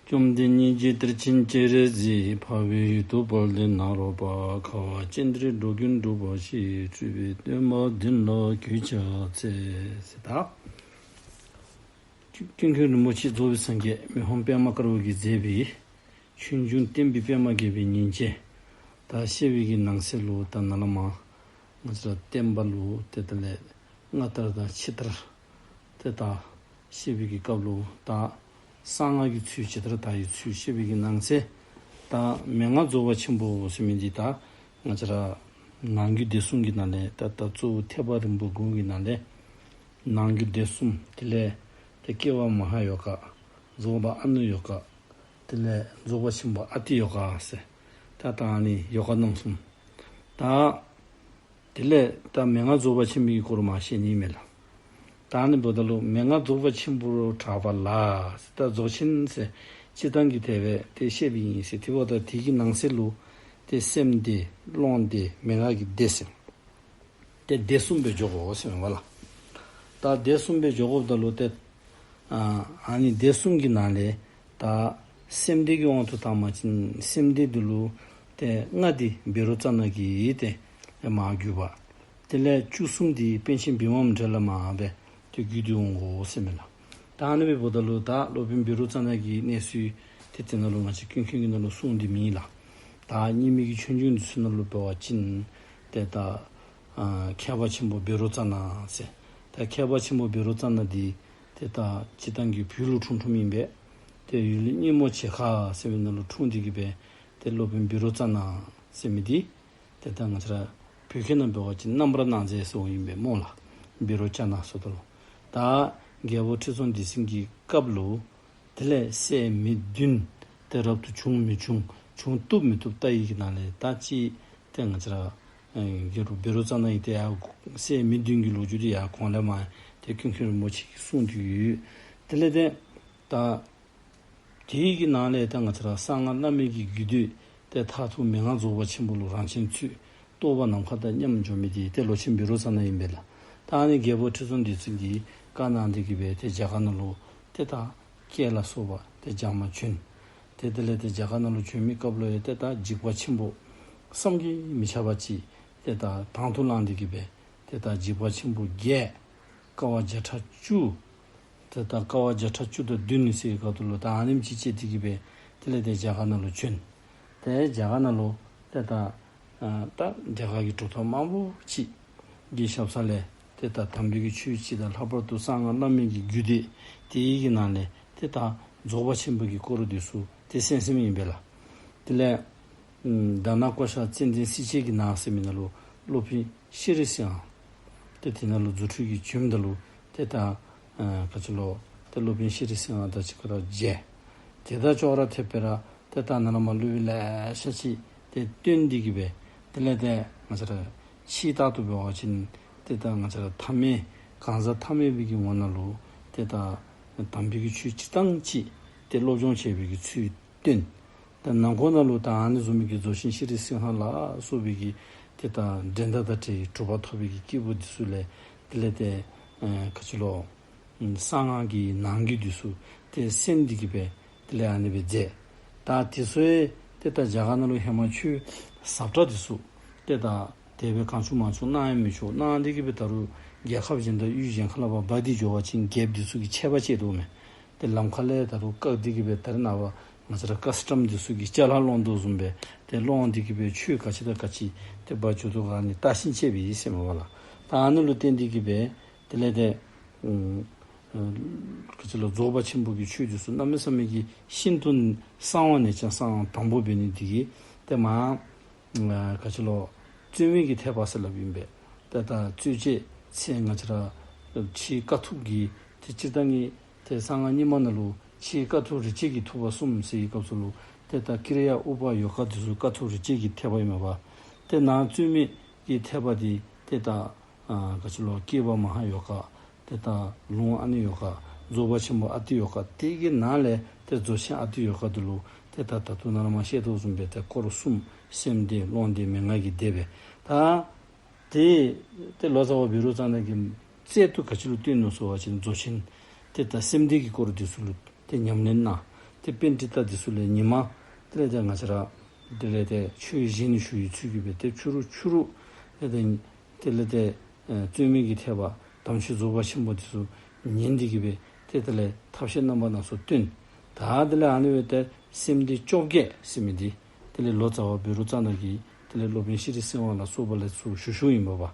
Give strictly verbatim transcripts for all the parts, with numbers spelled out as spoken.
བཅོམ་ལྡན་ཉིད་ཀྱིས་དེར་ཕྱིན་སྤྱན་རས་གཟིགས། འཕགས་པའི་ཡུལ་དུ་དཔལ་ལྡན་ནཱ་རོ་པ། ཁ་བ་ཅན་དེར་འགྲོ་ཀུན་སྒྲུབ་པར་ཤོག། སྤྲུལ་པའི་སྟོན་པ་བདུན་ལ་གུས་ཕྱག་འཚལ། ཟེར་ད། ཀུན་མཁྱེན་རིན་པོ་ཆེ་རྫོགས་པའི་སངས་རྒྱས་མི་ཕམ་པདྨ་དཀར་པོ་གིས་མཛད་པའི་ཆོས་འབྱུང་བསྟན་པའི་པདྨ་རྒྱས་པའི་ཉིན་བྱེད་ད་བཤད་པའི་གི་ནང་གསེས་ལུ་ད་ནཱ་ལས་མར་ང་བཅས་ར་བསྟན་པ་ལུ་ཏེ་དེ་ལས་སྔ་དར་དང་ཕྱི་དར་ཏེ་ད་བཤད་པའི་གི་སྐབས་ལུ་ད་གསང་སྔགས་ཀྱི་ཚུལ་ཇི་ལྟར་དར་བའི་ཚུལ་བཤད་པའི་གི་ནང་གསེས། ད་མན་ངག་རྫོགས་པ་ཆེན་པོ་ཟེར་མི་འདི་ད་ང་བཅས་ར་ནང་རྒྱུད་སྡེ་གསུམ་གྱི་ནང་ལས་ད་ད་གཙོ་བོ་ཐེག་པ་རིམ་པ་དགུ་གི་ནང་ལས་ནང་རྒྱུད་སྡེ་གསུམ། དེ་ལས་ཏེ་སྐྱེ་བ་མ་ཧཱ་ཡོ་ག། རྫོགས་པ་ཨ་ནུ་ཡོ་ག། དེ་ལས་རྫོགས་པ་ཆེན་པོ་ཨ་ཏི་ཡོ་ག་ཟེར། ད་ད་ཨ་ནི་ཡོ་ག་རྣམ་གསུམ། ད་དེ་ལས་ད་མན་ངག་རྫོགས་པ་ཆེན་པོའི་སྐོར་མར་བཤད་ནི་མས་ལགས། ད་ཨ་ནི་འབདཝ་ད་ལུ་མན་ངག་རྫོགས་པ་ཆེན་པོར་གྲགས་པ་ལ། ད་རྫོགས་ཆེན་ཟེར་སྤྱིར་བཏང་གི་དེ་སྦེ་ཏེ་བཤད་པའི་ཨིན་ཟེར། དེ་འབདཝ་ད་དེ་གི་ནང་གསེས་ལུ་ཏེ་སེམས་སྡེ་ཀློང་སྡེ་མན་ངག་གི་སྡེ་ཟེར། ཏེ་སྡེ་གསུམ་སྦེ་འཇོག་དགོ་ཟེར་མས་པ་ལགས། ད་སྡེ་གསུམ་སྦེ་འཇོག་དགོཔ་ད་ལུ་ཏེ་ཨ་ཨ་ནི་སྡེ་གསུམ་གྱི་ནང་ལས་ད་སེམས་སྡེ་གི་དབང་དུ་བཏང་བ་ཅིན་སེམས་སྡེ་འདི་ལུ་ཏེ་ལྔ་འདི་བཻ་རོ་ཙ་ན་གིས་ཏེ་མར་བརྒྱུད་པ། དེ་ལས་བཅུ་གསུམ་འདི་པཎ་ཆེན་བི་མ་མུ་དྲ་ལས་མར་སྦེ་ཏེ་བརྒྱུད་དེ་འོང་དགོ་ཟེར་མས་ལགས། ད་ཨ་ནི་སྦེ་འབདཝ་ད་ལུ་ད་སློབ་དཔོན་བཻ་རོ་ཙ་ན་གི་གནས་ཚུལ་ཏེ་དེ་ནང་ལུ་ང་བཅས་ཀུན་མཁྱེན་གྱི་ནང་ལུ་གསུངས་ཏེ་མེད་ལགས། ད་རྙིང་མའི་གི་ཆོས་འབྱུང་འདི་ཚུ་ནང་ལུ་འབད་བ་ཅིན་ཏེ་ད་ཨ་མཁས་པ་ཆེན་པོ་བཻ་རོ་ཙ་ན་ཟེར། ད་མཁས་པ་ཆེན་པོ་བཻ་རོ་ཙ་ན་འདི་ཏེ་ད་སྤྱིར་བཏང་གི་བོད་ལུ་འཁྲུངས་འཁྲུངསམ་ཨིན་པས། ཏེ་ཡུལ་སྙེ་མོ་བྱེ་ཁ་ཟེར་བའི་ནང་ལུ་འཁྲུངས་ཏེ་གི་སྦེ་ཏེ་སློབ་དཔོན་བཻ་རོ་ཙ་ན་ཟེར་མི་འདི་ཏེ་ད་ང་བཅས་ར་བོད་སྐད་ནང་འབད་བ་ཅིན་རྣམ་པར་སྣང་མཛད་ཟེརཝ་ཨིན་པས་སྨོ་ལགས། བཻ་རོ་ཙ་ན་ཟེརཝ་ད་ལུ། ད་རྒྱལ་པོ་ཁྲི་སྲོང་ལྡེ་བཙན་གྱི་སྐབས་ལུ་དེ་ལས་སྲས་མི་བདུན་ཏེ་རབ་ཏུ་བྱུང་མི་བྱུང་བྱུང་བཏུབ་མི་བཏུབ་བལྟ་ཡི་གི་ནང་ལས་ད་ཅི་ཏེ་ང་བཅས་ར་ཨེ་རྒྱལ་པོ་བཻ་རོ་ཙ་ན་ཡི་ཏེ་ཡར་སྲས་མི་བདུན་གྱི་ལོ་རྒྱུས་འདི་ཡར་གོང་ལས་མར་ཏེ་ཀུན་མཁྱེན་རིན་པོ་ཆེ་གིས་གསུངས་ཏེ་ཡོད། དེ་ལས་ཏེ་ད་དེ་གི་ནང་ལས་ད་ང་བཅས་ར་གསང་སྔགས་བླ་མེད་ཀྱི་རྒྱུད་སྡེ་ཏེ་མཐར་ཐུག་མན་ངག་རྫོགས་པ་ཆེན་པོ་ལུ་རང་བྱན་ཚུད། རྟོགས་པ་ནམ་མཁའ་དང་མཉམ་འགྱོ་མི་འདི་ཏེ་ལོ་ཆེན་བཻ་རོ་ཙ་ན་ཨིན་པས་ལགས། ད་ཨ་ནི་རྒྱལ་པོ་ཁྲི་སྲོང་ལྡེ་བཙན་གྱིས་བཀའ་གནང་སྟེ་གི་སྦེ་ཏེ་རྒྱ་གར་ནང་ལུ་ཏེ་ད་སྐྱེས་ལ་སོགས་པ་ཏེ་སྦྱང་བར་བྱོན། ཏེ་དེ་ལས་ཏེ་རྒྱ་གར་ནང་ལུ་བྱོན་མི་སྐབས་ལུ་ཡང་ཏེ་ད་འཇིགས་པ་ཆེན་པོ་བསམ་གྱིས་མི་ཁྱབ་པ་ཅིག་ཏེ་ད་དང་དུ་བླངས་ཏེ་གི་སྦེ་ཏེ་ད་འཇིགས་པ་ཆེན་པོ་བརྒྱད། དཀའ་བ་བརྒྱ་ཕྲག་བཅུ། ཏེ་ད་དཀའ་བ་བརྒྱ་ཕྲག་བཅུ་དང་བདུན་ཟེར་བའི་སྐབས་ལུ་ད་ཨ་ནེམ་ཅིག་སྤྱད་དེ་གི་སྦེ་དེ་ལས་ཏེ་རྒྱ་གར་ནང་ལུ་བྱོན། ཏེ་རྒྱ་གར་ནང་ལུ་ཏེ་ད་ཨ་ད་རྒྱ་གར་གྱི་གྲུབ་མཐའ་མང་པོ་ཅིག་གི་ཞབས་ས་ལས་ཏེ་ད་དམ་པའི་གི་ཆོས་ཅིག་དང་ལྷག་པར་དུ་གསང་སྔགས་བླ་མེད་ཀྱི་རྒྱུད་སྡེ་དེ་ཡི་གི་ནང་ལས་ཏེ་ད་རྫོགས་པ་ཆེན་པོ་གི་སྐོར་འདི་ཚུ་ཏེ་གསན་གསནམ་ཨིན་པས་ལགས། དེ་ལས་ཨམ་དྷ་ན་ཀོ་ཤ་ཙནྡན་བསིལ་བྱེད་ཀྱི་ནགས་ཟེར་མི་ནང་ལུ་སློབ་དཔོན་ཤྲཱི་སིང་ཧ་ཏེ་དེ་ནང་ལུ་རྫུ་འཕྲུལ་གྱིས་བྱོནམ་ད་ལུ་ཏེ་ད་ཨ་ག་ཅི་ལོ་ཏེ་སློབ་དཔོན་ཤྲཱི་སིང་ཧ་དང་གཅིག་ཁར་མཇལ། ཏེ་ད་ཅོག་ར་འཐདཔ་སྦེ་ར་ཏེ་ད་ནཱ་ལས་མར་སློབ་དཔོན་ལེ་ཤ་ཅིག་ཏེ་བཏོན་ཏེ་གི་སྦེ་དེ་ལས་ཏེ་ང་བཅས་ར་ཕྱི་ལྟར་དུ་འབད་བ་ཅིན་ཏེ་ད་ང་བཅས་ར་ཐ་མལ་གང་ཟག་ཐ་མལ་པའི་གི་ངོ་ནང་ལུ་ཏེ་ད་དམ་པའི་གི་ཆོས་སྤྱིར་བཏང་ཅིག་ཏེ་སློབ་སྦྱོང་བྱེད་པའི་གི་ཚུལ་བསྟན། ད་ནང་འཁོད་ནང་ལུ་ད་ཨ་ནི་བཟུམ་མའི་གི་རྫོགས་ཆེན་ཤྲཱི་སིང་ཧ་ལ་སོགས་པའི་གི་ཏེ་ད་འགྲན་ཟླ་དང་བྲལ་བའི་གྲུབ་པ་ཐོབ་པའི་གི་སྐྱེས་བུ་འདི་ཚུ་ལས་དེ་ལས་ཏེ་ཨ་ག་ཅི་ལོ་གསང་སྔགས་ཀྱི་ནང་རྒྱུད་འདི་ཚུ་ཏེ་གསན་ཏེ་གི་སྦེ་དེ་ལས་ཨ་ནི་སྦེ་མཛད། ད་དེ་ཚུ་ཡང་ཏེ་ད་རྒྱ་གར་ནང་ལུ་ཧེ་མ་ཆོས་ཟབ་དྲགས་འདི་ཚུ་ཏེ་ད་དེ་སྦེ་གང་བྱུང་མང་བྱུང་གནང་ཡང་མི་ཆོག། གནང་སྟེ་གི་སྦེ་ད་རུང་རྒྱལ་ཁབ་གཞན་དང་ཡུལ་གཞན་ཁ་ལས་ཕར་འབག་སྟེ་འགྱོ་བ་ཅིན་རྒྱལཔོ་འདི་ཚུ་གིས་ཆད་པ་བཅད་དོ་མས། ཏེ་ལམ་ཁ་ལས་ད་རུང་བཀག་སྟེ་གི་སྦེ་ད་རེས་ནངས་པ་ང་བཅས་ར་ཀཱས་ཊམ་འདི་ཚུ་གིས་ཅ་ལ་སློང་དོ་བཟུམ་སྦེ་ཏེ་སློང་སྟེ་གི་སྦེ་ཆོས་ག་ཅི་དང་ག་ཅི་ཏེ་འབག་འགྱོ་དོ་ག་ཨ་ནི་བརྟག་ཞིབ་བྱས་པས་ཟེར་མས་པ་ལགས། ད་ཨ་ནི་ལུ་བརྟེན་ཏེ་གི་སྦེ་དེ་ལས་ཏེ་ཨ་ག་ཅི་ལོ་རྫོགས་པ་ཆེན་པོ་གི་ཆོས་འདི་ཚུ་གནམ་མེད་ས་མེད་ཀྱི་ཤིན་ཏུ་གསང་བ་ནས་ཀྱང་གསང་བ་དང་པོ་འབད་ནི་འདི་གིས་ཏེ་མར་ཨ་ག་ཅི་ལོ་རྩོད་མེད་ཀྱི་ཐེག་པ་ཟེར་སླབ་ཨིན་པས། ཏེ་ད་རྩོད་བཅས་ཚེ་ང་བཅས་ར་ཕྱིའི་དཀའ་ཐུབ་ཀྱི་ཏེ་སྤྱིར་བཏང་གི་ཏེ་གསང་སྔགས་རྙིང་མ་ནང་ལུ་ཕྱིའི་དཀའ་ཐུབ་རིག་བྱེད་ཀྱི་ཐུབ་པ་གསུམ་ཟེར་བའི་སྐབས་སུ་ལུ་ཏེ་ད་ཀྲི་ཡ་ཨུ་པ་ཡོ་ག་འདི་ཚུ་དཀའ་ཐུབ་རིག་བྱེད་ཀྱི་ཐེག་པ་ཨིན་མས་པ། ཏེ་ནཱ་རྩོད་མེད་ཀྱི་ཐེག་པ་འདི་ཏེ་ད་ཨ་ག་ཅི་ལོ་སྐྱེས་པ་མ་ཧཱ་ཡོ་ག། ཏེ་ད་ལུང་ཨ་ནུ་ཡོ་ག། རྫོགས་པ་ཆེན་པོ་ཨ་ཏི་ཡོ་ག། དེ་གི་ནང་ལས་ཏེ་རྫོགས་ཆེན་ཨ་ཏི་ཡོ་ག་འདི་ལུ་ཏེ་ད་ད་ལྟོ་ནཱ་ལས་མར་བཤད་དོ་བཟུམ་སྦེ་ཏེ་སྐོར་གསུམ་སེམས་སྡེ་ཀློང་སྡེ་མན་ངག་གི་སྡེ་སྦེ། ད་ཏེ་ཏེ་ལོ་ཙཱ་བ་བཻ་རོ་ཙ་ན་གིས་རྩལ་དུ་ག་ཅི་ལུ་བཏོན་ནུག་ཟེར་བ་ཅིན་རྫོགས་ཆེན་ཏེ་ད་སེམས་སྡེ་གི་སྐོར་འདི་ཚུ་ལུ་ཏེ་ཉམས་ལེན་གནང་། ཏེ་པཎྜི་ཏ་འདི་ཚུ་ལས་ཉི་མ་དེ་ལས་ཏེ་ང་བཅས་ར་དེ་ལས་ཏེ་ཆོས་གཞན་ཞུ་བའི་ཚུལ་གྱིས་སྦེ་ཏེ་ཕྱི་རུ་ཕྱི་རུ་ཏེ་ཏེ་དེ་ལས་ཏེ་ཨེ་རྩོད་མེད་ཀྱི་ཐེག་པ་དམ་ཆོས་རྫོགས་པ་ཆེན་པོ་འདི་ཚུ་ཉན་ཏེ་གིས་སྦེ་ཏེ་དེ་ལས་ཐབས་ཤེས་རྣམ་པ་སྣ་ཚོགས་སྟོན། ད་དེ་ལས་ཨ་ནི་སྦེ་ཏེ་སེམས་སྡེ་བཅོ་བརྒྱད་ཟེར་མི་འདི་དེ་ལས་ལོ་ཙཱ་བ་བཻ་རོ་ཙ་ན་གིས་དེ་ལས་སློབ་དཔོན་ཤྲཱི་སིང་ཧ་ལ་སོགས་པ་ལས་ཚུར་ཞུ་ཞུཝ་ཨིན་པས།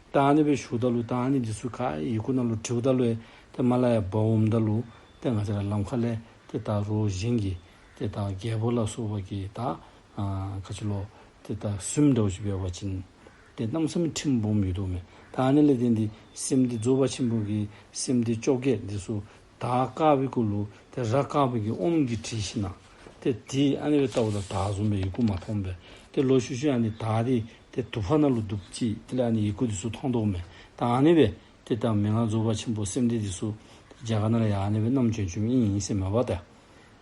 ད་ཨ་ནི་སྦེ་ཞུཝ་ད་ལུ་ད་ཨ་ནི་འདི་ཚུ་ག་ཡི་གུ་ནང་ལུ་བྲིཝ་ད་ལུ་ཏེ་མར་ལས་ཡར་འབག་འོངམ་ད་ལུ་ཏེ་ང་བཅས་ར་ལམ་ཁ་ལས་ཏེ་ད་རོགས་གཞན་གྱིས་ཏེ་ད་རྒྱལ་པོ་ལ་སོགས་པ་གིས་ད་ཨ་ག་ཅི་ལོ་ཏེ་ད་ཟིམ་འདྲཝ་ཅིག་འབད་བ་ཅིན་ཏེ་གནམ་མེད་ས་མེད་ཁྲིམས་སྦོམ་ཡོད་དོ་མས། ད་ཨ་ནི་ལས་བརྟེན་ཏེ་སེམས་སྡེ་རྫོགས་པ་ཆེན་པོ་གི་སེམས་སྡེ་བཅོ་བརྒྱད་འདི་ཚུ་དར་དཀར་པོའི་གུ་ལུ་ཏེ་ར་དཀར་པོ་གི་ཨོམ་གྱིས་བྲིས་ཞིནམ་ལས་ཏེ་དེ་ཨ་ནི་སྦེ་བལྟཝ་ད་དར་བཟུམ་སྦེ་ཡི་གུ་མ་མཐོངམ་སྦེ་ཏེ་ལོག་ཤུལ་ཤུལ་ཨ་ནི་དར་དེ་ཏེ་དུ་པ་ནང་ལུ་བསྡུཝ་ཅིག་དེ་ལས་ཨ་ནི་ཡི་གུ་འདི་ཚུ་མཐོང་དོ་མས། ད་ཨ་ནི་སྦེ་ཏེ་ད་མན་ངག་རྫོགས་པ་ཆེན་པོ་སེམས་སྡེ་འདི་ཚུ་རྒྱ་གར་ནང་ལས་ཡར་ཨ་ནི་སྦེ་བསྣམས་བྱོན་བྱོནམ་ཨིན་ཟེར་མས་པ། ཏེ་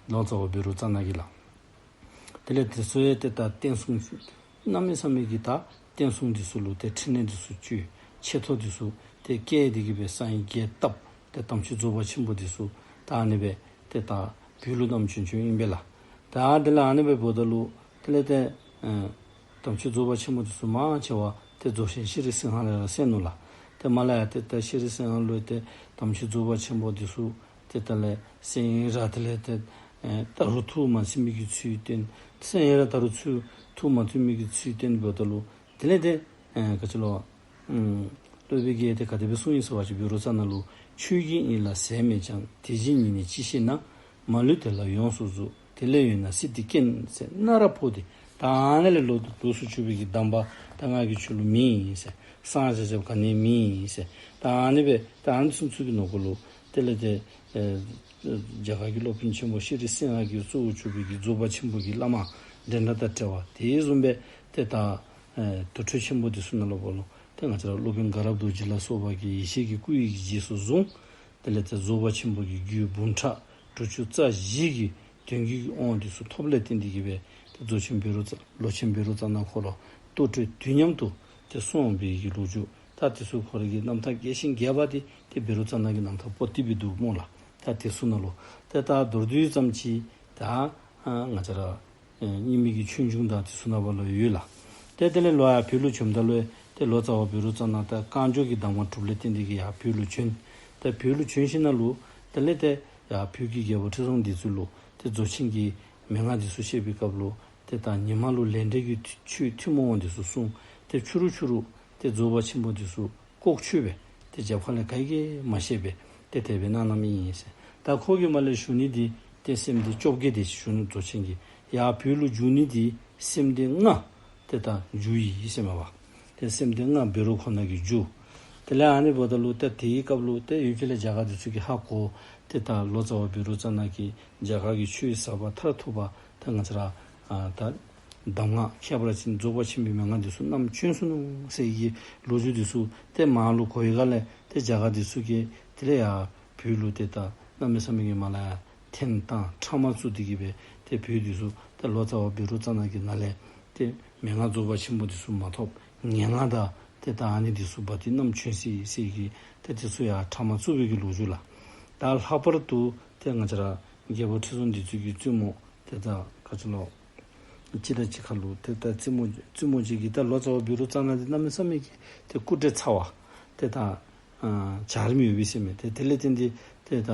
ལོ་ཙཱ་བ་བཻ་རོ་ཙ་ན་གིས་ལགས། དེ་ལས་དེ་ཚུ་ཡང་ཏེ་ད་བསྟན་སྲུང་གནམ་མེད་ས་མེད་ཀྱི་ད་བསྟན་སྲུང་འདི་ཚུ་ལུ་ཏེ་ཕྲིན་ལས་འདི་ཚུ་བཅོལ། ཆེ་མཐོ་འདི་ཚུ་ཏེ་བཀལ་ཏེ་གིས་སྦེ་གསང་བའི་རྒྱས་བཏབ། ཏེ་དམ་ཆོས་རྫོགས་པ་ཆེན་པོ་འདི་ཚུ་ད་ཨ་ནི་སྦེ་ཏེ་ད་བོད་ལུ་བསྣམས་བྱོན་བྱོནམ་ཨིན་པས་ལགས། ད་དེ་ལས་ཨ་ནི་སྦེ་འབདཝ་ད་ལུ་དེ་ལས་ཏེ་ཨེ་དམ་ཆོས་རྫོགས་པ་ཆེན་པོ་འདི་ཚུ་མང་ཆེ་བ་ཏེ་རྫོགས་ཆེན་ཤྲཱི་སིང་ཧ་ལས་ར་གསན་ནུག་ལགས། ཏེ་མར་ལས་ཡར་ཏེ་ད་ཤྲཱི་སིང་ཧ་ལུ་ཏེ་དམ་ཆོས་རྫོགས་པ་ཆེན་པོ་འདི་ཚུ་ཏེ་ད་ལས་གསན་ཡི་ར་དེ་ལས་ཏེ་ཨེ་ད་རུང་ཐུགས་མ་ཚིམ་པའི་གི་ཚུལ་བསྟན། གསན་ཡི་ར་ད་རུང་ཚུར་ཐུགས་མ་ཚིམ་པའི་གི་ཚུལ་བསྟན་འབདཝ་ད་ལུ་དེ་ལས་ཏེ་ཨེ་ག་ཅི་ལོ་ཨུམ་སློབ་དཔོན་གྱིས་ཏེ་ག་དེ་སྦེ་གསུངས་ཡི་ཟེར་བ་ཅིན་བཻ་རོ་ཙ་ན་ལུ་ཆོས་ཀྱི་དབྱིངས་ལ་ཟད་མེད་ཀྱང་། དེ་བཞིན་ཉིད་ནི་ཅི་ཤེས་ན། མ་ལུས་དེ་ལ་ཡོངས་སུ་རྫོགས། དེ་ལས་འོད་སྣང་སྲིད་དེ་སྐྱེས་ཟེར་སྣ་ར་ཕོག་སྟེ། ད་ཨ་ནི་ལས་ལོག་ལོགས་སུ་གྱུར་པའི་གི་གདམས་པ་ད་ང་གིས་ཁྱོད་ལུ་མེད་ཟེར། གསང་རྒྱ་ཁྱབ་ག་ནི་མེད་ཟེར། ད་ཨ་ནི་སྦེ་ད་ཨ་ནི་ཚུན་ཚོད་ཀྱི་ནང་འཁོད་ལུ་དེ་ལས་ཏེ་ཨེ་རྒྱ་གར་གྱི་སློབ་དཔོན་ཆེན་པོ་ཤྲཱི་སིང་ཧ་གིས་གཙོ་བོར་གྱུར་པའི་གི་རྫོགས་པ་ཆེན་པོ་གི་བླ་མ་འགྲན་ཟླ་དང་བྲལ་བ་དེ་བཟུམ་སྦེ་ཏེ་ད་ཨེ་དུར་ཁྲོད་ཆེན་པོ་འདི་ཚུ་ནང་ལུ་འབད་རུང་ཏེ་ང་བཅས་ར་སློབ་དཔོན་དགའ་རབ་རྡོ་རྗེ་ལ་སོགས་པ་གིས་ཡེ་ཤེས་ཀྱི་སྐུ་ཡི་རྗེས་སུ་བཟུང་། དེ་ལས་ཏེ་རྫོགས་པ་ཆེན་པོ་གི་རྒྱུད་འབུམ་ཕྲག་དྲུག་ཅུ་རྩ་བཞི་གི་དོན་བརྒྱུད་ཀྱི་དབང་འདི་ཚུ་ཐོབ་ལས་བརྟེན་ཏེ་གིས་སྦེ་ཏེ་རྫོགས་ཆེན་བཻ་རོ་ཙ་ལོ་ཆེན་བཻ་རོ་ཙ་ན་ཁོ་ར་ལྟོ་འགྲོས་དུས་མཉམ་དུ་ཏེ་སོང་བའི་གི་ལོ་རྒྱུས། ད་དེ་ཚུ་ཁོ་ར་གི་རྣམ་ཐར་རྒྱས་ཤིང་རྒྱས་པ་འདི་ཏེ་བཻ་རོ་ཙ་ན་གི་རྣམ་ཐར་པོ་ཏི་སྦེ་འདུག་སྨོ་ལགས། ད་དེ་ཚུ་ནང་ལུ་ཏེ་ད་མདོར་བསྡུས་ཙམ་ཅིག་ད་ཨ་ང་བཅས་ར་ཨེ་རྙིང་མའི་གི་ཆོས་འབྱུང་དང་དེ་ཚུ་ནང་ལུ་ཡོད་ལགས། ཏེ་དེ་ལས་ལོག་ཡར་བོད་ལུ་བྱོནམ་ད་ལུ་ཏེ་ལོ་ཙཱ་བ་བཻ་རོ་ཙ་ན་ད་རྐང་མགྱོགས་ཀྱི་གདམས་ངག་གྲུབ་ལས་བརྟེན་ཏེ་གིས་ཡར་བོད་ལུ་བྱོན། ཏེ་བོད་ལུ་བྱོན་ཞིནམ་ལས་དེ་ལས་ཏེ་ཡར་བོད་ཀྱི་རྒྱལ་པོ་ཁྲི་སྲོང་ལྡེ་བཙན་ལུ་ཏེ་རྫོགས་ཆེན་གྱི་མན་ངག་འདི་ཚུ་བཤད་པའི་སྐབས་ལུ་ཏེ་ད་ཉི་མ་ལུ་ལས་འབྲས་ཀྱི་ཆོས་ཐུན་མོང་བ་འདི་ཚུ་གསུངས། ཏེ་ཕྱི་རུ་ཕྱི་རུ་ཏེ་རྫོགས་པ་ཆེན་པོ་འདི་ཚུ་ལྐོག་ཆོད་སྦེ་ཏེ་རྒྱབ་ཁ་ལས་ག་གིས་མ་ཤེས་པར་ཏེ་དེ་སྦེ་གནང་གནངམ་ཨིན་ཟེར། ད་ཁོ་གིས་མར་ལས་ཞུ་ནི་འདི་ཏེ་སེམས་སྡེ་བཅོ་བརྒྱད་དེ་ཅིག་ཞུ་ནུག། རྫོགས་ཆེན་གྱིས་ཡར་བོད་ལུ་བསྒྱུར་ནི་འདི་སེམས་སྡེ་ལྔ་ཏེ་ད་བསྒྱུར་ཡི་ཟེར་མས་པ། ཏེ་སེམས་སྡེ་ལྔ་བཻ་རོ་ཁོ་ན་གིས་བསྒྱུར། དེ་ལས་ཨ་ནི་འབདཝ་ད་ལུ་ཏེ་དེའི་སྐབས་ལུ་ཏེ་ཡུལ་གྱི་ལས་རྒྱ་གར་འདི་ཚུ་གིས་ཧ་གོ། ཏེ་ད་ལོ་ཙཱ་བ་བཻ་རོ་ཙ་ན་གིས་རྒྱ་གར་གྱི་ཆོས་ཟབ་པ་མཐར་ཐུག་པ་ད་ང་བཅས་ར་ཨ་ད་གདམས་ངག་ཁྱད་པར་ཅན་རྫོགས་པ་ཆེན་པོའི་མན་ངག་འདི་ཚུ་བསྣམས་བྱོན་སོ་ནུག་ཟེར་གྱི་ལོ་རྒྱུས་འདི་ཚུ་ཏེ་མར་ལུ་གོ་བའི་སྒང་ལས་ཏེ་རྒྱ་གར་འདི་ཚུ་གིས་དེ་ལས་ཡར་བོད་ལུ་ཏེ་ད་གནམ་མེད་ས་མེད་ཀྱི་མར་ལས་ཡར་འཐེན་བཏང་ཁྲག་དམག་བཙུགས་ཏེ་གིས་སྦེ་ཏེ་བོད་འདི་ཚུ་ཏེ་ལོ་ཙཱ་བ་བཻ་རོ་ཙ་ན་གི་ནང་ལས་ཏེ་མན་ངག་རྫོགས་པ་ཆེན་པོ་འདི་ཚུ་མ་ཐོབ། ངན་སློང་དང་ཏེ་ད་ཨ་ནི་འདི་ཚུ་འབག་སྟེ་བསྣམས་བྱོན་སོ་ཡི་ཟེར་གྱི་ཏེ་དེ་ཚུ་ཡར་ཁྲག་དམག་བཙུགས་པའི་གི་ལོ་རྒྱུས་ལགས། ད་ལྷག་པར་དུ་ཏེ་ང་བཅས་ར་རྒྱལ་པོ་ཁྲི་སྲོང་ལྡེ་བཙན་གྱི་བཙུན་མོ་ཏེ་ད་ག་ཅི་ལོ་གཅིག་དང་གཅིག་ཁར་ལུ་ཏེ་ད་བཙུན་མོ་བཙུན་མོ་གཅིག་གིས་ད་ལོ་ཙཱ་བ་བཻ་རོ་ཙ་ན་འདི་གནམ་མེད་ས་མེད་ཀྱི་ཏེ་སྐུ་བགྲེས་ཚ་བ་ཏེ་ད་ཨ་བྱར་མི་ཡོད་པས་ཟེར་མས། ཏེ་དེ་ལས་བརྟེན་ཏེ་ཏེ་ད་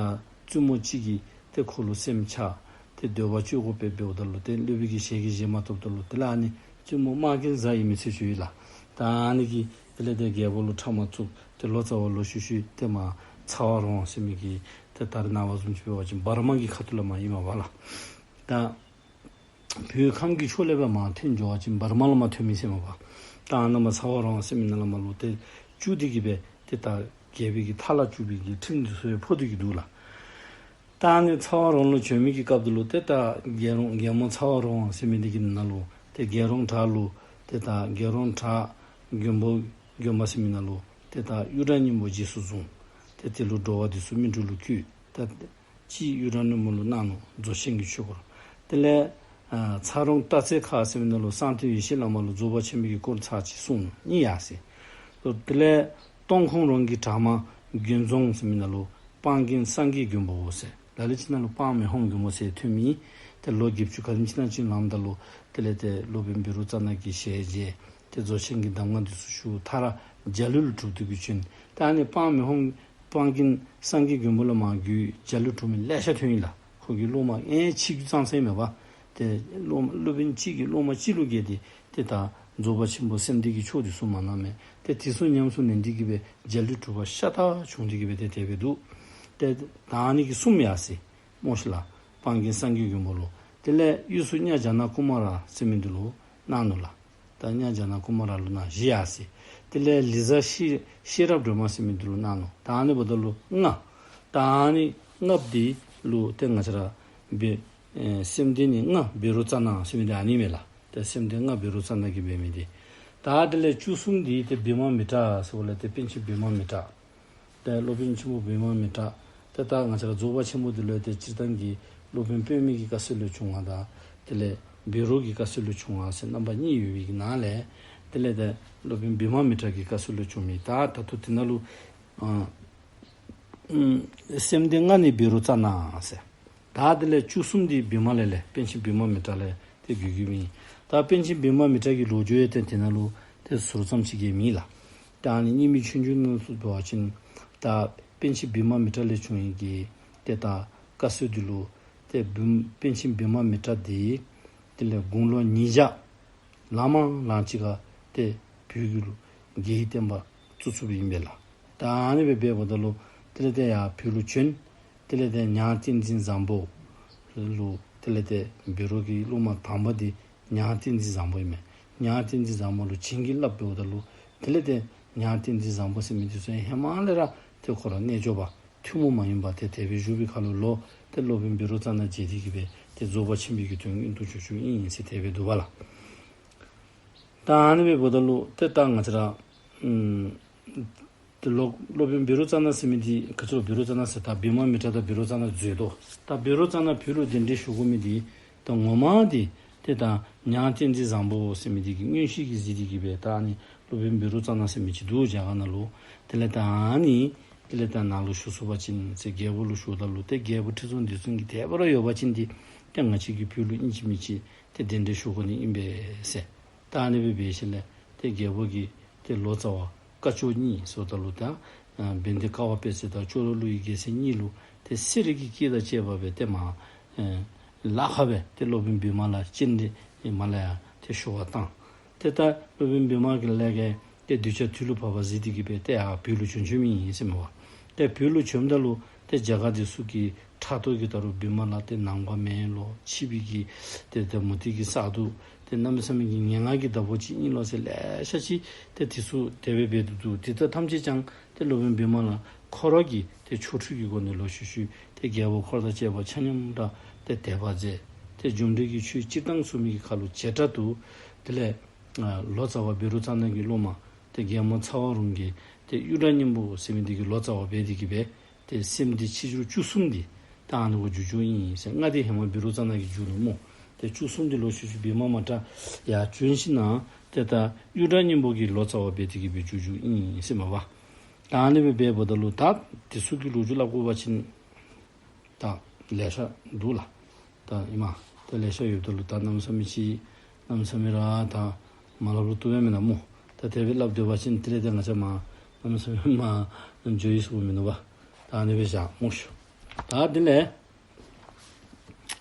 བཙུན་མོ་གཅིག་གིས་ཏེ་ཁོ་ལུ་སེམས་ཆགས། ཏེ་འདོད་པ་སྤྱོད་དགོ་པས་འབདཝ་ད་ལུ་ཏེ་སློབ་དཔོན་གྱི་ཞལ་གྱིས་བཞེས་མ་ཐོབ་ད་ལུ་དེ་ལས་ཨ་ནི་བཙུན་མོ་དམག་རྒན་བཟའ་ཡི་མི་ཚེ་ཅིག་ཡོད་ལགས། ད་ཨ་ནི་གིས་དེ་ལས་ཏེ་རྒྱལ་པོ་ལུ་ཁྲག་དམག་བཙུགས། ཏེ་ལོ་ཙཱ་བ་ལོག་ཤུལ་ཤུལ་ཏེ་མར་ཚ་བ་རོང་ཟེར་མི་གི་ཏེ་ད་རེས་ནངས་པ་བཟུམ་ཅིག་འབད་བ་ཅིན་འབར་མ་གི་ཁ་ཐུག་ལས་མར་ཨིན་མས་པ་ལགས། ད་བོད་ཁམས་ཀྱི་ཕྱོགས་ལས་སྦེ་མར་འཐོན་འགྱོ་བ་ཅིན་འབར་མ་ལུ་མར་ཐོན་མི་ཟེར་མས་པ། ད་ཨ་ནཱ་མར་ཚ་བ་རོང་ཟེར་མི་ནང་ལས་མར་ལུ་ཏེ་བཅུག་སྟེ་གིས་སྦེ་ཏེ་ད་རྒྱལ་པོའི་གི་ཐག་ལ་བཅུག་པའི་གི་ཁྲིམས་འདི་ཚུ་ཡང་ཕོག་སྟེ་གིས་འདུག་ལགས། ད་ཨ་ནི་ཚ་བ་རོང་ལུ་བྱོན་མི་གི་སྐབས་དེ་ལུ་ཏེ་ད་རྒྱལ་རོང་རྒྱལ་མོ་ཚ་བ་རོང་ཟེར་མི་འདི་གི་ནང་ལུ་ཏེ་རྒྱལ་རོང་བྲག་ལུ་ཏེ་ད་རྒྱལ་རོང་བྲག་མགོན་པོ་མགོན་པོ་ཟེར་མི་ནང་ལུ་ཏེ་ད་གཡུ་སྒྲ་སྙིང་པོ་རྗེས་སུ་བཟུང་། ཏེ་དེ་ལུ་འགྲོ་བ་འདི་ཚུ་སྨིན་དྲུག་ལུ་བཀོད། ད་ཅིག་གཡུ་སྒྲ་སྙིང་པོ་ལུ་གནང་ནུག། རྫོགས་ཆེན་གྱི་ཆོས་སྐོར། དེ་ལས་ཨ་ཚ་རོང་སྟག་རྩེ་ཁ་ཟེར་མི་ནང་ལུ་གསང་སྟེང་ཡེ་ཤེས་བླ་མ་ལུ་རྫོགས་པ་ཆེན་པོའི་གི་སྐོར་ཚར་གཅིག་གསུངས་ནུག། གཉིས་ཡར་སོ་ཡི། དེ་ལས་སྟོང་ཁོང་རོང་གི་བྲག་དམར་དགོན་རྫོང་ཟེར་མི་ནང་ལུ་སྤང་རྒན་སངས་རྒྱས་མགོན་པོ་ཟེར། ལ་ལུ་ཅིག་ནང་ལུ་སྤང་མི་ཕམ་མགོན་པོ་ཟེར་ཐོན་མི་ཏེ་ལོ་བརྒྱད་ཅུ་ག་དེམ་ཅིག་ནང་ཅིག་ལངམ་ད་ལུ་དེ་ལས་ཏེ་སློབ་དཔོན་བཻ་རོ་ཙ་ན་གི་ཞལ་མཇལ། ཏེ་རྫོགས་ཆེན་གྱི་གདམས་ངག་འདི་ཚུ་ཞུ། མཐར་འཇའ་ལུས་ལུ་གྲུབ་སྟེ་གི་བྱོན། ད་ཨ་ནི་སྤང་མི་ཕམ་སྤང་མགོན་སངས་རྒྱས་མགོན་པོ་ལས་མར་བརྒྱུད་འཇའ་ལུས་གྲུབ་མི་ལེ་ཤ་ཐོན་ཡི་ལགས། ཁོ་གི་སློབ་མ་ཨེ་ཆིག་བརྒྱ་ཙམ་ཟེར་མས་པ། ཏེ་སློབ་མ་སློབ་དཔོན་གཅིག་གི་སློབ་མ་གཅིག་ལུ་བརྒལ་ཏེ་ཏེ་ད་རྫོགས་པ་ཆེན་པོ་སེམས་སྡེ་གི་ཆོས་འདི་ཚུ་མ་གནང་མས། ཏེ་དེ་ཚུ་ཉམས་སུ་ལེན་ཏེ་གི་སྦེ་འཇའ་ལུས་གྲུབ་པ་ཤ་སྟག་བྱུང་སྟེ་གི་སྦེ་ཏེ་དེ་སྦེ་འདུག། ཏེ་ད་ཨ་ནི་གི་གསུམ་ཡར་སོ་ཡི་སྨོ་ཤིག་ལགས། སྤང་མགོན་སངས་རྒྱས་མགོན་པོ་ལུ། དེ་ལས་དབུས་སུ་གཉའ་བྱ་ནག་ཀུ་མ་ར་ཟེར་མི་འདི་ལུ་གནང་ནུག་ལགས། ད་གཉའ་བྱ་ནག་ཀུ་མ་ར་ལུ་གནང་བཞི་ཡར་སོ་ཡི། དེ་ལས་ལི་ཟ་ཤེས་ཤེས་རབ་སྒྲོལ་མ་ཟེར་མི་འདི་ལུ་གནང་ནུག། ད་ཨ་ནི་འབདཝ་ད་ལུ་ལྔ། ད་ཨ་ནི་ལྔ་པོ་འདི་ལུ་ཏེ་ང་བཅས་ར་བཻ་ཨེ་སེམས་སྡེ་ནི་ལྔ་བཻ་རོ་ཙ་ན་ཟེར་མི་འདི་ཨ་ནི་མས་ལགས། ཏེ་སེམས་སྡེ་ལྔ་བཻ་རོ་ཙ་ན་གིས་འབད་མི་འདི། ད་དེ་ལས་བཅུ་གསུམ་འདི་ཏེ་བི་མ་མི་ཏྲ་ཟེར་བ་ལས་ཏེ་པཎ་ཆེན་བི་མ་མི་ཏྲ། ཏེ་སློབ་དཔོན་ཆེན་པོ་བི་མ་མི་ཏྲ། ཏེ་ད་ང་བཅས་ར་རྫོགས་པ་ཆེན་པོ་འདི་ལུ་ཏེ་སྤྱིར་བཏང་གི་སློབ་དཔོན་པདྨ་གི་བཀའ་སྲོལ་ལས་བྱུང་བ་དང་དེ་ལས་བཻ་རོ་གི་བཀའ་སྲོལ་ལས་བྱུང་བ་ཟེར་རྣམ་པ་གཉིས་ཡོད་པའི་གི་ནང་ལས་དེ་ལས་ཏེ་སློབ་དཔོན་བི་མ་མི་ཏྲ་གི་བཀའ་སྲོལ་ལས་བྱུང་མི། ད་ད་ལྟོ་དེ་ནང་ལུ་ཨ་ཨམ་སེམས་སྡེ་ལྔ་ནི་བཻ་རོ་ཙ་ན་ཟེར། ད་དེ་ལས་བཅུ་གསུམ་འདི་བི་མ་ལས་ལས་པཎ་ཆེན་བི་མ་མི་ཏྲ་ལས་ཏེ་བརྒྱུད་བརྒྱུདཔ་ཨིན། ད་པཎ་ཆེན་བི་མ་མི་ཏྲ་གི་ལོ་རྒྱུས་ཡང་ཏེ་དེ་ནང་ལུ་ཏེ་ཟུར་ཙམ་ཅིག་གིས་མེད་ལགས། ད་ཨ་ནི་རྙིང་མའི་ཆོས་འབྱུང་ནང་ཚུ་འབད་བ་ཅིན་ད་པཎ་ཆེན་བི་མ་མི་ཏྲ་ལས་བྱུང་ཡི་གི་ཏེ་ད་བཀའ་སྲོལ་འདི་ལུ་ཏེ་བི་པཎ་ཆེན་བི་མ་མི་ཏྲ་འདི་དེ་ལས་དགུང་ལོ་ཉིས་བརྒྱ་ལང་མ་ལང་ཅིག་ཁར་ཏེ་བོད་ཀྱི་ལུ་རྒྱལ་བའི་བསྟན་པ་བཙུགས་བཙུགསཔ་ཨིན་པས་ལགས། ད་ཨ་ནི་སྦེ་འབདཝ་ད་ལུ་དེ་ལས་ཏེ་ཡར་བོད་ལུ་བྱོན། དེ་ལས་ཏེ་ཉང་བསྟན་འཛིན་བཟང་པོ་ལུ་དེ་ལས་ཏེ་བཻ་རོ་གི་སློབ་མ་དང་པ་འདི་ཉང་བསྟན་འཛིན་བཟང་པོ་ཨིན་མས། ཉང་བསྟན་འཛིན་བཟང་པོ་ལུ་བྱིན་གྱིས་བརླབས་འབདཝ་ད་ལུ་དེ་ལས་ཏེ་ཉང་བསྟན་འཛིན་བཟང་པོ་ཟེར་མི་འདི་ཚུ་ཧེ་མ་ལས་ར་ཏེ་ཁོ་ར་རྣལ་འབྱོར་པ་ཐུན་མོང་མ་ཡིན་པ་ཏེ་དེ་སྦེ་བཞུགས་པའི་ཁར་ལུ་ལོག་ཏེ་སློབ་དཔོན་བཻ་རོ་ཙ་ན་མཇལ་ཏེ་གི་སྦེ་ཏེ་རྫོགས་པ་ཆེན་པོའི་གི་དོན་མངོན་དུ་གྱུར་གྱུརཝ་ཨིན་ཟེར་དེ་སྦེ་འདུག་པ་ལགས། ད་ཨ་ནི་སྦེ་འབདཝ་ད་ལུ་ཏེ་ད་ང་བཅས་ར་ཨམ་ཏེ་སློབ་སློབ་དཔོན་བཻ་རོ་ཙ་ན་ཟེར་མི་འདི་ག་ཅི་ལོ། བཻ་རོ་ཙ་ན་ཟེར་ད་བི་མ་མི་ཏྲ་དང་བཻ་རོ་ཙ་ན་འཛོལ་དོ། ད་བཻ་རོ་ཙ་ན་བོད་ལུ་གདན་འདྲེན་ཞུ་དགོ་མི་འདི་ད་ངོ་མ་འདི་ཏེ་ད་ཉང་བསྟན་འཛིན་བཟང་པོ་ཟེར་མི་འདི་གིས་མངོན་ཤེས་ཀྱིས་གཟིགས་ཏེ་གི་སྦེ་ད་ཨ་ནི་སློབ་དཔོན་བཻ་རོ་ཙ་ན་ཟེར་མི་ཅིག་འདུག་རྒྱ་གར་ནང་ལུ། དེ་ལས་ད་ཨ་ནི་དེ་ལས་ད་ནཱ་ལུ་ཞུ་ཚུགས་པ་ཅིན་ཟེར་རྒྱལ་པོ་ལུ་ཞུཝ་ད་ལུ་ཏེ་རྒྱལ་པོ་ཁྲི་སྲོང་ལྡེ་བཙན་གྱིས་དད་པ་ར་ཡོད་པ་ཅིན་འདི་ཏེ་ང་བཅས་ཀྱིས་བོད་ལུ་ཨིན་ཅི་མིན་ཅི་ཏེ་གདན་འདྲེན་ཞུ་དགོ་ནི་ཨིན་པས་ཟེར། ད་ཨ་ནི་སྦེ་འབད་ཞིནམ་ལས་ཏེ་རྒྱལ་པོ་གིས་ཏེ་ལོ་ཙཱ་བ་སྐ་ཅོག་གཉིས་ཟེརཝ་ད་ལུ་ད་ཨ་བན་དེ་ཀ་བ་པད་ཚལ་དང་ཅོག་རོ་ཀླུ་ཡི་རྒྱལ་མཚན་གཉིས་ལུ་ཏེ་གསེར་གྱི་སྐེ་དང་བཅས་པ་སྦེ་ཏེ་མར་ཨེ་ལ་ཁ་སྦེ་ཏེ་སློབ་དཔོན་བི་མ་ལ་སྤྱན་འདྲེན་མར་ལས་ཡར་ཏེ་ཞུ་བར་བཏང་། ཏེ་ད་སློབ་དཔོན་བི་མ་གི་ལས་ཀྱིས་ཏེ་གདུལ་བྱ་དུས་ལུ་བབ་པ་གཟིགས་ཏེ་གི་སྦེ་ཏེ་ཡར་བོད་ལུ་བྱོན་བྱོནམ་ཨིན་ཟེར་མས་པ། ཏེ་བོད་ལུ་བྱོནམ་ད་ལུ་ཏེ་རྒྱ་གར་འདི་ཚུ་གི་ཕྲག་དོག་གིས་ད་རུང་བི་མ་ལ་ཏེ་ནང་པ་མེན་ལོ། ཕྱི་པའི་གི་ཏེ་ཏེ་མུ་སྟེགས་ཀྱི་བསགས་སྡུག་ཏེ་གནམ་མེད་ས་མེད་ཀྱི་ངན་སྔགས་ཀྱི་བདག་པོ་ཅིག་ཨིན་ལོ་ཟེར་ལེ་ཤ་ཅིག་ཏེ་འདི་ཚུ་དེ་སྦེ་འབད་དོ་འདུག། འདི་དག་ཐམས་ཅད་ཀྱང་ཏེ་སློབ་དཔོན་བི་མ་ལ་ཁོ་ར་གིས་ཏེ་ཆོ་འཕྲུལ་གྱི་སྒོ་ནས་ལོག་ཤུལ་ཤུལ་ཏེ་རྒྱལ་པོ་འཁོར་དང་བཅས་པ་ཆ་མཉམ་ར་ཏེ་དད་པ་མཛད། ཏེ་རྒྱུ་འབྲས་ཀྱི་ཆོས་སྤྱིར་བཏང་ཚུགས་མི་གི་ཁར་ལུ་བྱེ་བྲག་ཏུ་དེ་ལས་ཨ་ལོ་ཙཱ་བ་བཻ་རོ་ཙ་ན་གི་སློབ་མ་ཏེ་རྒྱལ་མོ་ཚ་བ་རོང་གི་ཏེ་གཡུ་སྒྲ་སྙིང་པོ་ཟེར་མི་འདི་གི་ལོ་ཙཱ་བ་འབད་དེ་གི་སྦེ་ཏེ་སེམས་སྡེ་ཆེ་ཆུང་བཅུ་གསུམ་འདི་ད་ཨ་ནི་གུ་བསྒྱུར་བསྒྱུརཝ་ཨིན་ཟེར། ལྔ་འདི་ཧེ་མ་བཻ་རོ་ཙ་ན་གིས་བསྒྱུར་ནུག་སྨོ། ཏེ་བཅུ་གསུམ་འདི་ལོག་ཤུལ་ཤུལ་བི་མ་མི་ཏྲ་ཡར་བྱོན་ཞིནམ་ཏེ་ད་གཡུ་སྒྲ་སྙིང་པོ་གི་ལོ་ཙཱ་བ་འབད་དེ་གི་སྦེ་བསྒྱུར་བསྒྱུརཝ་ཨིན་ཟེར་མས་པ། ད་ཨ་ནི་སྦེ་འབདཝ་ད་ལུ་ད་འདི་ཚུ་གི་ལོ་རྒྱུས་སླབ་དགོ་པ་ཅིན་ད་ལེ་ཤ་འདུག་ལགས། ད་ཨིན་མས། ད་ལེ་ཤ་ཡོདཔ་ད་ལུ་ད་གནམ་མེད་ས་མེད་ཅིག་གནམ་མེད་ས་མེད་ར་ད་མ་སླབ་རུང་བཏུབ་པས་མེན་ན་སྨོ། ད་དེ་སྦེ་སླབ་སྡོད་པ་ཅིན་དེ་ལས་ཏེ་ང་བཅས་མར་གནམ་མེད་ས་མེད་མར་འགྱོ་ཡི་ཟེརཝ་མིན་འདུག་པ། ད་ཨ་ནི་སྦེ་བཞག་སྨོ་ཤིག། ད་དེ་ལས་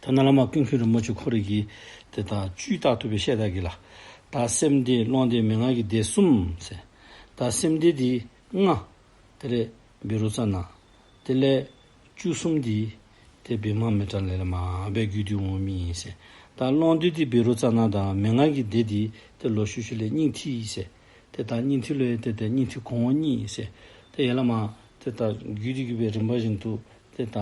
ད་ནཱ་ལས་མར་ཀུན་མཁྱེན་རིན་པོ་ཆེ་ཁོ་རའི་གི་ཏེ་ད་བཅུད་ལྟར་དུ་སྦེ་བཤད་ད་གེ་ལགས། ད་སེམས་སྡེ་ཀློང་སྡེ་མན་ངག་གི་སྡེ་གསུམ་ཟེར། ད་སེམས་སྡེ་འདི་ལྔ། དེ་ལས་བཻ་རོ་ཙ་ན། དེ་ལས་བཅུ་གསུམ་འདི་ཏེ་བི་མ་མི་ཏྲ་ལས་ལས་མར་སྦེ་བརྒྱུད་དེ་འོང་མི་ཨིན་ཟེར། ད་ཀློང་སྡེ་འདི་བཻ་རོ་ཙ་ན་དང་མན་ངག་གི་སྡེ་འདི་ཏེ་ལོག་ཤུལ་ཤུལ་ལས་སྙིང་ཐིག་ཟེར། ཏེ་ད་སྙིང་ཐིག་ལུ་ཡང་ཏེ་ཏེ་སྙིང་ཐིག་གོང་འོག་གཉིས་ཟེར། ཏེ་ཡར་ལས་མར་ཏེ་ད་བརྒྱུད་དེ་གི་སྦེ་རིམ་པ་བཞིན་དུ་ཏེ་ད་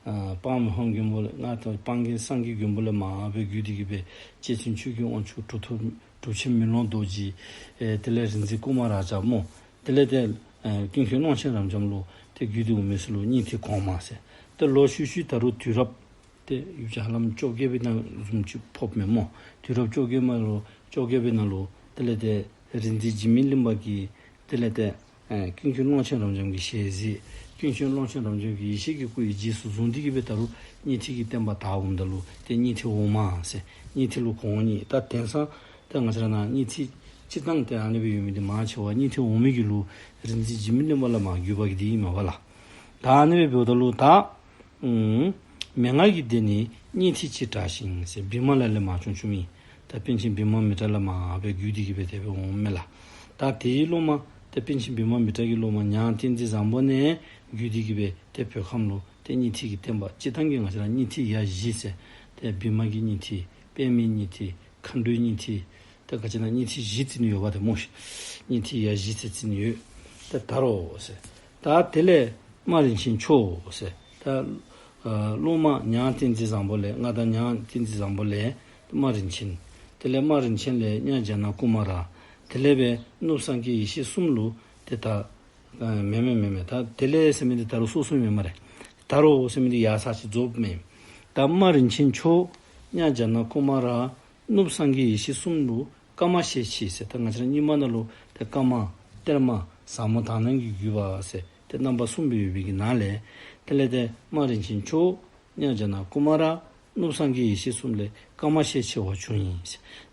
ཨ་སྤང་མི་ཕམ་མགོན་པོ་ལས་མར་ད་སྤང་མགོན་སངས་རྒྱས་མགོན་པོ་ལས་མར་སྦེ་བརྒྱུད་དེ་གི་སྦེ་རྗེ་བཙུན་ཆོས་ཀྱི་དབང་ཕྱུག་གྲུབ་ཐོབ་གྲུབ་ཆེན་མེ་ལོང་རྡོ་རྗེ། ཨེ་དེ་ལས་རིག་འཛིན་ཀུ་མ་ར་ཛ་སྨོ། དེ་ལས་ཏེ་ཨེ་ཀུན་མཁྱེན་ཀློང་ཆེན་རབ་འབྱམས་ལུ་ཏེ་བརྒྱུད་དེ་འོང་མི་ཚུ་ལུ་སྙིང་ཐིག་གོང་མ་ཟེར། ཏེ་ལོག་ཤུལ་ཤུལ་ད་རུང་དུས་རབས་ཏེ་ཡུལ་ཅིག་ཧ་ལམ་བཅོ་བརྒྱད་པའི་ནང་བཟུམ་ཅིག་ཕོགཔ་མས་སྨོ། དུས་རབས་བཅོ་བརྒྱད་མ་ལུ་བཅོ་བརྒྱད་པའི་ནང་ལུ་དེ་ལས་ཏེ་རིག་འཛིན་འཇིགས་མེད་གླིང་པ་གིས་དེ་ལས་ཏེ་ཨེ་ཀུན་མཁྱེན་ཀློང་ཆེན་རབ་འབྱམས་ཀྱི་ཞལ་གཟིགས། ཀུན་མཁྱེན་ཀློང་ཆེན་རབ་འབྱམས་ཀྱི་ཡེ་ཤེས་ཀྱི་སྐུ་ཡི་རྗེས་སུ་བཟུང་སྟེ་གི་སྦེ་ད་རུང་སྙིང་ཐིག་གི་བསྟན་པ་དར་འོངམ་ད་ལུ་ཏེ་སྙིང་ཐིག་འོག་མ་ཟེར་སྙིང་ཐིག་ལུ་གོང་འོག་གཉིས། ད་དེང་སང་ཏེ་ང་བཅས་ར་ནང་སྙིང་ཐིག་སྤྱིར་བཏང་ཏེ་ཨ་ནི་སྦེ་ཡོད་མི་འདི་མང་ཆེ་བ་སྙིང་ཐིག་འོག་མའི་གི་ལུགས་རིག་འཛིན་འཇིགས་མེད་གླིང་པ་བླ་མ་བརྒྱུད་པ་གི་འདི་ཨིན་མས་པ་ལགས། ད་ཨ་ནི་སྦེ་འབདཝ་ད་ལུ་ད་ཨུམ་མན་ངག་གི་སྡེ་ནི་སྙིང་ཐིག་ཅེས་གྲགས་ཤིང་ཟེར་བི་མ་ལ་ལས་མར་བྱུང་བྱུངམ་ཨིན། ད་པཎ་ཆེན་བི་མ་མི་ཏྲ་བླ་མ་སྦེ་བརྒྱུད་དེ་གི་སྦེ་དེ་སྦེ་འོངམ་མས་ལགས། ད་དེའི་སློབ་མ་ད་པཎ་ཆེན་བི་མ་མི་ཏྲ་གི་སློབ་མ་མྱང་བསྟན་འཛིན་བཟང་པོ་ནས་བརྒྱུད་དེ་གི་སྦེ་ཏེ་བོད་ཁམས་ལུ་ཏེ་སྙིང་ཐིག་གི་བསྟན་པ་སྤྱིར་བཏང་གི་ང་བཅས་ར་སྙིང་ཐིག་ཡ་བཞི་ཟེར་ཏེ་བི་མ་གི་སྙིང་ཐིག་པདྨའི་སྙིང་ཐིག་མཁའ་འགྲོའི་སྙིང་ཐིག་ཏེ་ག་ཅི་ན་སྙིང་ཐིག་བཞི་བརྩི་ནི་ཡོདཔ་ཏེ་སྨོ་ཤིག། སྙིང་ཐིག་ཡ་བཞི་ཟེར་བརྩི་ནི་ཡོད། ཏེ་ད་རུང་ཟེར། ད་དེ་ལས་རྨ་རིན་ཆེན་མཆོག་ཟེར། ད་ཨ་སློབ་མ་མྱང་བསྟན་འཛིན་བཟང་པོ་ལས་མངའ་བདག་མྱང་བསྟན་འཛིན་བཟང་པོ་ལས་རྨ་རིན་ཆེན། དེ་ལས་རྨ་རིན་ཆེན་ལས་གཉའ་རྒྱ་ནག་ཀུ་མ་ར། དེ་ལས་སྦེ་གནུབས་སངས་རྒྱས་ཡེ་ཤེས་གསུམ་ལུ་ཏེ་ད་ཨ་མེན་མེན་མེན་མེན་ད་དེ་ལས་ཟེར་མི་འདི་ད་རུང་སོ་སོ་མེན་མས་རེ། ད་རུང་ཟེར་མི་འདི་ཡར་ཚར་ཅིག་རྫོགསཔ་མས། ད་རྨ་རིན་ཆེན་མཆོག་གཉའ་རྒྱ་ནག་ཀུ་མ་ར། གནུབས་སངས་རྒྱས་ཡེ་ཤེས་གསུམ་ལུ་བཀའ་མ་ཤེས་ཆེ་ཟེར། ད་ང་བཅས་ར་རྙིང་མ་ནང་ལུ་ཏེ་བཀའ་མ་གཏེར་མ་ཟབ་མོ་དག་སྣང་གི་བརྒྱུད་པ་ཟེར་ཏེ་རྣམ་པ་གསུམ་སྦེ་ཡོད་པའི་གི་ནང་ལས་དེ་ལས་ཏེ་རྨ་རིན་ཆེན་མཆོག་གཉའ་རྒྱ་ནག་ཀུ་མ་ར། གནུབས་སངས་རྒྱས་ཡེ་ཤེས་གསུམ་ལས་བཀའ་མ་ཤེས་ཆེ་བ་བྱུང་ཡི་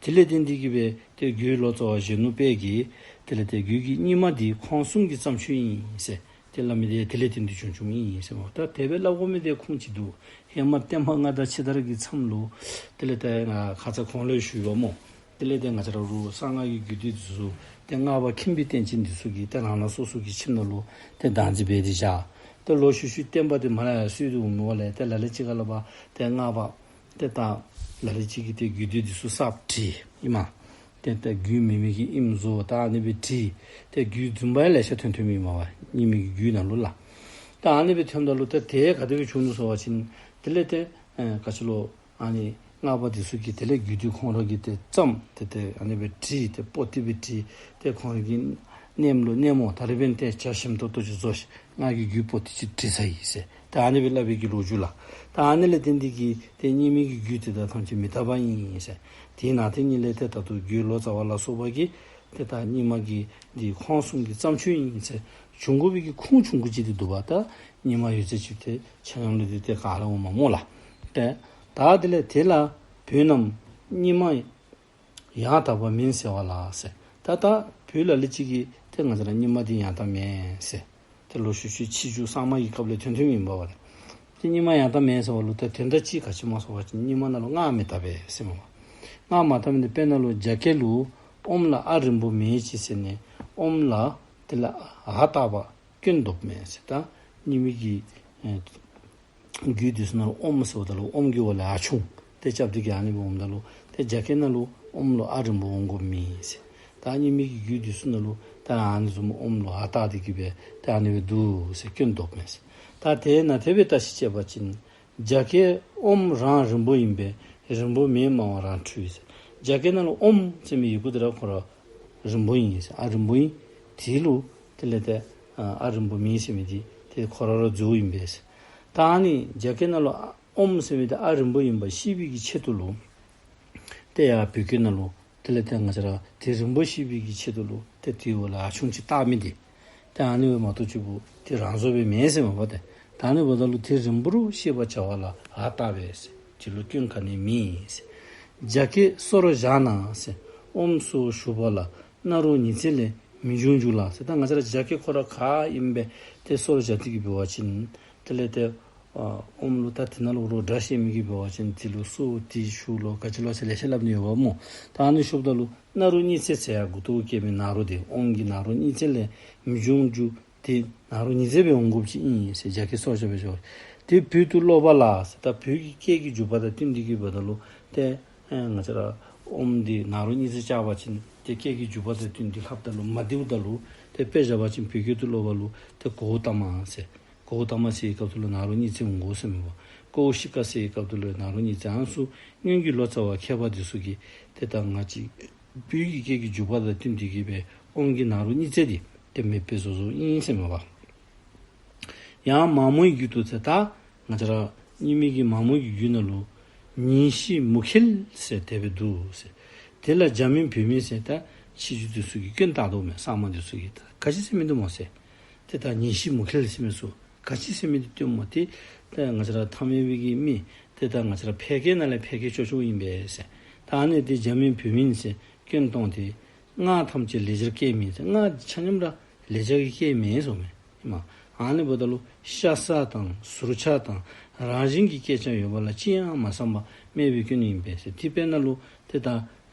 ཟེར། དེ་ལས་ཏེ་འདི་གིས་སྦེ་ཏེ་རྒྱུད་ལོ་ཙཱ་བ་གཞོན་ནུ་དཔལ་གྱིས་དེ་ལས་ཏེ་རྒྱུད་ཀྱི་རྙིང་མ་འདི་ཁོང་གསུམ་གྱི་བརྩམས་ཆོས་ཨིན་ཟེར་ཏེ་སླབ་མི་འདི་དེ་ལས་ཏེ་འདི་བྱུང་བྱུངམ་ཨིན་ཟེར་སྨོ། ད་དེ་སྦེ་སླབ་དགོ་མི་འདི་ཁུངས་ཅིག་འདུག། ཧེ་མ་བསྟན་པ་སྔ་དར་ཕྱི་དར་གྱི་མཚམས་ལུ་དེ་ལས་ཏེ་ང་ཁ་ཙ་གོང་ལུ་ཞུ་ཡི་པ་སྨོ། དེ་ལས་ཏེ་ང་བཅས་ར་རུང་གསང་སྔགས་ཀྱི་རྒྱུད་སྡེ་འདི་ཚུ་ཏེ་སྔགས་པ་མཁྱེན་པའི་བསྟན་ཅན་འདི་ཚུ་གིས་ཏེ་རང་རང་སོ་སོ་གི་ཁྱིམ་ནང་ལུ་ཏེ་བདག་འཛིན་འབད་དེ་བཞག། ཏེ་ལོག་ཤུལ་ཤུལ་བསྟན་པ་འདི་མར་ཡར་སོང་སྟེ་འོང་མི་འབདཝ་ལས་ཏེ་ལ་ལུ་ཅིག་ག་ལུ་འབད་ཏེ་སྔགས་པ་ཏེ་ད་ལ་ལུ་ཅིག་གིས་ཏེ་རྒྱུད་སྡེ་འདི་ཚུ་གསརཔ་བྲིས་ཨིན་མས། ཏེ་ད་རྒྱུད་མེད་མི་གི་ཨིནམ་བཟོ་ད་ཨ་ནི་སྦེ་བྲིས། ཏེ་རྒྱུད་རྫུན་པ་ཡང་ལེ་ཤ་ཐོན་ཐོནམ་ཨིན་མས་པ། རྙིང་མའི་གི་རྒྱུད་ནང་ལུ་ལགས། ད་ཨ་ནི་སྦེ་ཐོནམ་ད་ལུ་ཏེ་དེ་ག་དེ་སྦེ་བྱུང་ནུག་ཟེར་བ་ཅིན་དེ་ལས་ཏེ་ཨེ་ག་ཅི་ལོ་ཨ་ནི་སྔགས་པ་འདི་ཚུ་གིས་དེ་ལས་རྒྱུད་སྡེ་ཁོང་ར་གིས་ཏེ་བརྩམས་ཏེ་ཏེ་ཨ་ནི་སྦེ་བྲིས་ཏེ་པོ་ཏི་སྦེ་བྲིས་ཏེ་ཁོང་ར་གི་མནལ་ལུ་མནལ་མོ་ད་རེས་འབདན་ཏེ་བྱ་ཞིམ་ཏོག་ཏོ་ཅིག་བཟོ་ཤིག། ང་གིས་རྒྱུད་པོ་ཏི་ཅིག་བྲིས་ཚར་ཡི་ཟེར། ད་ཨ་ནི་སྦེ་སླབ་པའི་གི་ལོ་རྒྱུས་ལགས། ད་ཨ་ནི་ལས་ཏེ་འདི་གིས་ཏེ་རྙིང་མའི་གི་རྒྱུད་དེ་དག་ཐམས་ཅད་མི་རྟག་པ་ཨིན་ཟེར། དེ་ནང་དེ་ཉིད་ལས་ཏེ་ད་ལྟོ་རྒྱུད་ལོ་ཙཱ་བ་ལ་སོགས་པ་གིས་ཏེ་ད་རྙིང་མ་གི་འདི་ཁོང་གསུམ་གྱི་བརྩམས་ཆོས་ཨིན་ཟེར་བྱུང་དགོ་པའི་གི་ཁུངས་བྱུང་དགོ་ཅིག་འདི་འདུག་པ། ད་རྙིང་མ་ཡོད་ཚད་ཅིག་ཏེ་ཆ་མཉམ་ལས་ཏེ་ཏེ་ག་ར་འོང་མས་སྨོ་ལགས། ཏེ་ད་དེ་ལས་དེ་ལ་བོད་རྣམས་རྙིང་མ་ཡང་དག་པ་མིན་ཟེར་བ་ལ་ཟེར། ད་ད་བོད་ལ་ལུ་ཅིག་གིས་ཏེ་ང་བཅས་ར་རྙིང་མ་འདི་ཡང་དག་མེན་ཟེར། ཏེ་ལོག་ཤུལ་ཤུལ་ཕྱིས་འགྱུར་གསར་མ་གི་སྐབས་ལས་ཐོན་ཐོནམ་ཨིན་པ་པ། ཏེ་རྙིང་མ་ཡང་དག་མེན་ཟེར་བ་ལུ་ཏེ་དོན་དག་ཅིག་ག་ཅི་སྨོ་ཟེར་བ་ཅིན་རྙིང་མ་ནང་ལུ་སྔགས་མི་དག་པས་ཟེར་སྨོ། སྔགས་མ་དག་མི་འདི་དཔེར་ན་ལུ་རྒྱ་སྐད་ལུ་ཨོཾ་ལ་ཨ་རིང་པོ་མེད་ཅེས་ཟེར་ནི་ཨོཾ་ལ་དེ་ལས་ཨ་བཏགས་པ་སྐྱོན་འདོགས་མེད་ཟེར། ད་རྙིང་མའི་གི་ཨེ་རྒྱུད་འདི་ཚུ་ནང་ལུ་ཨོཾ་ཟེརཝ་ད་ལུ་ཨོཾ་གི་འོག་ལས་ཨ་ཆུང་ཏེ་རྐྱབ་སྟེ་གི་ཨ་ནི་སྦེ་འོངམ་ད་ལུ་ཏེ་རྒྱ་སྐད་ནང་ལུ་ཨོཾ་ལུ་ཨ་རིང་པོ་འོང་དགོཔ་མེད་ཟེར། ད་རྙིང་མའི་གི་རྒྱུད་འདི་ཚུ་ནང་ལུ་ད་ཨ་ནི་བཟུམ་ཨོཾ་ལུ་ཨ་བཏགས་ཏེ་གི་སྦེ་ད་ཨ་ནི་སྦེ་འདུག་ཟེར་སྐྱོན་འདོགས་མེད་ཟེར། ད་དེ་ནང་དེ་སྦེ་བརྟག་ཞིབ་དཔྱད་པ་ཅིན་རྒྱ་སྐད་ཨོཾ་རང་རིང་པོ་ཨིན་པས། རིང་པོ་མེད་སྨྲ་བ་རང་འཁྲུལ་ཟེར། རྒྱ་སྐད་ནང་ལུ་ཨོཾ་ཟེར་མི་ཡི་གུ་དེ་ར་ཁོ་ར་རིང་པོ་ཨིན་ཟེར། ཨ་རིང་པོ་ཨིན། དེ་ལུ་དེ་ལས་ཏེ་ཨ་ཨ་རིང་པོ་མེད་ཟེར་མི་འདི་ཏེ་ཁོ་ར་ར་རྫོགསཔ་ཨིན་པས་ཟེར། ད་ཨ་ནི་རྒྱ་སྐད་ནང་ལུ་ཨོཾ་ཟེར་མི་འདི་ཨ་རིང་པོ་ཨིནམ་ཤེས་པའི་གི་ཆེད་དུ་ལུ་ཏེ་ཡར་བོད་སྐད་ནང་ལུ་དེ་ལས་ཏེ་ང་བཅས་ར་དེ་རིང་པོ་ཤེས་པའི་གི་ཆེད་དུ་ལུ་ཏེ་དེའི་འོག་ལས་ཨ་ཆུང་ཅིག་བཏགས་མི་འདི་ཏེ་ཨ་ནི་སྦེ་མ་གཏོགས་གཅིག་པུ་ཏེ་རང་བཟོ་སྦེ་མེན་ཟེར་མས་པ། ཏེ་ད་ཨ་ནི་འབདཝ་ད་ལུ་དེ་རིང་པོར་ཤེས་པར་བྱ་བ་ལ་ཨ་བཏགས་པས་ཟེར། དེ་ལུ་སྐྱོན་ག་ནི་མེད་ཟེར། རྒྱ་སྐད་སོར་བཞག་ན་ཟེར། ཨོཾ་སོགས་ཞུ་བ་ལ་སྣ་རོ་ཉི་ཚེ་ལས་མི་འབྱུང་འགྱུར་ལ་ཟེར། ད་ང་བཅས་ར་རྒྱ་སྐད་ཁོ་ར་ག་ཨིནམ་སྦེ་ཏེ་སོར་བཞག་སྟེ་གི་འབད་བ་ཅིན་དེ་ལས་ཏེ་ཨ་ཨོཾ་ལུ་ད་དེ་ནང་ལུ་རོགས་སྒྲ་བཤད་མི་གིས་འབད་བ་ཅིན་དེ་ལུ་སོ་ཏི་ཤུ་ལོ་ག་ཅི་ལོ་ཟེར་ལེ་ཤ་སླབ་ནི་ཡོདཔ་སྨོ། ད་ཨ་ནི་ཞུཝ་ད་ལུ་སྣ་རོ་གཉིས་བརྩེགས་ཟེར་ཡང་མགུ་ཏོ་སྐྱེ་མི་ནཱ་རོ་དེ་ཨོཾ་གྱི་ནཱ་རོ་གཉིས་བརྩེགས་ལས་མི་འབྱུང་འགྱུར་དེ་ནཱ་རོ་ཉི་ཚེ་སྦེ་འོང་དགོཔ་ཅིག་ཨིན་ཟེར་རྒྱ་སྐད་སོར་བཞག་སྦེ་ཞུ་བ། དེ་བོད་དུ་ཀློག་པ་ལ་ཟེར། ད་བོད་ཀྱི་སྐད་ཀྱི་འཇུག་པ་དང་བསྟུན་ཏེ་གི་འབདཝ་ད་ལུ་ཏེ་ཨེ་ང་བཅས་ར་ཨོཾ་འདི་ནཱ་རོ་གཉིས་བརྩེགས་བཅག་པ་ཅིན་ཏེ་སྐད་ཀྱི་འཇུག་པ་དང་བསྟུན་ཏེ་ལྷབ་ད་ལུ་མ་བདེཝ་ད་ལུ་ཏེ་དཔེ་བཞག་པ་ཅིན་བོད་སྐད་དུ་ཀློག་པ་ལུ་ཏེ་གཽ་ཏ་མ་ཟེར། གཽ་ཏ་མ་ཟེར་བའི་སྐབས་སུ་ལུ་ནཱ་རོ་གཉིས་བརྩེགས་འོང་དགོ་ཟེར་མས་པ། ཀོའུ་ཤི་ཀ་ཟེར་བའི་སྐབས་སུ་ལུ་ནཱ་རོ་གཉིས་བརྩེགས། ཨ་ནི་ཚུ་སྔོན་གྱི་ལོ་ཙཱ་བ་མཁས་པ་འདི་ཚུ་གིས་ཏེ་ད་ང་བཅས་བོད་ཀྱི་སྐད་ཀྱི་འཇུག་པ་དང་བསྟུན་ཏེ་གི་སྦེ་ཨོཾ་གྱི་ནཱ་རོ་གཉིས་བརྩེགས་འདི་ཏེ་མེདཔ་སྦེ་བཟོ་བཟོཝ་ཨིན་ཟེར་མས་པ། ཡང་མ་མོའི་རྒྱུད་དུ་ཟེར། ད་ང་བཅས་ར་རྙིང་མའི་གི་མ་མོ་གི་རྒྱུད་ནང་ལུ་ཉིན་ཤིང་མུ་ཁེལ་ཟེར་དེ་སྦེ་འདུག་ཟེར། དེ་ལ་རྒྱ་མིན་བོད་མིན་ཟེར་ད་ཕྱི་རྒྱུད་འདི་ཚུ་གིས་སྐྱོན་བཏགས་དོ་མས། གསར་མ་འདི་ཚུ་གིས་ད་ག་ཅི་ཟེར་མི་འདུག་སྨོ་ཟེར། ཏེ་ད་ཉིན་ཤིང་མུ་ཁེལ་ཟེར་མི་ཚུ་ ག་ཅི་ཟེར་མི་འདི་སྟོནམ་འདི་ཏེ་ང་བཅས་ར་ཐ་མལ་པའི་གི་མི་ཏེ་ད་ང་བཅས་ར་ཕལ་སྐད་ནང་ལས་ཕལ་སྐད་ཅོག་ཅོག་ཨིན་པས་ཟེར། ད་ཨ་ནི་འདི་འཇམ་མིན་བུད་མིན་ཟེར་སྐྱོན་བཏང་སྟེ་སྔགས་ཐམས་ཅད་ལེགས་སྦྱར་སྐད་མིན་ཟེར། སྔགས་ཆ་མཉམ་ར་ལེགས་སྦྱར་གྱི་སྐད་མེན་ཟེརཝ་མས། ཨིན་མས། ཨ་ནི་འབདཝ་ད་ལུ་ཤ་ཟ་དང་ཟུར་ཆག་དང་རང་བཞིན་གྱི་སྐད་ཀྱང་ཡོད་པ་ལ་ཅི་ཡང་མ་བསམ་པ་སྨྲས་པའི་སྐྱོན་ཨིན་པས་ཟེར། དེ་དཔེར་ན་ལུ་ཏེ་ད་ཨ་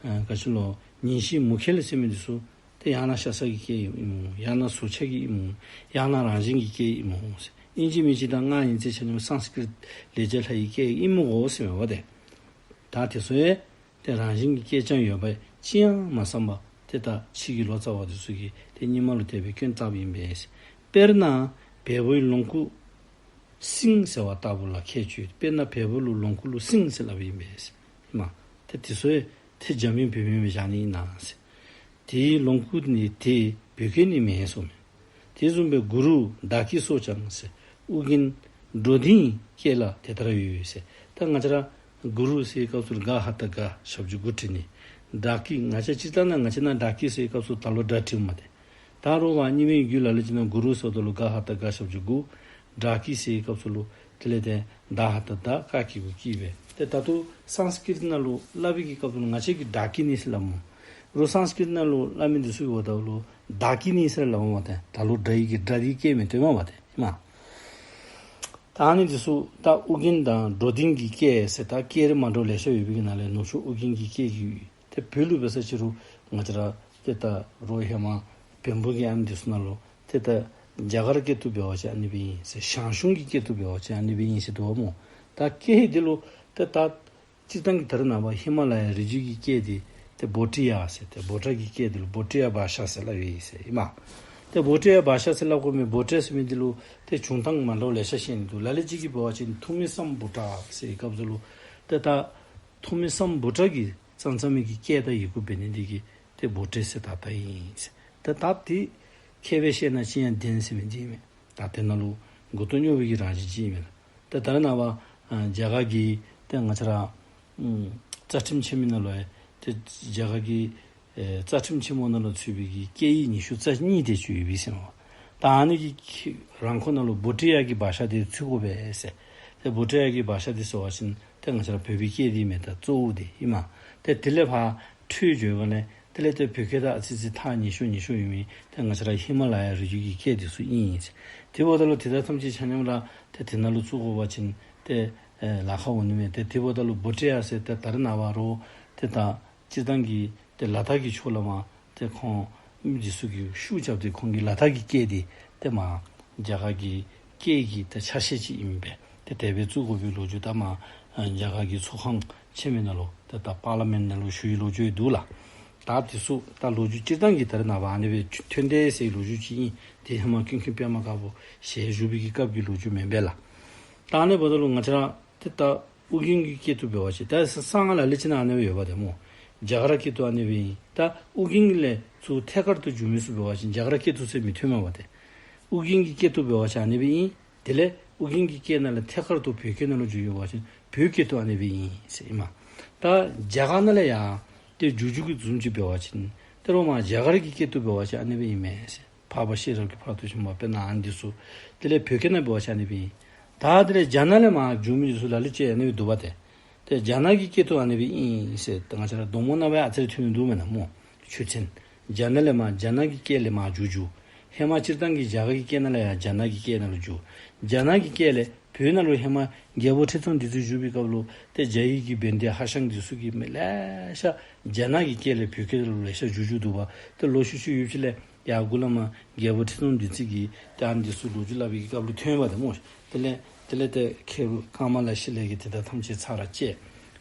ག་ཅི་ལོ་ཉིན་བྱེད་མུ་གེ་ལ་ཟེར་མི་འདི་ཚུ་ཏེ་ཡང་ན་ཤ་ཟ་གི་སྐད་ཨིནམ་འོང་། ཡང་ན་ཟུར་ཆག་གི་ཨིནམ་འོང་། ཡང་ན་རང་བཞིན་གྱི་སྐད་ཨིནམ་འོང་ཟེར། ཨིན་ཅི་མིན་ཅི་ད་སྔགས་ཨིན་ཚེ་ཆ་མཉམ་སཾསྐྲྀཏ་ལེགས་སྦྱར་ལྷ་ཡི་སྐད་ཨིནམ་འོང་ཟེར་མས་པ་ཏེ། ད་དེ་ཚུ་ཡང་ཏེ་རང་བཞིན་གྱི་སྐད་ཀྱང་ཡོད་པས་ཅི་ཡང་མ་བསམ་པ་ཏེ་ད་ཕྱི་གི་ལོ་ཙཱ་བ་འདི་ཚུ་གིས་ཏེ་རྙིང་མ་ལུ་དད་པའི་སྐྱོན་བཏགསཔ་ཨིན་པས་ཟེར། དཔེར་ན་བལ་པོའི་ལོངས་སྐུ་སྲིང་ཟེར་བ་ལྟ་བུ་ལ་ཁྱད་ཆོས། དཔེར་ན་བལ་པོ་ལུ་ལོངས་སྐུ་ལུ་སྲིང་ཟེར་སླབ་ཨིན་པས་ཟེར། ཨིན་མས། ཏེ་དེ་ཚུ་ཡང་ཏེ་འཇམ་མིན་བུད་མིན་སྦེ་བཞག་ནི་ཨིན་ན་ཟེར། དེའི་ལོངས་སྐུ་ནི་དེ་བོད་སྐད་ནི་མེན་ཟེརཝ་མས། དེ་བཟུམ་སྦེ་གུ་རུ་བདག་གི་སོགས་ཀྱང་ཟེར། ཨོ་རྒྱན་འགྲོ་འདིའི་སྐད་ལ་དེ་ལྟར་ཡོད་ཟེར། ད་ང་བཅས་ར་གུ་རུ་ཟེར་བའི་སྐབས་སུ་ལུ་ག་ཧ་ད་ག་ཞབས་ཀྱུ་གུ་བྲིས་ནི། བདག་གི་ང་བཅས་སྤྱིར་བཏང་ན་ང་བཅས་ནང་བདག་གི་ཟེར་བའི་སྐབས་སུ་ད་ལོག་སྒྲ་བྲིཝ་མས་ཏེ། ད་རུང་བ་རྙིང་མའི་རྒྱུད་ལ་ལུ་ཅིག་ནང་གུ་རུ་ཟེརཝ་ད་ལུ་ག་ཧ་ད་ག་ཞབས་ཀྱུ་གུ། བདག་གི་ཟེར་བའི་སྐབས་སུ་ལུ་དེ་ལས་ཏེ་ད་ཧ་ད་ད་ཀ་གི་གུ་ཀྱི་སྦེ། ཏེ་ད་ལྟོ་སཾསྐྲྀཏ་ནང་ལུ་སླབ་པའི་གི་སྐབས་སུ་ལུ་ང་བཅས་ཀྱིས་བདག་གི་ནི་ཟེར་སླབ་སྨོ། རོགས་སཾསྐྲྀཏ་ནང་ལུ་སླབ་མི་འདི་ཚུ་གིས་འབདཝ་ད་ལུ་བདག་གི་ནི་ཟེར་སླབ་སྨོ་ཏེ། ད་ལྟོ་སྒྲ་ཡི་གི་སྒྲ་འདི་སྐྱེ་མི་སྟོནམ་མས་པ་ཏེ། ཨིན་མས། ད་ཨ་ནི་འདི་ཚུ་ད་ཨོ་རྒྱན་དང་འགྲོ་འདི་གི་སྐད་ཟེར་ད་སྐད་རིགས་མ་འདྲཝ་ལེ་ཤ་ཡོད་པའི་གི་ནང་ལས་ནུབ་ཕྱོགས་ཨོ་རྒྱན་གྱི་སྐད་ཀྱི་ཡོད། ཏེ་བོད་ལུ་འབད་ས་ཅིག་རུང་ང་བཅས་ར་ཏེ་ད་རོགས་ཧེ་མ་བོན་པོ་གི་ཨ་ནི་འདི་ཚུ་ནང་ལུ་ཏེ་ད་རྒྱ་གར་སྐད་དུ་འབད་བ་ཅིན་ཨ་ནི་སྦེ་ཨིན་ཟེར། ཞང་ཞུང་གི་སྐད་དུ་འབད་བ་ཅིན་ཨ་ནི་སྦེ་ཨིན་ཟེར་འདུག་པ་སྨོ། ད་སྐད་འདི་ལུ་ཏེ་ད་སྤྱིར་བཏང་གི་ད་རེས་ནངས་པ་ཧི་མ་ལ་ཡ་རི་རྒྱུད་ཀྱི་སྐད་འདི་ཏེ་བྷོ་ཊི་ཡ་ཟེར། ཏེ་བྷོ་ཊ་གི་སྐད་འདི་ལུ་བྷོ་ཊི་ཡ་བྷ་ཤ་ཟེར་སླབ་ཨིན་ཟེར་ཨིན་མས། ཏེ་བྷོ་ཊི་ཡ་བྷ་ཤ་ཟེར་སླབ་དགོ་མི་བྷོ་ཊ་ཟེར་མི་འདི་ལུ་ཏེ་བྱུང་སྟངས་མ་འདྲཝ་ལེ་ཤ་བཤད་ནི་འདུག། ལ་ལུ་ཅིག་གིས་འབད་བ་ཅིན་ཐུ་མི་སམ་བྷོ་ཊ་ཟེར་བའི་སྐབས་སུ་ལུ་ཏེ་ད་ཐུ་མི་སམ་བྷོ་ཊ་གི་ཙང་ཙང་མི་གི་སྐད་དང་ཡི་གུ་འབད་ནི་འདི་གིས་ཏེ་བྷོ་ཊ་ཟེར་བཏགས་བཏགསཔ་ཨིན་ཟེར། ཏེ་ད་འདི་མཁས་པས་བཤད་ན་ཅི་ཡང་བདེན་ཟེར་མི་འདི་ཨིན་མས། ད་དེ་ནང་ལུ་མགུ་ཏོ་སྨྱོ་བའི་གི་རང་བཞིན་ཅིག་ཨིན་མས་ལགས། ཏེ་ད་རེས་ནངས་པ་ཨ་རྒྱ་གར་གྱི་ཏེ་ང་བཅས་ར་ཨམ་རྩ་ཁྲིམས་ཆེན་མོ་ནང་ལུ་ཡང་ཏེ་རྒྱ་གར་གྱི་ཨེ་རྩ་ཁྲིམས་ཆེན་མོ་ནང་ལུ་ཚུད་པའི་གི་སྐད་ཡིག་ཉི་ཤུ་རྩ་གཉིས་དེ་ཅིག་ཡོད་པས་ཟེར་མས། ད་ཨ་ནི་གི་རང་ཁོངས་ནང་ལུ་བྷོ་ཊི་ཡ་གི་བྷ་ཤ་དེ་ཚུད་དགོ་པས་ཟེར། ཏེ་བྷོ་ཊི་ཡ་གི་བྷ་ཤ་དེ་ཟེར་བ་ཅིན་ཏེ་ང་བཅས་ར་བོད་པའི་སྐད་འདི་མེན་ད་གཙོ་བོ་དེ་ཨིན་མས། ཏེ་དེ་ལས་ཕར་འཕྲོས་འགྱོ་བ་ལས་དེ་ལས་ཏེ་བོད་སྐད་དང་ཨ་ཙི་ཅིག་ཐག་ཉེ་ཤོས་ཉེ་ཤོས་ཡོད་མི་ཏེ་ང་བཅས་ར་ཧི་མ་ལ་ཡ་རི་རྒྱུད་ཀྱི་སྐད་འདི་ཚུ་ཨིན་ཟེར། དེ་འབདཝ་ད་ལུ་དེ་དག་ཐམས་ཅད་ཆ་མཉམ་ར་ཏེ་དེ་ནང་ལུ་བཙུགས་དགོ་པ་ཅིན་ཏེ་ཨེ་ལཱ་ཁག་འོང་ནི་མས། ཏེ་དེ་འབདཝ་ད་ལུ་བྷོ་ཊི་ཡ་ཟེར་ཏེ་ད་རེས་ནངས་པ་རོགས་ཏེ་ད་སྤྱིར་བཏང་གི་ཏེ་ལ་དྭགས་ཀྱི་ཕྱོགས་ལས་མར་ཏེ་ཁོང་མི་འདི་ཚུ་གིས་ཤུགས་རྐྱབ་སྟེ་ཁོང་གིས་ལ་དྭགས་ཀྱི་སྐད་འདི་ཏེ་མར་རྒྱ་གར་གྱི་སྐད་ཀྱི་ཏེ་ཆ་ཤས་ཅིག་ཨིན་པས། ཏེ་དེ་སྦེ་བཙུགས་དགོ་པའི་ལོ་རྒྱུས་ད་མར་ཨ་རྒྱ་གར་གྱི་ཚོགས་ཁང་ཆེན་མོའི་ནང་ལུ་ཏེ་ད་པར་ལི་མེནཊ་ནང་ལུ་ཞུ་བའི་ལོ་རྒྱུས་འདུག་ལགས། ད་དེ་ཚུ་ད་ལོ་རྒྱུས་སྤྱིར་བཏང་གི་ད་རེས་ནངས་པ་ཨ་ནི་སྦེ་ཐོན་ཏེ་ཟེར་བའི་ལོ་རྒྱུས་ཅིག་ཨིན། དེ་ཧེ་མ་ཀུན་མཁྱེན་པདྨ་དཀར་པོ་ཞལ་བཞུགས་པའི་གི་སྐབས་ཀྱི་ལོ་རྒྱུས་མེན་པས་ལགས། ད་ཨ་ནི་འབདཝ་ད་ལུ་ང་བཅས་ར་ཏེ་ད་ཨོ་རྒྱན་གྱི་སྐད་དུ་འབད་བ་ཅིན་ད་གསང་སྔགས་ལ་ལུ་ཅིག་ནང་ཨ་ནི་སྦེ་ཡོད་པ་ཏེ་སྨོ། རྒྱ་གར་སྐད་དུ་ཨ་ནི་སྦེ་ཨིན། ད་ཨོ་རྒྱན་གྱི་ལས་ཚུར་ཐད་ཀར་དུ་འགྱུར་མི་ཚུ་འབད་བ་ཅིན་རྒྱ་གར་སྐད་དུ་ཟེར་མི་ཐོནམ་མས་པ་ཏེ། ཨོ་རྒྱན་གྱི་སྐད་དུ་འབད་བ་ཅིན་ཨ་ནི་སྦེ་ཨིན། དེ་ལས་ཨོ་རྒྱན་གྱི་སྐད་ནང་ལས་ཐད་ཀར་དུ་བོད་སྐད་ནང་ལུ་འགྱུར་ཡོད་པ་ཅིན་བོད་སྐད་དུ་ཨ་ནི་སྦེ་ཨིན་ཟེར་ཨིན་མས། ད་རྒྱ་གར་ནང་ལས་ཡར་ཏེ་འགྱུར་འགྱུར་གྱི་བཟུམ་ཅིག་འབད་བ་ཅིན་ཏེ་རོགས་མར་རྒྱ་གར་གྱི་སྐད་དུ་འབད་བ་ཅིན་ཨ་ནི་སྦེ་ཨིན་མས་ཟེར། འཕགས་པ་ཤེས་རབ་ཀྱི་ཕ་རོལ་ཏུ་ཕྱིན་པ་དཔེར་ན་ཨ་ནི་འདི་ཚུ། དེ་ལས་བོད་སྐད་ནང་འབད་བ་ཅིན་ཨ་ནི་སྦེ་ཨིན། ད་དེ་ལས་རྒྱ་ནག་ལས་མར་འགྱུར་མི་འདི་ཚུ་ལ་ལུ་ཅིག་ཨ་ནི་སྦེ་འདུག་པ་ཏེ། ཏེ་རྒྱ་ནག་གི་སྐད་དུ་ཨ་ནི་སྦེ་ཨིན་ཟེར་ཏེ་ང་བཅས་ར་མདོ་སྨད་ནང་སྦེ་ཨ་ཙི་རེ་ཐོན་ནི་འདུག་མེན་ན་སྨོ། ཆོས་ཚན། རྒྱ་ནག་ལས་མར་རྒྱ་ནག་གི་སྐད་ལས་མར་འགྱུར་འགྱུར། ཧེ་མ་སྤྱིར་བཏང་གི་རྒྱ་གར་གྱི་སྐད་ནང་ལས་ཡར་རྒྱ་ནག་གི་སྐད་ནང་ལུ་འགྱུར། རྒྱ་ནག་གི་སྐད་ལས་བོད་ནང་ལུ་ཧེ་མ་རྒྱལ་པོ་ཁྲི་སྲོང་ལྡེ་བཙན་བཞུགས་པའི་སྐབས་ལུ་ཏེ་རྒྱ་ཡི་གི་བན་དེ་ཧྭ་ཤང་འདི་ཚུ་གིས་མི་ལེ་ཤ་རྒྱ་ནག་གི་སྐད་ལས་བོད་སྐད་ལུ་ལེ་ཤ་བསྒྱུར་བསྒྱུར་འདུག་པ། ཏེ་ལོག་ཤུལ་ཤུལ་ཡུདཔ་ཅིག་ལས་ཡར་མགུ་ལས་མར་རྒྱལ་པོ་ཁྲི་སྲོང་ལྡེ་བཙན་གྱིས་ཏེ་ཨ་ནི་འདི་ཚུ་ལོ་རྒྱུས་སླབ་པའི་སྐབས་ལུ་ཐོན་པ་ཏེ་སྨོ། དེ་ལས་དེ་ལས་ཏེ་མཁས་པ་ཀ་མ་ལ་ཤཱི་ལ་གིས་དེ་དག་ཐམས་ཅད་ཚར་ར་བཅད།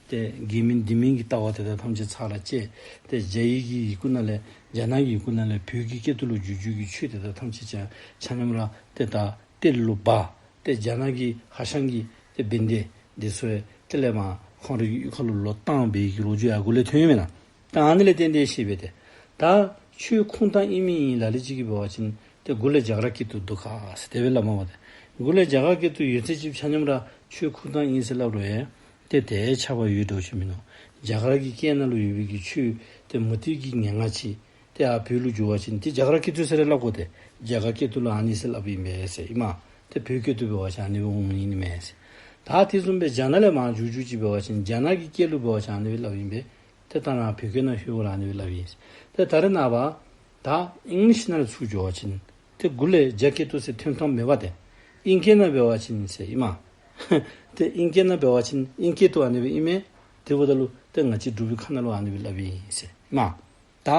ཏེ་དགེ་མིན་སྡིག་མིན་གྱི་ལྟ་བ་དེ་དག་ཐམས་ཅད་ཚར་ར་བཅད། ཏེ་རྒྱ་ཡི་གི་ཡི་གུ་ནང་ལས་རྒྱ་ནག་གི་ཡི་གུ་ནང་ལས་བོད་ཀྱི་སྐད་དུ་ལུ་བསྒྱུར་བསྒྱུར་གྱི་ཆོས་དེ་དག་ཐམས་ཅད་ཀྱང་ཆ་མཉམ་ར་ཏེ་ད་གཏེར་ལུ་སྦ། ཏེ་རྒྱ་ནག་གི་ཧྭ་ཤང་གི་ཏེ་བན་དེ་འདི་ཚུ་ཡང་དེ་ལས་མར་ཁོང་རའི་གཡུས་ཁ་ལུ་ལོག་བཏང་བའི་གི་ལོ་རྒྱུས་ཡར་མགུ་ལས་ཐོན་ཡོད་མེན་ན། ད་ཨ་ནི་ལས་བརྟེན་ཏེ་ཞེས་པས་ཏེ། ད་ཆོས་ཁུངས་དང་ཨིན་མི་ཨིན་ལ་ལུ་ཅིག་གིས་འབད་བ་ཅིན་ཏེ་མགུ་ལས་རྒྱ་གར་སྐད་དུ་འདུག་ག་ཟེར་དེ་སྦེ་སླབ་མས་པ་ཏེ། མགུ་ལས་རྒྱ་གར་སྐད་དུ་ཡོད་ཚད་ཅིག་ཆ་མཉམ་ར་ཆོས་ཁུངས་དང་ཨིན་ཟེར་སླབ་རུང་ཡང་ཏེ་དེ་ཁྱབ་པ་ཡོད་འགྲོ་ཅི་མིན་ནུག། རྒྱ་གར་གྱི་སྐད་ནང་ལུ་ཡོད་པའི་གི་ཆོས་ཏེ་མུ་སྟེགས་ཀྱི་ངན་སྔགས་ཅིག་ཏེ་ཨ་བོད་ལུ་བསྒྱུར་བ་ཅིན་ཏེ་རྒྱ་གར་སྐད་དུ་ཟེར་ར་སླབ་དགོ་ཏེ། རྒྱ་གར་སྐད་དུ་ལུ་ཨ་ནི་ཟེར་སླབ་ཨིན་པས་ཟེར་ཨིན་མས། ཏེ་བོད་སྐད་དུ་འབད་བ་ཅིན་ཨ་ནི་སྦེ་འོང་ནི་ཨིན་མས་ཟེར། ད་དེ་བཟུམ་སྦེ་རྒྱ་ནག་ལས་མར་འགྱོ་འགྱོཝ་ཅིག་འབད་བ་ཅིན་རྒྱ་ནག་གི་སྐད་ལུ་འབད་བ་ཅིན་ཨ་ནི་སྦེ་སླབ་ཨིན་པས། ཏེ་ད་རང་བོད་སྐད་ནང་ལྷོད་ར་ཨ་ནི་སྦེ་སླབ་ཨིན་ཟེར། ཏེ་ད་རེས་ནངས་པ་ད་ཨིང་ལིཤ་ནང་ལུ་ཚུར་འགྱོ་བ་ཅིན་ཏེ་གུ་ལས་རྒྱ་སྐད་དུ་ཟེར་ཐོན་ཐངས་མེད་པ་ཏེ། ཨིང་སྐད་ནང་འབད་བ་ཅིན་ཟེར་ཨིན་མས། ཏེ་ཨིང་སྐད་ནང་འབད་བ་ཅིན་ཨིང་སྐད་དུ་ཨ་ནི་སྦེ་ཨིན་མས། དེ་འབདཝ་ད་ལུ་ཏེ་ང་བཅས་འབྲུག་པའི་ཁ་ནང་ལུ་ཨ་ནི་སྦེ་སླབ་ཨིན་ཟེར་ཨིན་མས། ད་ཨ་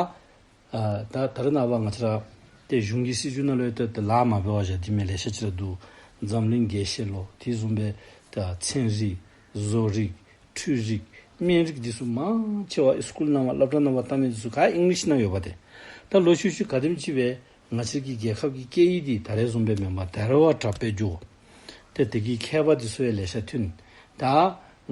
ད་ད་རེས་ནངས་པ་ང་བཅས་ར་ཏེ་གཞུང་གི་སྲིད་བྱུས་ནང་ལུ་ཏེ་ཏེ་ལཱ་མ་འབད་བར་བཞག་སྟེ་མི་ལེ་ཤ་ཅིག་ར་འདུག། འཛམ་གླིང་རྒྱལ་སྤྱི་ལོ་དེ་བཟུམ་སྦེ་ད་ཚན་རིག་བཟོ་རིག་འཕྲུལ་རིག་སྨན་རིག་འདི་ཚུ་མང་ཆེ་བ་སི་ཀུལ་ནང་སློབ་གྲྭ་ནང་ལྟ་མི་འདི་ཚུ་ག་ཨིང་ལིཤ་ནང་ཡོད་པ་ཏེ། ད་ལོག་ཤུལ་ཤུལ་ག་དེམ་ཅིག་སྦེ་ང་བཅས་ཀྱི་རྒྱལ་ཁབ་ཀྱི་སྐད་ཡིག་འདི་ད་རེས་བཟུམ་སྦེ་མེན་པར་ད་རེས་བ་དྲགཔ་སྦེ་འགྱོ། ཏེ་དེ་གི་མཁས་པ་འདི་ཚུ་ཡང་ལེ་ཤ་ཐོན། ད་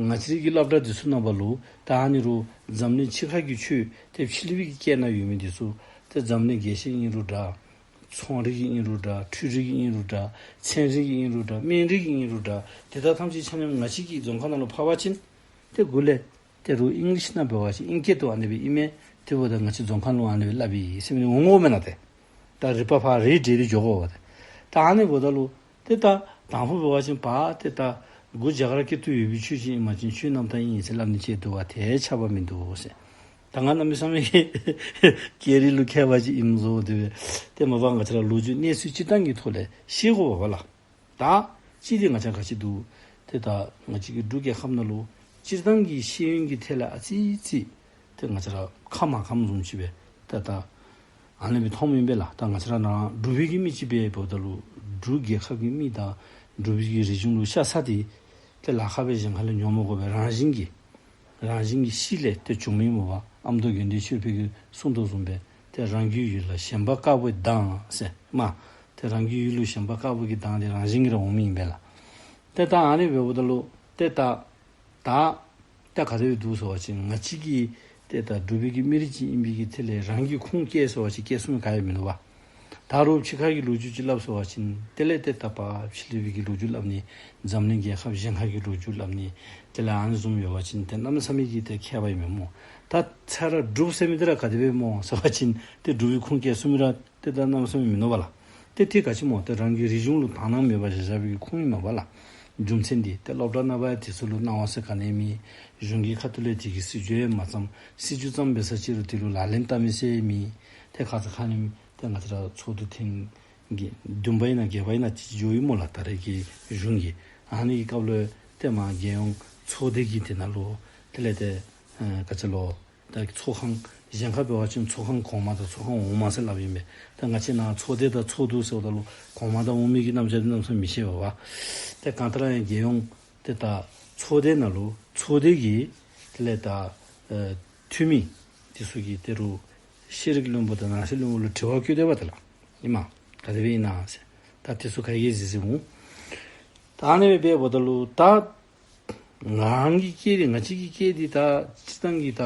ང་བཅས་ཀྱི་སློབ་གྲྭ་འདི་ཚུ་ནང་འབད་རུང་ད་ཨ་ནི་རུ་འཛམ་གླིང་ཕྱི་ཁ་གི་ཆོས་ཏེ་ཕྱི་གླིང་པའི་གི་སྐད་ནང་ཡོད་མི་འདི་ཚུ་ཏེ་འཛམ་གླིང་རྒྱལ་སྤྱི་ཨིན་རུང་འདྲ། ཚོང་རིག་གི་ཨིན་རུང་འདྲ། འཕྲུལ་རིག་གི་ཨིན་རུང་འདྲ། ཚན་རིག་གི་ཨིན་རུང་འདྲ། སྨན་རིག་གི་ཨིན་རུང་འདྲ། དེ་དག་ཐམས་ཅད་ཆ་མཉམ་ང་བཅས་ཀྱི་རྫོང་ཁ་ནང་ལུ་ཕབ་པ་ཅིན་ཏེ་གུ་ལས་ཏེ་རུང་ཨིང་ལིཤ་ནང་འབད་བ་ཅིན་ཨིང་སྐད་དུ་ཨ་ནི་སྦེ་ཨིན་མས། དེ་འབདཝ་ད་ང་བཅས་རྫོང་ཁ་ནང་ལུ་ཨ་ནི་སྦེ་སླབ་ཨིན་ཟེར་མི་འདི་འོང་འོང་མེན་ན་ཏེ། ད་རིག་པ་ཕར་རེ་འགྲེ་སྟེ་འགྱོ་དགོ་པས་ཏེ། ད་ཨ་ནི་འབདཝ་ད་ལུ་ཏེ་ད་དང་ཕུ་འབད་བ་ཅིན་པ་ཏེ་ད་གུ་རྒྱ་གར་སྐད་དུ་ཡོད་པའི་ཆོས་ཅིག་ཨིན་པ་ཅིན་ཆོས་རྣམ་དག་ཨིན་ཟེར་སླབ་ནི་ཅིག་འདུག་པ། ཏེ་ཁྱབ་པ་མིན་འདུག་ཟེར། ད་ང་གནམ་མེད་ས་མེད་ཀྱི་སྐད་རིགས་ལུ་མཁས་པ་ཅིག་ཨིནམ་བཟོ་སྟེ་སྦེ་ཏེ་མ་པ་ང་བཅས་ར་ལོ་རྒྱུས་གནས་ཚུལ་སྤྱིར་བཏང་གི་ཐོག་ལས་ཤེས་དགོ་པས་ལགས། ད་ཅི་སྟེ་ང་བཅས་ག་ཅི་འདུག། ཏེ་ད་ང་བཅས་ཀྱི་འབྲུག་རྒྱལ་ཁབ་ནང་ལུ་སྤྱིར་བཏང་གི་ཤེས་ཡོན་གྱི་ཐད་ལས་ཨ་ཙི་ཙི་ཏེ་ང་བཅས་ར་ཁ་མ་ཁམ་བཟུམ་ཅིག་སྦེ་ཏེ་ད་ཨ་ནི་སྦེ་མཐོངམ་ཨིན་པས་ལགས། ད་ང་བཅས་ར་ནཱ་འབྲུག་པའི་གི་མི་ཅིག་སྦེ་འབདཝ་ད་ལུ་འབྲུག་རྒྱལ་ཁབ་ཀྱི་མི་དང་འབྲུག་པའི་གི་རིག་གཞུང་ལུ་ཤ་ཚ་སྟེ་ཏེ་ལཱ་ཁག་སྦེ་གཞན་ཁ་ལས་ཉོ་མི་དགོ་པས། རང་བཞིན་གྱིས་རང་བཞིན་གྱི་གཤིས་ལས་ཏེ་བྱུང་མི་སྨོ་པ། ཨ་མདོ་དགེ་འདུན་ཆོས་འཕེལ་གྱིས་གསུངས་དོ་བཟུམ་སྦེ་ཏེ་རང་གི་ཡུལ་ལ་ཞེན་པ་དཀར་པོའི་མདངས་ཟེར་མས། ཏེ་རང་གི་ཡུལ་ལུ་ཞེན་པ་དཀར་པོ་གི་མདངས་འདི་རང་བཞིན་གྱིས་ར་འོང་མི་ཨིན་པས་ལགས། ཏེ་ད་ཨ་ནི་འབདཝ་ད་ལུ་ཏེ་ད་ད་ད་ག་དེ་སྦེ་འདུག་ཟེར་བ་ཅིན་ང་བཅས་ཀྱི་ཏེ་ད་འབྲུག་པའི་གི་མི་རིགས་ཅིག་ཨིན་པའི་གི་ཐད་ལས་རང་གི་ཁུངས་བཀལ་ཟེར་བ་ཅིན་བཀལ་ཚུགས་མི་ག་ཡང་མིན་འདུག་པ། ད་རུང་ཕྱི་ཁ་གི་ལོ་རྒྱུས་ཅིག་སླབ་ཟེར་བ་ཅིན་དེ་ལས་ཏེ་ད་པ་ཕྱི་གླིང་པའི་གི་ལོ་རྒྱུས་སླབ་ནི། འཛམ་གླིང་རྒྱལ་ཁབ་གཞན་ཁ་གི་ལོ་རྒྱུས་སླབ་ནི། དེ་ལས་ཨ་ནི་བཟུམ་ཡོད་པ་ཅིན་ཏེ་གནམ་མེད་ས་མེད་ཀྱི་ཏེ་མཁས་པ་ཨིན་མས་སྨོ། ད་ཚར་ར་འབྲུགཔ་ཟེར་མི་འདི་ར་ག་དེ་སྦེ་སྨོ་ཟེར་བ་ཅིན་ཏེ་འབྲུག་པའི་ཁུངས་བཀལ་ཚུགས་མི་ར་ཏེ་ད་གནམ་མེད་ས་མེད་མིན་འདུག་པ་ལགས། ཏེ་དེ་ག་ཅི་སྨོ། ཏེ་རང་གི་རིག་གཞུང་ལུ་དག་སྣང་མེད་པར་བཞག་བཞག་པའི་གི་ཁུངས་ཨིན་མས་པ་ལགས། རྒྱུ་མཚན་འདི་ཏེ་སློབ་གྲྭ་ནང་འབད་དེ་ཚུ་ལུ་གནང་བ་ཟེར་ག་ནི་མེད། གཞུང་གི་ཁ་ཐུག་ལས་དེ་གི་སྲིད་བྱུས་ཡང་མ་བརྩམས། སྲིད་བྱུས་བརྩམས་འབད་ས་ཅིག་རུང་དེ་ལུ་ལག་ལེན་བསྟར་མི་ཟེར་མེད། ཏེ་ཁ་ཙ་ཁ་ཉིནམ་ཏེ་ང་བཅས་ར་ཚོགས་འདུ་ཐེངས་བདུན་པ་ཨིན་ན་བརྒྱད་པ་ཨིན་ན་ཅིག་འགྱོ་ཡི་སྨོ་ལགས། ད་རེས་ཀྱི་གཞུང་གི་ཨ་ནི་གི་སྐབས་ལུ་ཏེ་མར་རྒྱལ་ཡོངས་ཚོགས་སྡེ་གི་དེ་ནང་ལུ་དེ་ལས་ཏེ་ཨ་ག་ཅི་ལོ། ད་ཚོགས་ཁང་གཞན་ཁར་འབད་བ་ཅིན་ཚོགས་ཁང་གོང་མ་དང་ཚོགས་ཁང་འོག་མ་ཟེར་སླབ་ཨིན་པས། ད་ང་བཅས་ནཱ་ཚོགས་སྡེ་དང་ཚོགས་འདུ་ཟེརཝ་ད་ལུ་གོང་མ་དང་འོག་མའི་གི་རྣམ་གཞག་འདི་གནམ་མེད་ས་མེད་མི་ཤེས་པས་པ། ཏེ་གང་ལྟར་ཡང་རྒྱལ་ཡོངས་ཏེ་ད་ཚོགས་སྡེ་ནང་ལུ་ཚོགས་སྡེ་གི་དེ་ལས་ད་ཨེ་འཐུས་མི་དེ་ཚུ་གིས་ད་རུང་ཤེས་རིག་བློན་པོ་དང་ནང་སྲིད་བློན་པོ་ལུ་དྲི་བ་བཀོད་དེས་པ་ཏེ་ལགས། ཨིན་མས། ག་དེ་སྦེ་ཨིན་ན་ཟེར། ད་དེ་ཚུ་ག་གིས་གཟིགས་གཟིགསཔ་འོང་། ད་ཨ་ནི་སྦེ་འབདཝ་ད་ལུ་ད་ང་རང་གི་སྐད་འདི་ང་བཅས་ཀྱི་སྐད་འདི་ད་སྤྱིར་བཏང་གི་ད་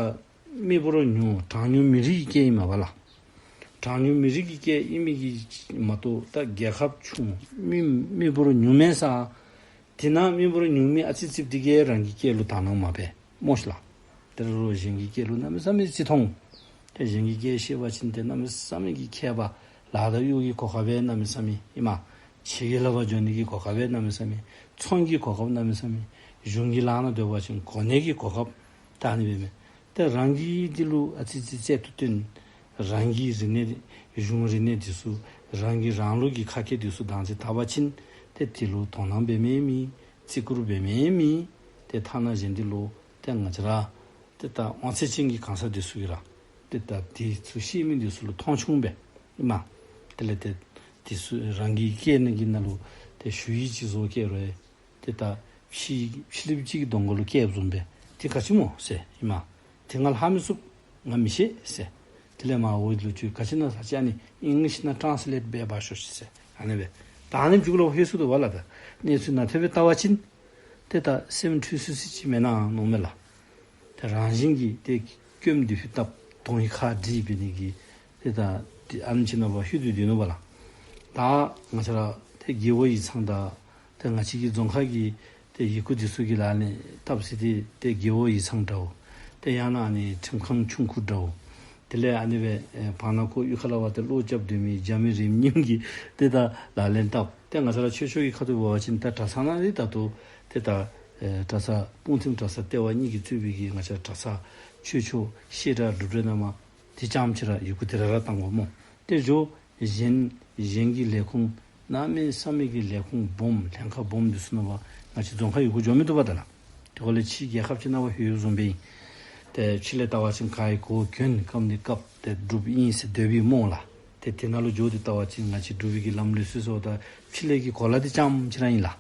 མི་འབོར་ཉུང་གྲངས་ཉུང་མི་རིགས་ཀྱི་སྐད་ཨིན་མས་པ་ལགས། གྲངས་ཉུང་མི་རིགས་ཀྱི་སྐད་ཨིན་མི་གི་མ་གཏོགས་ད་རྒྱལ་ཁབ་ཆུང་མི་མི་འབོར་ཉུང་མས་ས། དེ་ནང་མི་འབོར་ཉུང་མི་ཨ་ཙི་ཙི་འདི་གིས་རང་གི་སྐད་ལུ་དག་སྣང་མ་འབད་སྨོ་ཤིག་ལགས། ད་རུང་གཞན་གྱི་སྐད་ལུ་གནམ་མེད་ས་མེད་བརྩི་མཐོང་། ཏེ་གཞན་གྱི་སྐད་ཤེས་པ་ཅིན་ཏེ་གནམ་མེད་ས་མེད་ཀྱི་མཁས་པ། ལཱ་དང་གཡོག་གི་གོ་སྐབས་སྦེ་གནམ་མེད་ས་མེད་ཨིན་མས། ཕྱི་གི་ལཱ་འབད་འགྱོ་ནི་གི་གོ་སྐབས་སྦེ་གནམ་མེད་ས་མེད། ཚོང་གི་གོ་སྐབས་གནམ་མེད་ས་མེད། གཞུང་གི་ལཱ་ནང་སྡོད་པ་ཅིན་གོ་གནས་ཀྱི་གོ་སྐབས་ད་ཨ་ནི་སྦེ་མས། ཏེ་རང་གིས་འདི་ལུ་ཨ་ཙི་ཙི་རྩལ་དུ་བཏོན། རང་གི་རིག་གནས་གཞུང་རིག་གནས་འདི་ཚུ་རང་གི་རང་ལུགས་ཀྱི་ཁ་སྐད་འདི་ཚུ་བདག་འཛིན་འཐབ་པ་ཅིན་ཏེ་དེ་ལུ་དོ་སྣང་འབད་མི་མེད། བརྩི་བཀུར་འབད་མི་མེད། ཏེ་ཐ་ན་གཞན་འདི་ལུ་ཏེ་ང་བཅས་ར་ཏེ་ད་དབང་ཚད་ཅན་གྱི་གང་ཟག་འདི་ཚུ་གིས་ར་ཏེ་ད་དེ་ཚུ་ཤེས་མི་འདི་ཚུ་ལུ་མཐོང་ཆུང་འབད་ཨིན་མས། དེ་ལས་ཏེ་དེ་ཚུ་རང་གི་སྐད་ནང་གི་ནང་ལུ་ཏེ་ཞུ་ཡིག་ཅིག་བཟོ་བསྐྱལ་རུང་ཏེ་ད་ཕྱི་ཕྱི་གླིངཔ་ཅིག་གི་གདོང་ཁ་ལུ་བསྐྱལཝ་བཟུམ་སྦེ་ཏེ་ག་ཅི་སྨོ་ཟེར་ཨིན་མས། ཏེ་ང་ལྷག་མི་ཚུགས། ང་མི་ཤེས་ཟེར། དེ་ལས་མར་འོག་ལུ་ཅིག་ག་ཅི་ཨིན་ན་ཟེར་བ་ཅིན་ཨ་ནི་ཨིང་ལིཤ་ནང་ཊཱནས་ལེཊ་འབད་འབག་ཤོག་ཤིག་ཟེར་ཨ་ནི་སྦེ། ད་ཨ་ནི་མཇུག་ལུ་ལྷོད་སོ་ནུག་པ་ལགས། ད་གནས་ཚུལ་ནང་དེ་སྦེ་བལྟ་བ་ཅིན་ཏེ་ད་སེམས་འཁྲུལ་སི་སི་ཅིག་མེན་ན་མནོཝ་མས་ལགས། ཏེ་རང་བཞིན་གྱིས་ཏེ་སྐྱོན་འདི་ཕུད་བཏབ་དོན་ཧིང་ཁ་འདྲིས་འབད་ནི་གི་ཏེ་ད་ཏེ་ཨ་ནི་ཅིག་ནང་འབད་ལྷོད་དེ་སྡོད་ནུག་པ་ལགས། ད་ང་བཅས་ར་ཏེ་རྒེད་འོག་ཡིག་ཚང་དང་ཏེ་ང་བཅས་ཀྱི་རྫོང་ཁ་གི་ཏེ་ཡི་གུ་འདི་ཚུ་གི་ལག་ལེན་བསྟར་ས་འདི་ཏེ་རྒེད་འོག་ཡིག་ཚང་འདྲཝ། ཏེ་ཡང་ན་ཨ་ནི་ཁྲིམས་ཁང་ཆུང་ཀུ་འདྲཝ། དེ་ལས་ཨ་ནི་སྦེ་ཨེ་བར་ན་ཁོ་གཡུས་ཁ་ལས་འབད་དེ་ལོག་རྐྱབ་སྡོད་མི་རྒྱ་མི་རིམ་གཉིས་ཀྱིས་ཏེ་ད་ལག་ལེན་འཐབ། ཏེ་ང་བཅས་ར་ཆོས་ཕྱོགས་ཀྱི་ཁ་ཐུག་འབད་བ་ཅིན་ད་གྲྭ་ཚང་ནང་ལས་ད་ལྟོ་ཏེ་ད་ཨེ་གྲྭ་ཚང་སྤུངས་ཐིམ་གྲྭ་ཚང་ལྟེ་བ་གཉིས་ཀྱིས་གཙོས་པའི་གི་ང་བཅས་ར་གྲྭ་ཚང་ཆོས་ཕྱོགས་བཤད་གྲྭ་སྒྲུབ་གྲྭ་ནང་མ་ཏེ་རྐྱངམ་ཅིག་ར་ཡི་གུ་དེ་ར་ར་བཏང་དགོ་སྨོ། ཏེ་འགྱོ་གཞན་གཞན་གྱི་ལས་ཁུངས་གནམ་མེད་ས་མེད་ཀྱི་ལས་ཁུངས་སྦོམ་ལྷན་ཁག་སྦོམ་འདི་ཚུ་ནང་འབད་ང་བཅས་རྫོང་ཁག་ཡི་གུ་འགྱོ་མི་བཏུབ་པས་ད་ལགས། དེ་འབདཝ་ལས་ཕྱི་རྒྱལ་ཁབ་ཅིག་ནང་འབད་ལྷོད་ལྷོད་བཟུམ་སྦེ་ཨིན། ཏེ་ཕྱི་ལས་བལྟ་བ་ཅིན་ག་ཡི་གོ་གྱོན་བཀབ་ནི་བཀབ་སྟེ་འབྲུགཔ་ཨིན་ཟེར་སྡོད་པའི་སྨོ་ལགས། ཏེ་དེ་ནང་ལུ་འགྱོ་སྟེ་བལྟ་བ་ཅིན་ང་བཅས་འབྲུག་པའི་གི་ལམ་ལུགས་སྲོལ་སོགས་དང་ཕྱི་ལས་ཀྱི་གོ་ལ་འདི་རྐྱངམ་ཅིག་ར་ཨིན་ལགས།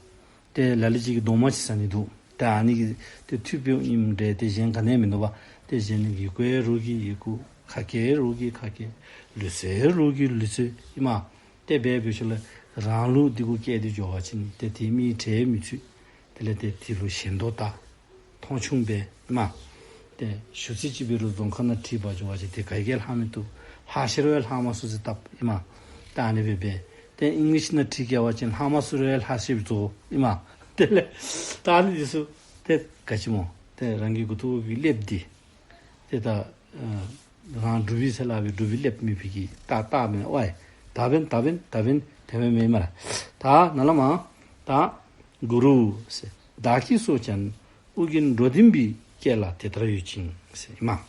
ཏེ་ལ་ལུ་ཅིག་གིས་རྡོག་མ་ཅིག་ཟ་ནི་འདུག། ཏེ་ཨ་ནི་གི་ཏེ་མཐུད་པའི་ཨིནམ་འདྲས་ཏེ་གཞན་ག་ནི་ཡང་མིན་འདུག་པ། ཏེ་གཞན་ནི་ཡི་གུ་ཡང་རོགས་ཀྱི་ཡི་གུ་ཁ་སྐད་རོགས་ཀྱི་ཁ་སྐད་ལུགས་སྲོལ་རོགས་ཀྱི་ལུགས་སྲོལ་ཨིན་མས། ཏེ་འབད་འབད་ཞིནམ་ལས་རང་ལུགས་འདི་གུ་བཀལ་ཏེ་འགྱོ་བ་ཅིན་ཏེ་དེ་མི་ཁྲེལ་མི་ཚུགས། དེ་ལས་ཏེ་དེ་ལུ་ཞེན་དོ་ད་མཐོང་ཆུང་འབད་མས། ཏེ་ཞུ་ཚིག་ཅིག་འབད་རུང་རྫོང་ཁ་ནང་བྲིས་པར་འགྱོ་བ་ཅིན་ཏེ་ག་གིས་ལྷག་མི་བཏུབ། ལྷག་ཤེས་རུང་ལྷག་མ་ཚུགས་ཟེར་བཏབ་ཨིན་མས། ད་ཨ་ནི་སྦེ་འབད། ཏེ་ཨིང་ལིཤ་ནང་བྲིས་བསྐྱལ་བ་ཅིན་ལྷག་མ་ཚུགས་རུང་ལྷག་ཤེས་རྫོགས་ཨིན་མས། དེ་ལས་ད་ཨ་ནི་འདི་ཚུ་ཏེ་ག་ཅི་སྨོ། ཏེ་རང་གི་མགུ་ཏོ་གི་ཀླདཔ་འདི་ཏེ་ད་ཨ་རང་འབྲུག་པའི་ཟེར་སླབ་པའི་འབྲུག་པའི་ཀླདཔ་མེད་པའི་གི་ད་ད་མེན་ཝའི་ད་འབདན་ད་འབདན་ད་འབདན་དེ་སྦེ་མེན་མས་ལགས། ད་ནཱ་ལས་མར་ད་གུ་རུ་ཟེར་བདག་གིས་སོ་ཅན་ཨོ་རྒྱན་འགྲོ་ལྡན་པའི་སྐད་ལ་དེ་ལྟར་ཡོད་ཅིང་ཟེར་ཨིན་མས།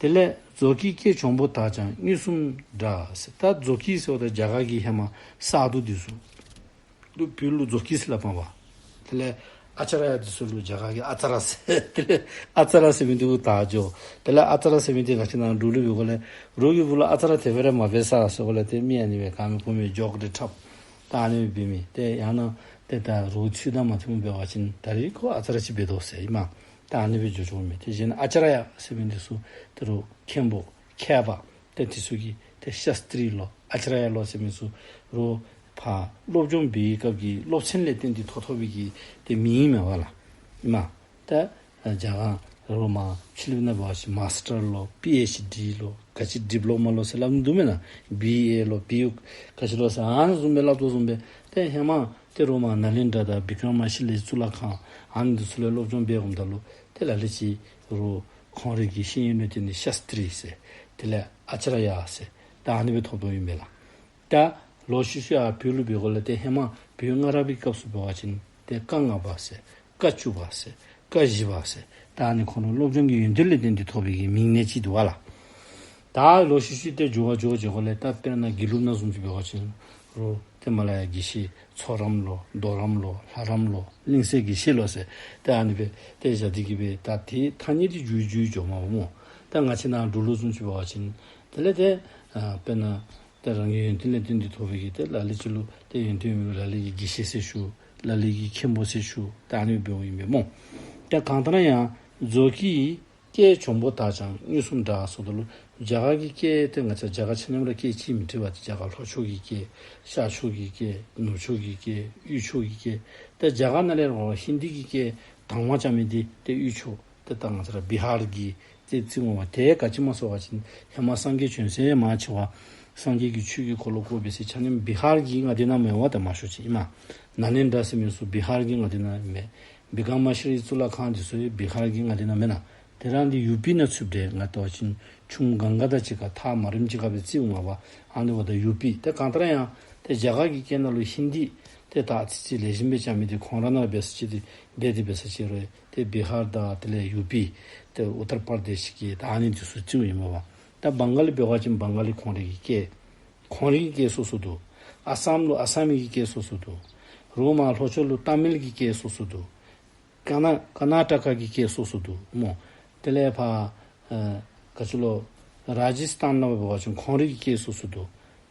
དེ་ལས་ཛོ་ཀི་སྐད་འབྱུང་པོ་དག་ཀྱང་མངོན་སུམ་འདྲ་ཟེར། ད་ཛོ་ཀི་ཟེརཝ་ད་རྒྱ་གར་གྱི་ཧེ་མ་ས་རྡོ་འདི་ཚུ་ལུ་བོད་ལུ་ཛོ་ཀི་ཟེར་སླབ་མས་པ། དེ་ལས་ཨ་ཙརྱ་འདི་ཚུ་ལུ་རྒྱ་གར་གྱི་ཨ་ཙརྱ་ཟེར། དེ་ལས་ཨ་ཙརྱ་ཟེར་མི་འདི་གུ་ད་འགྱོ། དེ་ལས་ཨ་ཙརྱ་ཟེར་མི་འདི་ང་བཅས་ནཱ་འབྲུག་ལུ་འབད་དགོ་ལས་རོགས་ཀྱིས་འབོ་ལོ་ཨ་ཙརྱ་དེ་སྦེ་ར་མ་འབད་ས་ཟེར་དགོ་ལས་ཏེ་མི་ཨ་ནི་སྦེ་ག་མི་གོ་མི་འཇོག་སྟེ་འཁྲབ། ད་ཨ་ནི་སྦེ་འབད་མི་ཏེ་ཡང་ན་ཏེ་ད་རོགས་ཚུལ་དང་མ་མཐུནམ་འབད་བ་ཅིན་ད་རིས་ཁོ་ཨ་ཙརྱ་ཅིག་འབད་དོ་ཟེར་ཨིན་མས། ད་ཨ་ནི་སྦེ་འགྱོ་འགྱོཝ་མས། ཏེ་གཞན་ཨ་ཙརྱ་ཟེར་མི་འདི་ཚུ་ཏེ་རོགས་མཁན་པོ་མཁས་པ་ཏེ་འདི་ཚུ་གི་ཏེ་ཤཱསྟྲི་ལོ་ཨ་ཙརྱ་ལོ་ཟེར་མི་ཚུ་རོགས་ཕར་སློབ་སྦྱོང་འབད་བའི་སྐབས་ཀྱི་སློབ་ཚན་ལས་བརྟེན་ཏེ་ཐོབ་ཐོབ་པའི་གི་ཏེ་མིང་ཨིན་མས་པ་ལགས། ཨིན་མས། ད་རྒྱ་གར་རོགས་མར་ཕྱི་གླིང་ནང་འབད་བ་ཅིན་མཱསི་ཊར་ལོ་པི་ཨེཆ་ཌི་ལོ་ག་ཅི་ཌི་པི་ལོ་མ་ལོ་ཟེར་སླབ་ནི་འདུག་མེན་ན། བི་ཨེ་ལོ་བི་ཡོ་ག་ཅི་ལོ་ཟེར་ཨ་ནི་བཟུམ་སྦེ་སླབ་དོ་བཟུམ་སྦེ་ཏེ་ཧེ་མ་ཏེ་རོགས་མར་ནཱ་ལེནྡྲ་དང་བི་ཀྲ་མ་ཤི་ལའི་གཙུག་ལག་ཁང་ཨ་ནི་འདི་ཚུ་ལས་སློབ་སྦྱོང་འབད་འོངམ་ད་ལུ་ཏེ་ལ་ལུ་ཅིག་རོགས་ཁོང་རའི་གི་ཤེས་ཡོན་ལུ་བརྟེན་ཏེ་ཤཱསྟྲི་ཟེར་དེ་ལས་ཨ་ཙརྱ་ཟེར་ད་ཨ་ནི་སྦེ་ཐོབ་དོ་ཨིན་པས་ལགས། ད་ལོག་ཤུལ་ཤུལ་ཡར་བོད་ལུ་འབད་དགོ་ལས་ཏེ་ཧེ་མ་བོད་སྔ་རབས་ཀྱི་སྐབས་སུ་འབད་བ་ཅིན་ཏེ་བཀའ་ལྔ་པ་ཟེར་བཀའ་བཅུ་པ་ཟེར་བཀའ་བཞི་པ་ཟེར་ད་ཨ་ནི་ཁོང་ར་སློབ་སྦྱོང་གི་ཡོན་ཏན་ལས་བརྟེན་ཏེ་ཐོབ་པའི་གི་མིང་གནས་ཅིག་འདུག་པ་ལགས། ད་ལོག་ཤུལ་ཤུལ་ཏེ་འགྱུར་བ་འགྱོ་འགྱོ་དགོ་ལས་ད་དཔེར་ན་དགེ་ལུགས་ནང་བཟུམ་ཅིག་འབད་བ་ཅིན་རོགས་ཏེ་མ་ལ་ཡ་དགེ་བཤེས་ཚོགས་རམས་ལོ་རྡོ་རམས་ལོ་ལྷ་རམས་ལོ་གླིང་སྲས་དགེ་བཤེས་ལོ་ཟེར་ཏེ་ཨ་ནི་སྦེ་ཏེ་བཞག་སྟེ་གི་སྦེ་ད་ཏེ་ཐ་སྙད་འདི་འགྱུར་འགྱུར་འགྱོཝ་མས་པ་སྨོ། ད་ང་བཅས་ནཱ་འབྲུག་ལུ་བཟུམ་ཅིག་འབད་བ་ཅིན་དེ་ལས་ཏེ་ཨ་དཔེར་ན་ཏེ་རང་གི་ཡོན་ཏན་ལས་བརྟེན་ཏེ་ཐོབ་པའི་གི་ཏེ་ལ་ལུ་ཅིག་ལུ་ཏེ་ཡོན་ཏན་ཡོད་མི་ལུ་ལ་ལུ་གིས་དགེ་བཤེས་ཟེར་ཞུ། ལ་ལུ་གིས་མཁན་པོ་ཟེར་ཞུ། ད་ཨ་ནི་སྦེ་འབདཝ་ཨིན་པས་སྨོ། ད་གང་ལྟར་ན་ཡང་ཛོ་ཀིའི་སྐད་འབྱུང་པོ་དག་ཀྱང་མངོན་སུམ་འདྲ་ཟེརཝ་ད་ལུ་རྒྱ་གར་གྱི་སྐད་ཏེ་ང་བཅས་རྒྱ་གར་ཆ་མཉམ་ར་སྐད་གཅིག་མི་འདྲ་བ་ཏེ་རྒྱ་གར་ལྷོ་ཕྱོགས་ཀྱི་སྐད་ཤར་ཕྱོགས་ཀྱི་སྐད་ནུབ་ཕྱོགས་ཀྱི་སྐད་དབུས་ཕྱོགས་ཀྱི་སྐད། ད་རྒྱ་གར་ནང་ལས་ར་ཧིན་དི་གི་སྐད་དྭངས་མ་རྐྱབ་མི་འདི་ཏེ་དབུས་ཕྱོགས་ཏེ་ད་ང་བཅས་ར་བི་ཧར་གྱི་ཏེ་རྩིཝ་མས་པ། དེ་ག་ཅི་སྨོ་ཟེར་བ་ཅིན་ཧེ་མ་སངས་རྒྱས་བྱོན་ས་མང་ཆེ་བ་སངས་རྒྱས་ཀྱི་ཆོས་ཀྱི་འཁོར་ལོ་བསྐོར་བའི་ས་ཆ་ནི་བི་ཧར་གྱི་མངའ་སྡེ་ནང་མེན་པ། ད་མང་ཤོས་ཅིག་ཨིན་མས། ནཱ་ལེནྡྲ་ཟེར་མི་ཚུ་བི་ཧར་གྱི་མངའ་སྡེ་ནང་མེད། བི་ཀྲ་མ་ཤི་ལའི་གཙུག་ལག་ཁང་འདི་ཚུ་ཡང་བི་ཧར་གྱི་མངའ་སྡེ་ནང་མེན་ན། དེ་ར་འདི་ཡུ་པི་ནང་ཚུདཔ་འདྲས། ང་བལྟ་བ་ཅིན་ཆུ་གངྒཱ་དང་གཅིག་ཁར་ཐག་མ་རིངམ་ཅིག་ཁར་སྦེ་རྩིཝ་མས་པ། ཨ་ནི་འབདཝ་ད་ཡུ་པི། ཏེ་གང་ལྟར་ཡང་ཏེ་རྒྱ་གར་གྱི་སྐད་ནང་ལུ་ཧིན་དི་ཏེ་ད་ཨ་ཙི་ཅིག་ལེགས་ཤོམ་སྦེ་རྐྱབ་མི་འདི་ཁོང་ར་ནང་འབད་ས་ཅིག་འདི་འབད་དེ་འབད་ས་ཅིག་རུང་ཏེ་བི་ཧར་དང་དེ་ལས་ཡུ་པི་ཏེ་ཨུ་ཏར་པར་དེཤ་གི་ད་ཨ་ནི་འདི་ཚུ་རྩིཝ་ཨིན་མས་པ། ད་བང་ག་ལི་འབད་བ་ཅིན་བང་ག་ལི་ཁོང་རའི་གི་སྐད་ཁོང་རའི་གི་སྐད་སོ་སོ་འདུག། ཨ་སམ་ལུ་ཨ་སམ་གྱི་སྐད་སོ་སོ་འདུག། རོགས་མར་ལྷོ་ཕྱོགས་ལུ་ཏ་མིལ་གྱི་སྐད་སོ་སོ་འདུག། ཀ་ན་ཀར་ན་ཊ་ཀ་གི་སྐད་སོ་སོ་འདུག་སྨོ། དེ་ལས་ཕར་ཨ་ག་ཅི་ལོ་ར་ཇི་སི་ཐན་ནང་འབད་བ་ཅིན་ཁོང་རའི་གི་སྐད་སོ་སོ་འདུག་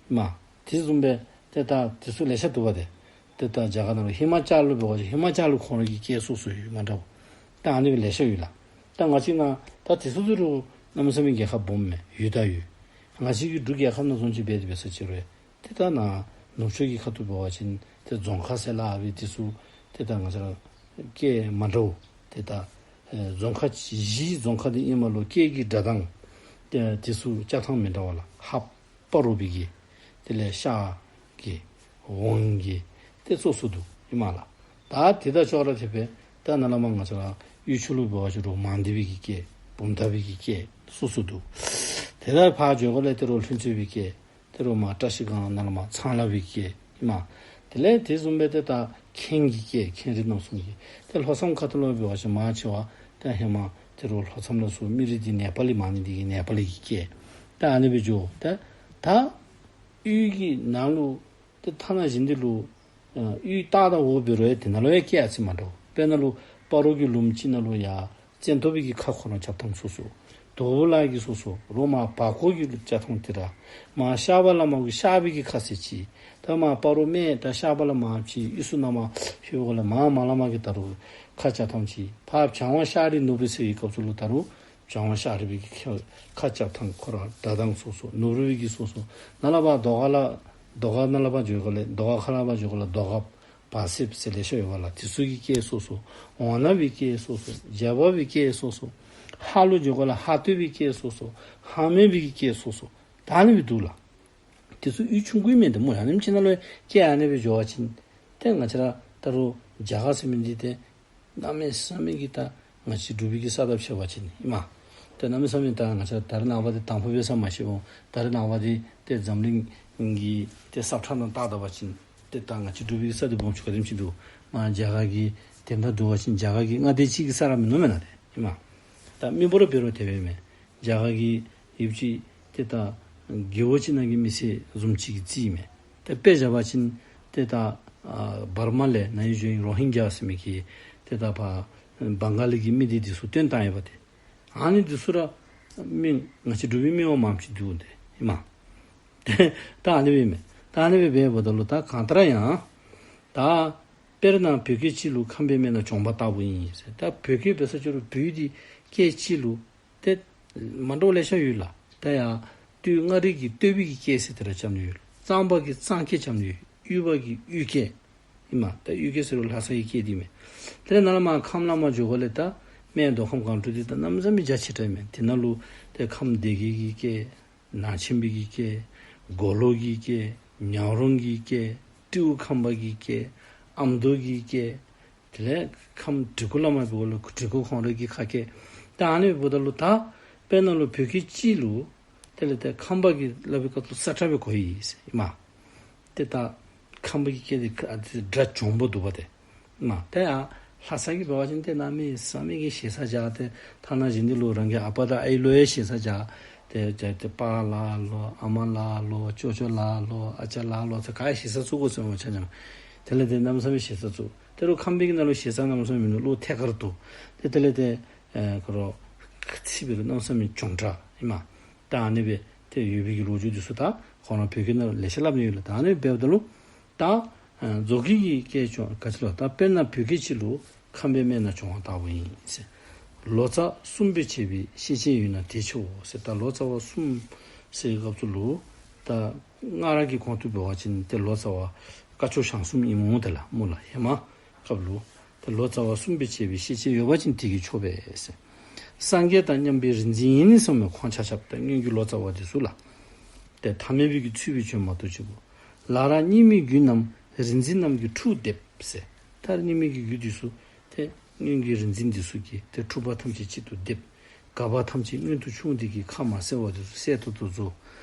སྨོ། དེ་བཟུམ་སྦེ་ཏེ་ད་དེ་ཚུ་ལེ་ཤ་འདུག་པ་ཏེ། ཏེ་ད་རྒྱ་གར་ནང་ལུ་ཧི་མ་ཅལ་ལུ་འབད་བ་ཅིན་ཧི་མ་ཅལ་ལུ་ཁོང་རའི་གི་སྐད་སོ་སོ་ཡོད་མ་འདྲཝ། ད་ཨ་ནི་སྦེ་ལེ་ཤ་ཡོད་ལགས། ད་ང་བཅས་ནཱ་ད་དེ་ཚུ་ཚུ་རུང་གནམ་མེད་ས་མེད་རྒྱལ་ཁབ་སྦོམ་མས། ཡོད་ད་ཡོད། ང་བཅས་ཀྱི་འབྲུག་རྒྱལ་ཁབ་ནང་བཟུམ་ཅིག་འབད་དེ་འབད་ས་ཅིག་རུང་ཏེ་ད་ནཱ་ནུབ་ཕྱོགས་ཀྱི་ཁ་ཐུག་འབད་བ་ཅིན་ཏེ་རྫོང་ཁ་ཟེར་སླབ་པའི་དེ་ཚུ་ཏེ་ད་ང་བཅས་ར་སྐད་མ་འདྲཝ་ཏེ་ད་ཨེ་རྫོང་ཁ་གཞི་རྫོང་ཁ་འདི་ཨིནམ་ལུ་སྐད་ཀྱི་སྒྲ་གདངས་ཏེ་དེ་ཚུ་རྐྱབ་ཐངས་མི་འདྲཝ་ལགས། ཧཔ་པ་རོ་པའི་གི་དེ་ལས་ཤར་གྱི་ཝང་གི་ཏེ་སོ་སོ་འདུག་ཨིན་མས་ལགས། ད་དེ་དང་ཅོག་ར་འཐདཔ་སྦེ་ད་ནཱ་ལས་མར་ང་བཅས་ར་དབུས་ཕྱོགས་ལུ་འབད་བ་ཅིན་རོགས་མང་སྡེ་པའི་གི་སྐད་བུམ་ཐང་པའི་གི་སྐད་སོ་སོ་འདུག། དེ་ལས་ཕར་འགྱོ་དགོཔ་ལས་ད་རུང་ལྷུན་རྩེ་བའི་སྐད། ད་རུང་མར་བཀྲ་ཤིས་སྒང་ནང་ལུ་མར་ཚངས་ལ་བའི་སྐད་ཨིན་མས། དེ་ལས་དེ་བཟུམ་སྦེ་ཏེ་ད་མཁན་གྱི་སྐད། མཁན་རིགས་རྣམ་གསུམ་གྱི། ཏེ་ལྷོ་མཚམས་ཁ་ཐུག་ལུ་འབད་བ་ཅིན་མང་ཆེ་བ་ད་ཧེ་མ་ད་རུང་ལྷོ་མཚམས་ལུ་སོང་མི་རིགས་འདི་ནེ་པ་ལི་མ་ནི་འདི་གིས་ནེ་པ་ལི་གི་སྐད། ད་ཨ་ནི་སྦེ་འགྱོ། ད་ད་ཡུལ་གྱི་ནང་ལུ་ཏེ་ཐ་ན་གཞན་འདི་ལུ་ཨ་ཡུལ་ལྟག་དང་འོག་འབད་རུང་ཡང་དེ་ནང་ལུ་ཡང་སྐད་ཨ་ཙི་མ་འདྲཝ། དཔེར་ན་ལུ་སྤ་རོ་གི་ལུངམ་ཅིག་ནང་ལུ་ཡར་བཙན་ཏོ་པའི་གི་ཁ་ཁོ་ར་རྐྱབ་ཐངས་སོ་སོ། དོལ་པོ་ལ་གི་སོ་སོ། རོ་མར་བར་སྐོར་གྱི་རྐྱབ་ཐངས་དེ་ར། མར་ཤར་པ་ལས་མར་གི་ཤར་པའི་གི་ཁ་ཟེར་ཅིག། ད་མར་སྤ་རོ་སྨད་ད་ཤར་པ་ལས་མར་ཅིག་གཡུ་སུ་ནང་མར་ལྷོད་པའི་སྒང་ལས་མར་མར་ལས་མར་གི་ད་རུང་ཁ་རྐྱབ་ཐངས་ཅིག། ཕར་བྱང་བ་ཤར་རི་ནུབ་རི་ཟེར་བའི་སྐབས་སུ་ལུ་ད་རུང་བྱང་བ་ཤར་རི་པའི་གི་ཁ་ཁ་རྐྱབ་ཐངས་ཁོ་ར་སྒྲ་གདངས་སོ་སོ། ནུབ་རི་པའི་གི་སོ་སོ། ནཱ་ལས་ཕར་རྡོ་ཁ་ལས་རྡོ་ཁ་ནཱ་ལས་ཕར་འགྱོ་དགོཔ་ལས་རྡོ་ཁ་ཁ་ལས་ཕར་འགྱོ་དགོཔ་ལས་རྡོ་ཁ་བར་སེབ་ཟེར་ལེ་ཤ་ཡོད་པ་ལགས། དེ་ཚུ་གི་སྐད་སོ་སོ། འོ་ན་པའི་སྐད་སོ་སོ། རྒྱབ་པའི་སྐད་སོ་སོ། ཧཱ་ལུ་འགྱོ་དགོཔ་ལས་ཧཱ་སྟོད་པའི་སྐད་སོ་སོ། ཧཱ་སྨད་པའི་སྐད་སོ་སོ། ད་ཨ་ནི་སྦེ་འདུག་ལགས། དེ་ཚུ་ཡུལ་ཆུང་ཀུ་ཨིན་མས། ཏེ་སྨོ་ཡང་ཨ་ནེམ་ཅིག་ནང་ལུ་སྐད་ཨ་ནི་སྦེ་འགྱོ་བ་ཅིན་ཏེ་ང་བཅས་ར་ད་རུང་རྒྱ་གར་ཟེར་མི་འདི་ཏེ་གནམ་མེད་ས་མེད་ཀྱི་ད་ང་བཅས་འབྲུག་པའི་གི་ས་ཐོག་ཕྱད་པ་ཅིན་ཨིན་མས། ཏེ་གནམ་མེད་ས་མེད་ད་ང་བཅས་ད་རེས་ནངས་པ་འདི་དང་ཕུ་འབད་ས་མ་ཤེས་འོང་། ད་རེས་ནངས་པ་འདི་ཏེ་འཛམ་གླིང་གི་ཏེ་ས་ཁྲ་ནང་བལྟ་ད་པ་ཅིན་ཏེ་ད་ང་བཅས་འབྲུག་པའི་གི་ས་འདི་སྦོམ་ཆུང་ག་དེམ་ཅིག་འདུག། མར་རྒྱ་གར་གྱི་དེ་འདྲ་འདུག་པ་ཅིན་རྒྱ་གར་གྱི་མངའ་སྡེ་གཅིག་གི་ས་ར་མིན་ནུག་མེན་ན་ཏེ་ཨིན་མས། ད་མི་འབོར་འབད་རུང་དེ་སྦེ་མས། རྒྱ་གར་གྱི་ཡུལ་གྱི་ཏེ་ད་རྒེད་འོག་ཅིག་ནང་གི་མི་སེར་བཟུམ་ཅིག་གི་རྩིས་མས། ཏེ་དཔེ་བཞག་པ་ཅིན་ཏེ་ད་ཨ་འབར་མ་ལས་ནཱ་ཡར་འགྱོ་ཡི་རོ་ཧིན་གྱ་ཟེར་མི་གི་ཏེ་ད་ཕར་བང་ག་ལི་གི་མི་སྡེ་འདི་ཚུ་བཏོན་བཏང་ཡོདཔ་ཏེ། ཨ་ནི་འདི་ཚུ་ར་མི་ང་བཅས་འབྲུག་པའི་མི་དབང་མངམ་ཅིག་འདུག་ཏེ་ཨིན་མས། ད་ཨ་ནི་སྦེ་མས། ད་ཨ་ནི་སྦེ་འབདཝ་ད་ལུ་ད་གང་ལྟར་ཡང་ད་དཔེར་ན་བོད་སྐད་ཅིག་ལུ་ཁམས་པའི་སྨད་ན་གྱོང་པ་ལྟ་བུ་ཡིན་ཟེར། ད་བོད་སྐད་འབད་ས་ཅིག་རུང་བོད་འདི་སྐད་ཅིག་ལུ་ཏེ་མ་འདྲཝ་ལེ་ཤ་ཡོད་ལགས། ད་ཡར་སྟོད་མངའ་རིས་ཀྱི་སྟོད་པའི་གི་སྐད་ཟེར་དེ་ར་རྐྱབ་ནི་ཡོད། གཙང་པ་གིས་གཙང་སྐད་རྐྱབ་ནི་ཡོད། དབུས་པ་གིས་དབུས་སྐད་ཨིན་མས། ད་དབུས་སྐད་ཟེར་རུང་ལྷ་ས་གི་སྐད་འདི་མས། དེ་ལས་ནཱ་ལས་མར་ཁམས་ལས་མར་འགྱོ་དགོཔ་ལས་ད་སྨད་མདོ་ཁམས་སྒང་དྲུག་འདི་ད་གནམ་མེད་ས་མེད་རྒྱ་ཆེ་དྲགས་མས། དེ་ནང་ལུ་ཏེ་ཁམས་སྡེ་དགེ་གི་སྐད། ནང་ཆེན་པའི་གི་སྐད། མགོ་ལོག་གི་སྐད། ཉང་རོང་གི་སྐད། སྤྲེའུ་ཁམས་པ་གི་སྐད། ཨ་མདོ་གི་སྐད། དེ་ལས་ཁམས་གྲི་གུ་ལས་མར་འབདཝ་ལས་གྲི་གུ་ཁོང་རའི་གི་ཁ་སྐད། ད་ཨ་ནི་འབདཝ་ད་ལུ་ད་དཔེར་ན་ལུ་བོད་སྐད་ཅིག་ལུ་དེ་ལས་ཏེ་ཁམས་པ་གིས་སླབ་པའི་སྐབས་སུ་ས་ཁྲ་སྦེ་གོ་ཡི་ཟེར་ཨིན་མས། ཏེ་ད་ཁམས་པ་གི་སྐད་འདི་ཨ་ཙི་སྒྲ་གྱོང་པོ་འདུག་པ་ཏེ་ཨིན་མས། ཏེ་ཡར་ལྷ་ས་གི་འབད་བ་ཅིན་ཏེ་གནམ་མེད་ས་མེད་ཀྱི་ཞེ་ས་རྐྱབ། ཏེ་ཐ་ན་གཞན་འདི་ལུ་རང་གི་ཨ་པ་དང་ཨའི་ལུ་ཡང་ཞེ་ས་རྐྱབ། ཏེ་ཏེ་ཏེ་པཱ་ལགས་ལོ། ཨ་མ་ལགས་ལོ། ཅོ་ཅོ་ལགས་ལོ། ཨ་ཅག་ལགས་ལོ་ཟེར་ག་ཡང་ཞེ་ས་བཙུགས་དགོ་ཟེར་མས་ཆ་མཉམ། དེ་ལས་ཏེ་གནམ་མེད་ས་མེད་ཞེ་ས་བཙུགས། ད་རུང་ཁམས་པའི་གི་ནང་ལུ་ཞེ་ས་གནམ་མེད་ས་མེད་མིན་འདུག། བློ་ཐད་ཀར་དུ། ཏེ་དེ་ལས་ཏེ་ཨེ་ཁོ་ར་ཁ་ཚིག་འབད་རུང་གནམ་མེད་ས་མེད་གྱོང་དྲགས་ཨིན་མས། ད་ཨ་ནི་སྦེ་ཏེ་ཡོད་པའི་གི་ལོ་རྒྱུས་འདི་ཚུ་ད་ཁོང་ར་བོད་སྐད་ནང་ལུ་ལེ་ཤ་སླབ་ནི་ཡོད་ལགས། ད་ཨ་ནི་སྦེ་འབདཝ་ད་ལུ་ད་ཨ་མཛོག་གི་གི་སྐད་ཀྱང་ག་ཅི་ལོ། ད་དཔེར་ན་བོད་སྐད་ཅིག་ལུ་ཁམས་པའི་སྨད་ན་གྱོང་བ་ལྟ་བུ་ཡིན་ཟེར། ལོ་ཙཱ་གསུམ་སྦེ་བྱས་པའི་ཤེས་བྱའི་ཡུལ་ན་དེས་ཆེའོ་ཟེར། ད་ལོ་ཙཱ་བ་གསུམ་ཟེར་བའི་སྐབས་སུ་ལུ་ད་སྔར་གྱི་གོང་དུ་འབད་བ་ཅིན་ཏེ་ལོ་ཙཱ་བ་སྐ་ཅོག་ཞང་གསུམ་ཨིན་མས་ཏེ་ལགས་སྨོ་ལགས། ཧེ་མ་སྐབས་ལུ་ཏེ་ལོ་ཙཱ་བ་གསུམ་སྦེ་བྱས་པའི་ཤེས་བྱ་ཡོད་པ་ཅིན་དེ་གིས་ཆོག་པས་ཟེར། སངས་རྒྱས་དང་མཉམ་པའི་རིག་འཛིན་ཡིན་གསུངས་མས། ཁོང་ཆ་ཁྱབ་ཏེ་སྔོན་གྱི་ལོ་ཙཱ་བ་འདི་ཚུ་ལགས། ཏེ་ཐ་མལ་པའི་གི་ཚུལ་སྦེ་བྱོན་མ་གཏོགས་ཅིག་པོ། ལག་རང་རྙིང་མའི་རྒྱུད་རྣམས་རིག་འཛིན་རྣམས་ཀྱིས་འཁྲུགས་བསྡེབས་ཟེར། ད་རྙིང་མའི་གི་རྒྱུད་འདི་ཚུ་ཏེ་སྔོན་གྱི་རིག་འཛིན་འདི་ཚུ་གིས་ཏེ་འཁྲུགས་པ་ཐམས་ཅད་གཅིག་ཏུ་བསྡེབས། འགག་པ་ཐམས་ཅད་མངོན་དུ་ཕྱུང་སྟེ་གི་ཁ་མ་གསལ་བ་འདི་ཚུ་གསལ་ཏོག་ཏོ་བཟོ།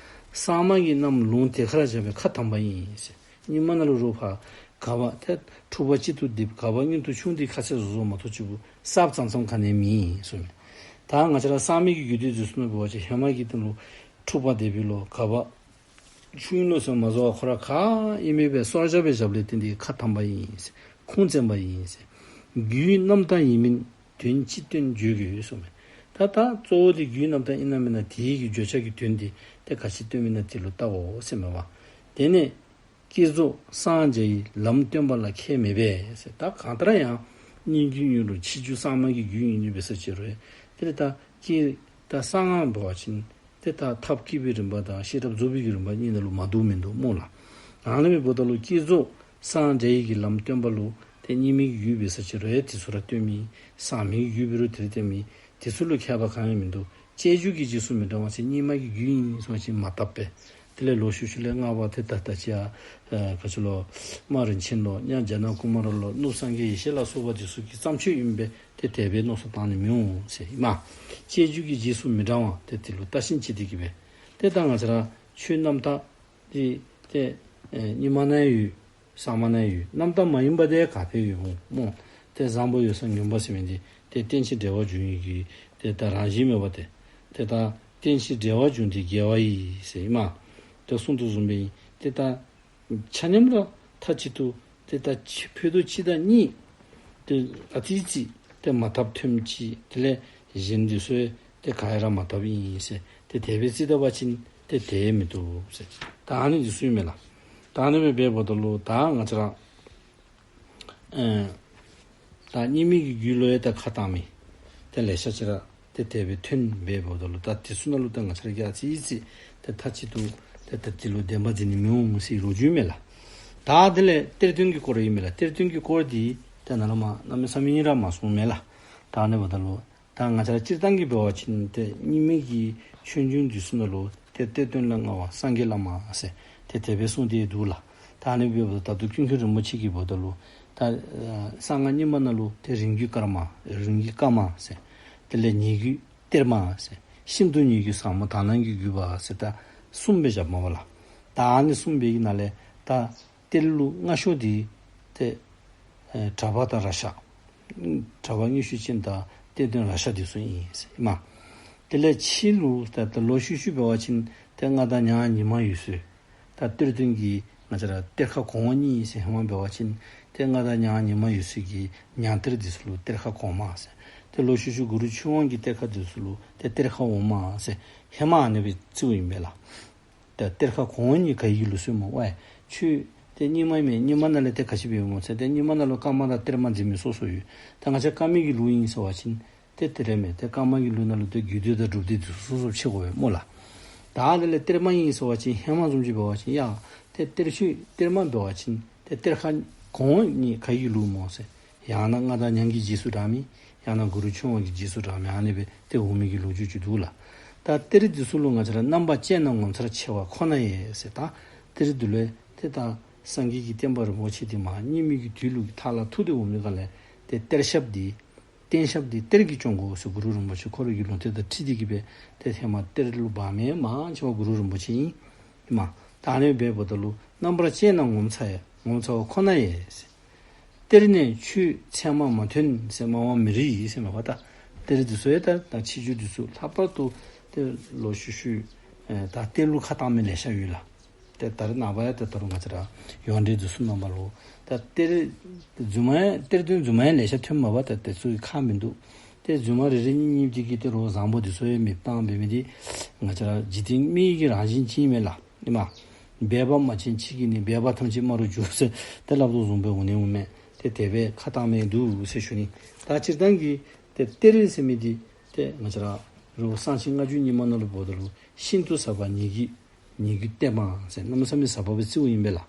གསར་མ་གི་རྣམས་ལུང་དེ་ཁར་བཞག་པའི་ཁ་དམ་པ་ཡིན་ཟེར། རྙིང་མ་ནང་ལུ་རོགས་ཕར་འགག་པ་ཏེ་འཁྲུགས་པ་གཅིག་ཏུ་བསྡེབས། འགག་པ་མངོན་དུ་ཕྱུང་སྟེ་ཁ་གསལ་བཟོ་བཟོཝ་མ་གཏོགས་ཅིག་པོ་གསརཔ་ཙང་ཙང་ག་ནི་ཡང་མེད་གསུངས་མས། ད་ང་བཅས་ར་གསར་མའི་གི་རྒྱུད་སྡེ་འདི་ཚུ་ནང་འབད་བ་ཅིན་ཧེ་མ་གི་དོན་ལུ་འཁྲུགས་པ་བསྡེབས་པའི་ལོ། འགག་པ་ཕྱུང་ཡི་ལོ་ཟེར་མ་བཟོ་བར་ཁོ་ར་ག་ཨིན་མི་སྦེ་སོར་བཞག་སྦེ་བཞགཔ་ལས་བརྟེན་ཏེ་ཁ་དམ་པ་ཡིན་ཟེར། ཁུངས་བཙན་པ་ཡིན་ཟེར། རྒྱུད་རྣམ་དག་ཡིན་མིན་དོན་ཅི་སྟོན་བརྗོད་དགོས་གསུངས་མས། ད་ད་གཙོ་བོ་འདི་རྒྱུད་རྣམ་དག་ཨིན་ན་མེན་ན་དེའི་གི་བརྗོད་བྱ་གི་དོན་འདི་ཏེ་ག་ཅི་སྟོན་མི་ན་དེ་ལུ་བལྟའོ་ཟེར་མས་པ། དེ་ནས་བསྐྱེད་རྫོགས་གསང་སྔགས་བརྒྱ་ཡིས་ལམ་སྟོན་པ་ལ་ཁྱད་མེད་པས་ཟེར། ད་གང་ལྟར་ཡང་སྙན་བརྒྱུད་ཨིན་རུང་ཕྱི་འགྱུར་གསར་མ་གི་བརྒྱུད་ཨིན་རུང་འབད་ས་ཅིག་རུང་ཏེ་ད་བསྐྱེད་ད་གསང་སྔགས་འབད་བ་ཅིན་ཏེ་ད་ཐབས་བསྐྱེད་པའི་རིམ་པ་དང་ཤེས་རབ་རྫོགས་པའི་གི་རིམ་པ་གཉིས་ནང་ལུ་མ་འདུ་མིན་འདུག་སྨོ་ལགས། ཨ་ནི་འབདཝ་ད་ལུ་བསྐྱེད་རྫོགས་གསང་སྔགས་བརྒྱ་ཡི་གི་ལམ་སྟོན་པ་ལུ་ཏེ་རྙིང་མའི་གི་རྒྱུད་འབད་ས་ཅིག་རུང་ཡང་དེ་ཚུ་ར་སྟོན་མི་གསར་མའི་གི་རྒྱུད་འབད་རུང་དེ་ར་སྟོན་མི་དེ་ཚུ་ལུ་ཁྱད་པར་གང་ཡང་མིན་འདུག། སྤྱོད་འཇུག་གི་རྗེས་སུ་མི་འབྲང་བ་ཟེར་རྙིང་མ་གི་རྒྱུད་ཨིན་གསུངས་ཅིག་མ་བཏབ་པས། དེ་ལས་ལོག་ཤུལ་ཤུལ་ལས་སྔགས་པ་ཏེ་ད་ད་ཅི་ཡ་ཨ་ག་ཅི་ལོ་རྨ་རིན་ཆེན་ལོ་ཉ་རྒྱ་ནག་ཀུ་མ་ར་ལོ་གནུབས་སངས་རྒྱས་ཡེ་ཤེས་ལ་སོགས་པ་དེ་ཚུ་གི་བརྩམས་ཆོས་ཨིན་པས། ཏེ་དེ་སྦེ་མནོ་བསམ་བཏང་ནི་མི་འོང་ཟེར་ཨིན་མས། སྤྱོད་འཇུག་གི་རྗེས་སུ་མི་འབྲང་བ་ཏེ་དེ་ལུ་བརྟག་ཞིབ་བྱས་ཏེ་གི་སྦེ་ ཏེ་ད་ང་བཅས་ར་ཆོས་རྣམ་དག་འདི་ཏེ་ཨེ་རྙིང་མ་ནང་ཡོད། གསར་མ་ནང་ཡོད། རྣམ་དག་མ་ཡིན་པ་དེ་ག་ཏེ་ཡོད་འོང་སྨོ། ཏེ་བཟང་པོ་ཡོད་སར་ངན་པ་ཟེར་མི་འདི་ཏེ་རྟེན་ཅིང་འབྲེལ་བར་འབྱུང་ཡི་གི་ཏེ་ད་རང་བཞིན་མེད་པ་ཏེ། ཏེ་ད་རྟེན་ཅིང་འབྲེལ་བར་འབྱུང་སྟེ་འགལ་བ་ཡི་ཟེར་ཨིན་མས། ཏེ་གསུངས་དོ་བཟུམ་སྦེ་ཨིན། ཏེ་ད་ཆ་མཉམ་ར་མཐའ་གཅིག་ཏུ་ཏེ་ད་ཕུད་རྡོག་གཅིག་དང་གཉིས་ཏེ་ཨ་ཙི་ཙི་ཏེ་མ་འཐབ་ཐོནམ་ཅིག། དེ་ལས་གཞན་འདི་ཚུ་ཏེ་ག་ཡང་ར་མ་འཐབ་ཨིན་ཟེར། ཏེ་དེ་སྦེ་བརྩིས་ད་པ་ཅིན་ཏེ་དེ་མི་བཏུབ་ཟེར། ད་ཨ་ནི་འདི་ཚུ་ཨིན་མས་ལགས། ད་ཨ་ནི་སྦེ་འབདཝ་ད་ལུ་ད་ང་བཅས་ར་ཨེ་ད་རྙིང་མའི་གི་རྒྱུད་ལུ་ཡང་ད་ཁ་གཏང་མི་ཏེ་ལེ་ཤ་ཅིག་ར་ཏེ་དེ་སྦེ་ཐོན་སྦེ་འབདཝ་ད་ལུ་ད་དེ་ཚུ་ནང་ལུ་ད་ང་བཅས་ར་གིས་ཨ་ཙི་ཙི་ཏེ་མཐའ་གཅིག་ཏུ་ཏེ་ད་དེ་ལུ་བདེན་པ་འཛིན་ནི་མི་འོང་ཟེར་ལོ་རྒྱུས་མས་ལགས། ད་དེ་ལས་གཏེར་སྟོན་གྱི་སྐོར་ཨིན་མས་ལགས། གཏེར་སྟོན་གྱི་སྐོར་འདི་ཏེ་ནཱ་ལས་མར་གནམ་མེད་ས་མེད་ར་མ་གསུངས་མས་ལགས། ད་ཨ་ནི་འབདཝ་ད་ལུ་ད་ང་བཅས་ར་སྤྱིར་བཏང་གི་འབད་བ་ཅིན་ཏེ་རྙིང་མའི་གི་ཆོས་འབྱུང་འདི་ཚུ་ནང་ལུ་ཏེ་གཏེར་སྟོན་ལ་མངའ་བ་སངས་རྒྱས་བླ་མ་ཟེར་ཏེ་དེ་སྦེ་གསུངས་ཏེ་འདུག་ལགས། ད་ཨ་ནི་འབདཝ་ད་ད་ལྟོ་ཀུན་མཁྱེན་རིན་པོ་ཆེ་གིས་འབདཝ་ད་ལུ་ད་ཨ་གསང་སྔགས་རྙིང་མ་ནང་ལུ་ཏེ་རིམ་གྱིས་དཀར་མ་རིམ་གྱིས་དཀར་མ་ཟེར། དེ་ལས་ཉེ་བརྒྱུད་གཏེར་མ་ཟེར། ཤིན་ཏུ་ཉེ་བརྒྱུད་ཟབ་མོ་དག་སྣང་གི་བརྒྱུད་པ་ཟེར་ད་གསུམ་སྦེ་བཞགཔ་མས་པ་ལགས། ད་ཨ་ནི་གསུམ་པོའི་ནང་ལས་ད་གཏེར་ལུ་སྔ་ཤོས་འདི་ཏེ་ཨེ་གྲགས་པ་དང་རཀྴ། གྲགས་པ་དངོས་གཞི་ཅན་དང་གཏེར་སྟོན་རཀྴ་འདི་ཚུ་ཨིན་ཟེར་ཨིན་མས། དེ་ལས་ཕྱི་ལུ་ད་ད་ལོག་ཤུལ་ཤུལ་འབད་བ་ཅིན་ཏེ་མངའ་བདག་ཉང་ཉི་མ་འོད་ཟེར། ད་གཏེར་སྟོན་གྱི་ང་བཅས་ར་གཏེར་ཁ་གོང་འོག་གཉིས་ཟེར་ཧེ་མ་འབད་བ་ཅིན་ཏེ་མངའ་བདག་ཉང་ཉི་མ་འོད་ཟེར་གྱི་ཉང་གཏེར་འདི་ཚུ་ལུ་གཏེར་ཁ་གོང་མ་ཟེར། ཏེ་ལོག་ཤུལ་ཤུལ་གུ་རུ་ཆོས་དབང་གི་གཏེར་ཁ་འདི་ཚུ་ལུ་ཏེ་གཏེར་ཁ་འོག་མ་ཟེར་ཧེ་མ་ཨ་ནི་སྦེ་བརྩིཝ་ཨིན་པས་ལགས། ད་གཏེར་ཁ་གོང་འོག་གཉིས་ག་གི་ལུགས་སྲོལ་སྨོ། ཝའི་ཆོས་ཏེ་རྙིང་མ་མེན་རྙིང་མ་ནང་ལས་ཏེ་ག་ཅི་སྦེ་ཡོད་སྨོ་ཟེར་ཏེ་རྙིང་མ་ནང་ལུ་བཀའ་མ་དང་གཏེར་མ་འཛིན་མི་སོ་སོ་ཡོད། ད་ང་བཅས་བཀའ་མའི་གི་ལུགས་ཨིན་ཟེར་བ་ཅིན་ཏེ་དེ་ར་མེན། ཏེ་བཀའ་མ་གི་ལུགས་ནང་ལུ་ཏེ་རྒྱུད་སྡེ་དང་སྒྲུབ་སྡེ་འདི་ཚུ་སོ་སོ་ཕྱེ་དགོ་པས་སྨོ་ལགས། ད་དེ་ལས་གཏེར་མ་ཨིན་ཟེར་བ་ཅིན་ཧེ་མ་བཟུམ་ཅིག་འབད་བ་ཅིན་ཡ་ཏེ་གཏེར་ཆོས་གཏེར་མ་འབད་བ་ཅིན་ཏེ་གཏེར་ཁ་གོང་འོག་གཉིས་ག་གི་ལུགས་སྨོ་ཟེར། ཡང་ན་མངའ་བདག་ཉང་གི་རྗེས་སུ་འབྲང་མི། ཡང་ན་གུ་རུ་ཆོས་དབང་གི་རྗེས་སུ་འབྲང་མི། ཨ་ནི་སྦེ་ཏེ་འོང་མི་གི་ལོ་རྒྱུས་ཅིག་འདུག་ལགས། ད་གཏེར་འདི་ཚུ་ལུ་ང་བཅས་ར་རྣམ་པར་དཔྱད་ན་ངོ་མཚར་ཆེ་བ་ཁོ་ན་ཡིས་ཟེར། ད་གཏེར་འདི་ལུ་ཏེ་ད་སངས་རྒྱས་ཀྱི་བསྟན་པ་རིན་པོ་ཆེ་འདི་མར་རྙིང་མའི་གི་དུས་ལུ་གི་མཐའ་ལ་ཐུག་སྟེ་འོང་མི་ག་ལས་ཏེ་གཏེར་ཞབས་འདི་བསྟན་ཞབས་འདི་གཏེར་གྱིས་སྐྱོང་དགོ་ཟེར་གུ་རུ་རིན་པོ་ཆེ་ཁོ་ར་གི་ལུང་བསྟན་དང་འཁྲིལ་ཏེ་གི་སྦེ་ཏེ་ཧེ་མ་གཏེར་ལུ་བག་མེད་མང་ཆེ་བ་གུ་རུ་རིན་པོ་ཆེ་ཨིན། ཨིན་མས། ད་ཨ་ནི་སྦེ་འབདཝ་ད་ལུ་རྣམ་པར་དཔྱད་ན་ངོ་མཚར་ཡ་ངོ་མཚར་བ་ཁོ་ན་ཡིས་ཟེར། གཏེར་ནས་ཆོས་ཚད་མར་མ་ཐོན་ཟེར་སྨྲ་བ་མི་རིགས་ཟེར་མས་པ། ད་གཏེར་འདི་ཚུ་ཡང་ད་ད་ཕྱི་རྒྱུད་འདི་ཚུ་ལྷག་པར་དུ་ཏེ་ལོག་ཤུལ་ཤུལ་ཨེ་ད་གཏེར་ལུ་ཁ་གཏང་མི་ལེ་ཤ་ཡོད་ལགས། ཏེ་ད་རེས་ནངས་པ་ཡང་ཏེ་ད་རུང་ང་བཅས་ར་ཡོངས་འབྲེལ་འདི་ཚུ་ནང་པ་ལུ་ད་གཏེར་རྫུན་མ་ཡང་གཏེར་སྟོན་རྫུན་མ་ཡང་ལེ་ཤ་ཐོན་མས་པ། ད་དེ་ཚུ་གི་ཁ་མིན་འདུག། ཏེ་རྫུན་མ་རེ་རེ་གཉིས་གཉིས་ཅིག་གིས་ཏེ་རོགས་བཟང་པོ་འདི་ཚུ་ཡང་མེདཔ་བཏང་འབད་མི་འདི་ང་བཅས་ར་འཇིག་རྟེན་མི་གི་རང་བཞིན་ཅིག་ཨིན་མས་ལགས། ཨིན་མས། འབད་པ་མ་བྱས་ཕྱིས་ཀྱི་ནི། འབད་པ་ཐམས་ཅད་སྨྲ་རུ་འགྱུར་ཟེར་ཏེ་སླབ་དོ་བཟུམ་སྦེ་འོང་ནི་འོང་མས། ཏེ་དེ་སྦེ་ཁ་གཏང་མི་འདུག་ཟེར་ཞུ་ནི། ད་སྤྱིར་བཏང་གི་ཏེ་གཏེར་ཟེར་མི་འདི་ཏེ་ང་བཅས་ར་རོགས་གསང་ཆེན་སྔགས་རྒྱུད་རྙིང་མ་ནང་ལུ་འབདཝ་ད་ལུ་ཤིན་ཏུ་ཟབ་པ་ཉེ་བརྒྱུད་ཉེ་བརྒྱུད་གཏེར་མ་ཟེར་གནམ་མེད་ས་མེད་ཟབ་པ་སྦེ་བརྩིཝ་ཨིན་པས་ལགས།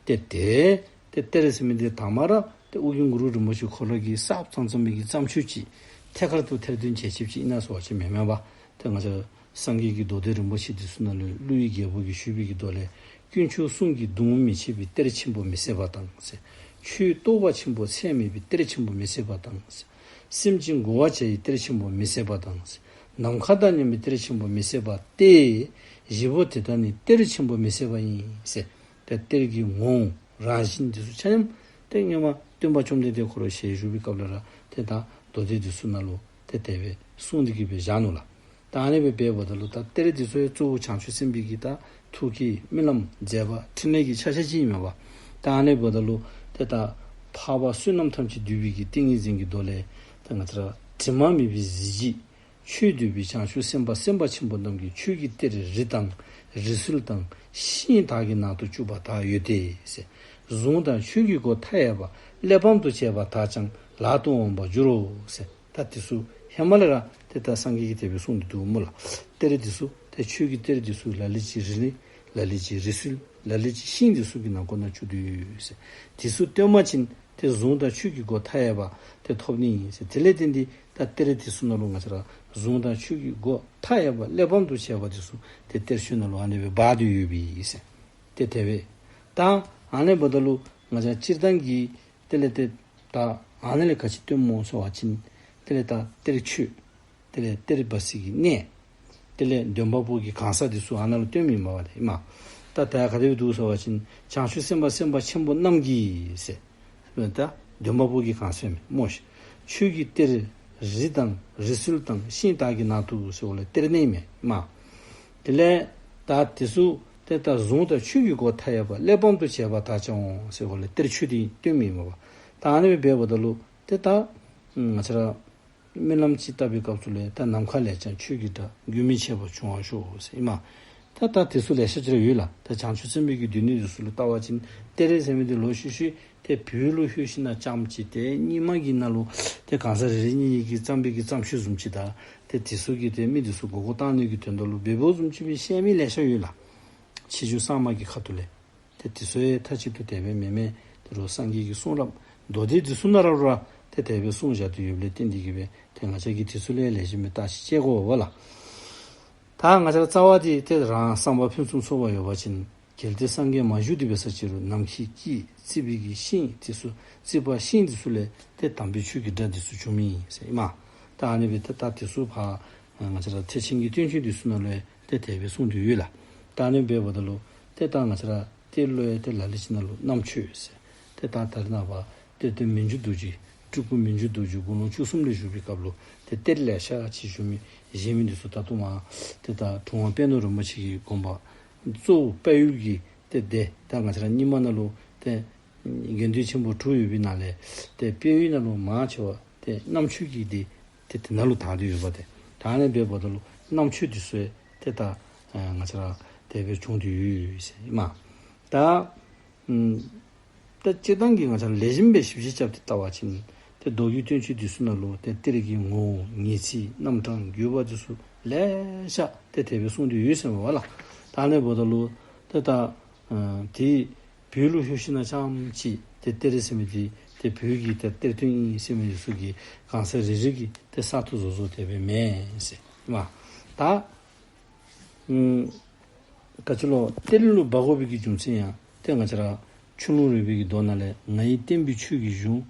ཏེ་དེ་ཏེ་གཏེར་ཟེར་མི་འདི་དང་པ་ར་ཏེ་ཨོ་རྒྱན་གུ་རུ་རིན་པོ་ཆེ་ཁོ་ར་གིས་གསརཔ་ཙང་ཙང་མི་གི་བརྩམས་ཆོས་ཅིག་ཐད་ཀར་དུ་ཐེར་འདོན་བྱས་ཆོགཔ་ཅིག་ཨིན་ན་ཟེར་བ་ཅིན་མེན་མས་པ། ཏེ་ང་བཅས་སངས་རྒྱས་ཀྱི་མདོ་སྡེ་རིན་པོ་ཆེ་འདི་ཚུ་ནང་ལུ་ཀླུ་ཡི་རྒྱལ་པོ་གིས་ཞུས་པའི་གི་མདོ་ལས། དཀོན་མཆོག་གསུམ་གྱིས་གདུང་མི་བྱེད་པའི་གཏེར་ཆེན་པོ་མི་ཟད་པ་དང་ཟེར། ཆོས་རྟོགས་པ་ཆེན་པོ་ཚད་མེད་པའི་གཏེར་ཆེན་པོ་མི་ཟད་པ་དང་ཟེར། སེམས་ཅན་མགུ་བར་བྱ་ཡི་གཏེར་ཆེན་པོ་མི་ཟད་པ་དང་ཟེར། ནམ་མཁའ་དང་མཉམ་པའི་གཏེར་ཆེན་པོ་མི་ཟད་པ་སྟེ། བཞི་པོ་དེ་དག་ནི་གཏེར་ཆེན་པོ་མི་ཟད་པ་ཡིན་ཟེར། ཏེ་གཏེར་གྱི་ངོ་བོ་རང་བཞིན་འདི་ཚུ་ཆ་མཉམ་ཏེ་སྔོན་མ་སྟོན་པ་བཅོམ་ལྡན་འདས་ཁོ་ར་ཞལ་བཞུགས་པའི་སྐབས་ལས་ར་ཏེ་ད་མདོ་སྡེ་འདི་ཚུ་ནང་ལུ་ཏེ་དེ་སྦེ་གསུངས་ཏེ་གི་སྦེ་བཞག་ནུག་ལགས། ད་ཨ་ནི་སྦེ་འབདཝ་ད་ལུ་ད་གཏེར་འདི་ཚུ་ཡང་གཙོ་བོ་བྱང་ཆུབ་སེམས་དཔའི་གི་ད་ཐུགས་ཀྱི་རྨི་ལམ་མཛད་པ་ཕྲིན་ལས་ཀྱི་ཆ་ཤས་ཅིག་ཨིན་མས་པ། ད་ཨ་ནི་འབདཝ་ད་ལུ་ཏེ་ད་འཕགས་པ་བསོད་ནམས་ཐམས་ཅད་འདུས་པའི་གི་ཏིང་ངེ་འཛིན་གྱི་མདོ་ལས་ད་ང་བཅས་ར་དྲི་མ་མེད་པའི་གཟི་བརྗིད་ཆོས་འདུས་པའི་བྱང་ཆུབ་སེམས་དཔའ་སེམས་དཔའ་ཆེན་པོ་རྣམས་ཀྱི་ཆོས་ཀྱི་གཏེར་རི་དང་རི་སུལ་དང་ཤིང་དག་གི་ནང་དུ་བཅུག་པ་དག་ཡོད་དེ་ཟེར། གཟུངས་དང་ཆོས་ཀྱི་སྒོ་མཐའ་ཡས་པ་གླེགས་བམ་དུ་བྱས་པ་དག་ཀྱང་ལག་ཏུ་འོང་བར་འགྱུར་རོ་ཟེར། ད་འདི་ཚུ་ཧེ་མ་ལས་ར་ཏེ་ད་སངས་རྒྱས་ཀྱིས་དེ་སྦེ་གསུངས་ཏེ་འདུག་སྨོ་ལགས། གཏེར་འདི་ཚུ་ཏེ་ཆོས་ཀྱི་གཏེར་འདི་ཚུ་ལ་ལུ་ཅིག་རི་ནི་ལ་ལུ་ཅིག་རི་སུལ་ལ་ལུ་ཅིག་ཤིང་འདི་ཚུ་གི་ནང་ཁོག་ནང་བཅུག་སྟེ་ཡོད་ཟེར། འདི་ཚུ་བཏོན་པ་ཅིན་ཏེ་གཟུངས་དང་ཆོས་ཀྱི་སྒོ་མཐའ་ཡས་པ་ཏེ་ཐོབ་ནི་ཨིན་ཟེར། དེ་ལས་བརྟེན་ཏེ་ད་གཏེར་འདི་ཚུ་ནང་ལུ་ང་བཅས་ར་གཟུངས་དང་ཆོས་ཀྱི་སྒོ་མཐའ་ཡས་པ་གླེགས་བམ་དུ་བྱས་པ་འདི་ཚུ་ཏེ་གཏེར་ཆོས་ནང་ལུ་ཨ་ནི་སྦེ་སྦ་སྟེ་ཡོད་པས་ཟེར། ཏེ་དེ་སྦེ་ད་ཨ་ནི་འབདཝ་ད་ལུ་ང་བཅས་སྤྱིར་བཏང་གི་དེ་ལས་ཏེ་ད་ཨ་ནི་ལས་ག་ཅི་སྟོནམ་སྨོ་ཟེར་བ་ཅིན་དེ་ལས་ད་གཏེར་ཆོས་དེ་ལས་གཏེར་སྦ་སའི་གི་གནས་ དེ་ལས་འདོན་པ་པོ་གི་གང་ཟག་འདི་ཚུ་ཨ་ནཱ་ལུ་སྟོནམ་ཨིན་མས་པ་ཏེ་ཨིན་མས། ད་ད་ག་དེ་སྦེ་འདུག་ཟེར་བ་ཅིན་བྱང་ཆུབ་སེམས་དཔའ་སེམས་དཔའ་ཆེན་པོ་རྣམས་ཀྱིས་ཟེར། ད་འདོན་པ་པོ་གི་གང་ཟག་མས་སྨོ་ཤིག། ཆོས་ཀྱི་གཏེར་རི་དང་རི་སུལ་དང་ཤིང་དག་གི་ནང་དུ་ཟེརཝ་ལས་གཏེར་གནས་མས་ཨིན་མས། དེ་ལས་ད་དེ་ཚུ་ཏེ་ད་གཟུངས་དང་ཆོས་ཀྱི་སྒོ་མཐའ་ཡས་པ་གླེགས་བམ་དུ་བྱས་པ་དག་ཀྱང་ཟེརཝ་ལས་གཏེར་ཆོས་འདི་སྟོནམ་ཨིན་མས་པ། ད་ཨ་ནི་སྦེ་འབདཝ་ད་ལུ་ཏེ་ད་ང་བཅས་ར་རྨི་ལམ་ཅིག་བལྟ་བའི་སྐབས་སུ་ལས་ད་ནམ་མཁའ་ལས་ཀྱང་ཆོས་ཀྱི་སྒྲ་རྒྱུན་མི་འཆད་པ་བྱུང་བར་ཤོག་ཟེར་ཨིན་མས། ད་ད་དེ་ཚུ་ལེ་ཤ་ཅིག་ར་ཡོད་ལགས། ད་བྱང་ཆུབ་སེམས་དཔའི་གི་སྡེ་སྣོད་འདི་ཚུ་ལུ་བལྟ་བ་ཅིན་གཏེར་ཟེར་མི་འདི་ལོ་ཤུལ་ཤུལ་ཏེ་བོད་ལུ་ལྷོད་ཞིནམ་ལས་རྐྱངམ་ཅིག་ཏེ་རྙིང་མ་གི་ནང་ལུ་ཏེ་གང་ཟག་རེ་རེ་གཉིས་གཉིས་ཀྱིས་བརྩམས་པའི་གི་བརྩམས་ཆོས་བཟུམ་ཅིག་དང་ཏེ་དེ་ཚུ་གིས་ཏེ་མི་འདི་ཚུ་མགུ་སྐོར་བཏང་ནི་གི་དོན་དག་ལུ་འབད་འབདཝ་བཟུམ་ཅིག་སྦེ་བཤད་མི་ལེ་ཤ་ཡོད་ལགས། ཆེ་ཆུང་གསར་མ་གི་ཁ་ཐུག་ལས། ཏེ་དེ་ཚུ་ཡང་མཐའ་གཅིག་ཏུ་དེ་སྦེ་མེན་མས། ཏེ་རུང་སངས་རྒྱས་ཀྱི་གསུང་རབ་མདོ་སྡེ་འདི་ཚུ་ནང་ར་ར་ཏེ་དེ་སྦེ་གསུངས་བཞག་སྟེ་ཡོདཔ་ལས་བརྟེན་ཏེ་གིས་སྦེ་ཏེ་ང་བཅས་ཀྱིས་དེ་ཚུ་ལུ་ལེགས་ཤོམ་སྦེ་བརྟག་ཞིབ་དཔྱད་དགོ་པས་ལགས། ད་ང་བཅས་ར་རྩ་བ་འདི་ཏེ་རང་བསམ་པ་ཕུན་སུམ་ཚོགས་པ་ཡོད་པ་ཅིན་གལ་ཏེ་སངས་རྒྱས་མ་བཞུགས་ཏེ་འབད་ས་ཅིག་རུང་ནམ་མཁའི་དཀྱིལ་བརྩིགས་པའི་གི་ཤིང་འདི་ཚུ་བརྩིགས་པ་ཤིང་འདི་ཚུ་ལས་ཏེ་དམ་པའི་ཆོས་ཀྱི་སྒྲ་འདི་ཚུ་བྱུངམ་ཨིན་ཟེར་ཨིན་མས། ད་ཨ་ནི་སྦེ་ཏེ་ད་དེ་ཚུ་ཕར་ང་བཅས་ར་ཐེག་ཆེན་གྱི་བསྟན་བཅོས་འདི་ཚུ་ནང་ལུ་ཡང་ཏེ་དེ་སྦེ་གསུངས་ཏེ་ཡོད་ལགས། ད་ཨ་ནི་འབདཝ་ད་ལུ་ཏེ་ད་ང་བཅས་ར་གཏེར་ལུ་ཡང་ཏེ་ལ་ལུ་ཅིག་ནང་ལུ་རྣམ་དཔྱོད་ཟེར། ཏེ་ད་ད་རེས་ནངས་པ་གཏེར་སྟོན་མན་ཇུ་རྡོ་རྗེ་སྤྲུལ་སྐུ་མན་ཇུ་རྡོ་རྗེ་དགུང་ལོ་བཅུ་གསུམ་ལུ་བཞུགས་པའི་སྐབས་ལུ་ཏེ་གཏེར་ལེ་ཤ་ཅིག་བཞེངས་མི་བཞེངས་མི་འདི་ཚུ་ད་ལྟོ་མར་ཏེ་ད་གྲུབ་དབང་དཔལ་ནོར་རིན་པོ་ཆེ་གི་དགོངས་པ་གཙོ་བོ་དཔལ་ཡུལ་གྱི་ཏེ་སྡེ་ད་ང་བཅས་ར་རྙིང་མ་ནང་ལུ་ཏེ་དགེ་འདུན་ཆེན་པོ་དྲུག་ཡོད་པའི་ནང་ལས་ཏེ་དཔལ་ཡུལ་ནང་ལུ་མང་ཆེ་བ་ཏེ་རྣམ་དཔྱོད་ཀྱི་སྡེ་ཏེ་དེ་ནང་ལུ་དར་ཏེ་ཡོདཔ་ཏེ། ད་ཨ་ནི་འབདཝ་ད་ལུ་རྣམ་དཔྱོད་འདི་ཚུ་ཡང་ཏེ་ད་ང་བཅས་ར་དེ་སྦེ་བྱུང་སྟེ་ཡོད་ཟེར་ཨིན་མས། ད་ཨམ་ད་སྤྱིར་བཏང་གི་ང་བཅས་ར་ལེགས་ཤོམ་སྦེ་ཞིབ་དཔྱད་རྐྱབ་སྟེ་བལྟ་བ་ཅིན་ཏེ་མདོ་རྒྱུད་བསྟན་བཅོས་འདི་ཚུ་ནང་ལུ་ཏེ་གཏེར་གྱི་ངོ་བོ་ངེས་ཚིག་རྣམ་གྲངས་བརྒྱུད་པ་འདི་ཚུ་ལེ་ཤ་ཏེ་དེ་སྦེ་གསུངས་ཏེ་ཡོད་ཟེར་མས་པ་ལགས། ད་ཨ་ནི་འབདཝ་ད་ལུ་ཏེ་ད་ཨ་ཏེ་བོད་ལུ་ལྷོད་ཞིནམ་ལས་རྐྱངམ་ཅིག་ཏེ་གཏེར་ཟེར་མི་འདི་ཏེ་བོད་ཀྱི་ཏེ་གཏེར་སྟོན་ཨིན་ཟེར་མི་འདི་ཚུ་གི་གང་ཟག་རེ་རེ་གིས་ཏེ་གསར་དུ་བཟོ་བཟོཝ་དེ་སྦེ་མེན་ཟེར་ཨིན་མས། ད་ཨམ་ག་ཅི་ལོ་གཏེར་ལུ་འབག་དགོ་པའི་གི་རྒྱུ་མཚན་ཡང་ཏེ་ང་བཅས་ར་ཆུ་ཀླུང་རོལ་པའི་གི་མདོ་ནང་ལས་ང་ཡི་བསྟན་པའི་ཆོས་ཀྱི་གཞུང་།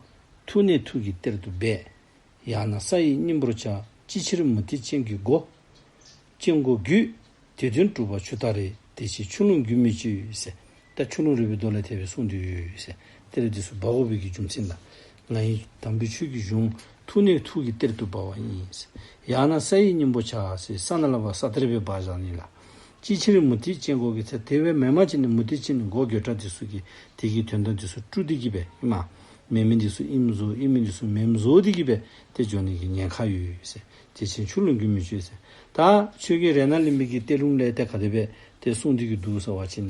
ཐུགས་ནས་ཐུགས་ཀྱི་གཏེར་དུ་སྦས། ཡང་ན་ས་ཡི་སྙིང་པོར་བྱ། ཅི་ཕྱིར་མུ་སྟེགས་ཅན་གྱི་མགོ། ཅན་མགོ་རྒྱུད། དེ་དོན་གྲུབ་པ་ཆུ་ལྟར་རེད། དེ་ཕྱིར་ཆུ་ཀླུང་རྒྱུན་མི་གཅོད་ཟེར། ད་ཆུ་ཀླུང་རོལ་པའི་མདོ་ལས་དེ་སྦེ་གསུངས་ཏེ་ཡོད་ཟེར། གཏེར་འདི་ཚུ་འབག་དགོ་པའི་གི་རྒྱུ་མཚན་དང་། ང་ཡི་དམ་པའི་ཆོས་ཀྱི་གཞུང་ཐུགས་ནས་ཐུགས་ཀྱི་གཏེར་དུ་འབག་པ་ཡིན་ཟེར། ཡང་ན་ས་ཡི་སྙིང་པོར་བྱ་ཟེར། ས་ནང་ལུ་ཕར་ས་གཏེར་སྦེ་འབག་བཞག་ནི་ལགས། ཅི་ཕྱིར་མུ་སྟེགས་ཅན་མགོ་གི་ཚེ་དེ་སྦེ་མེན་པ་ཅིན་ནི་མུ་སྟེགས་ཅན་མགོ་དགོད་བྲ་འདི་ཚུ་གིས་དེ་གི་དོན་དག་འདི་ཚུ་དཀྲུགས་ཏེ་གིས་སྦེ་ཨིན་མས། མེན་མི་འདི་ཚུ་ཨིནམ་བཟོ་ཨིན་མི་འདི་ཚུ་མེནམ་བཟོ་སྟེ་གིས་སྦེ་ཏེ་འགྱོ་ནི་གི་ཉེན་ཁ་ཡོད་ཟེར། དེ་ཕྱིར་ཆུ་ཀླུང་རྒྱུན་མི་གཅོད་ཟེར། ད་ཆོས་རྒྱལ་རཏྣ་གླིང་པའི་གི་གཏེར་ལུང་ལས་ཏེ་ག་དེ་སྦེ་ཏེ་གསུངས་ཏེ་གིས་འདུག་ཟེར་བ་ཅིན་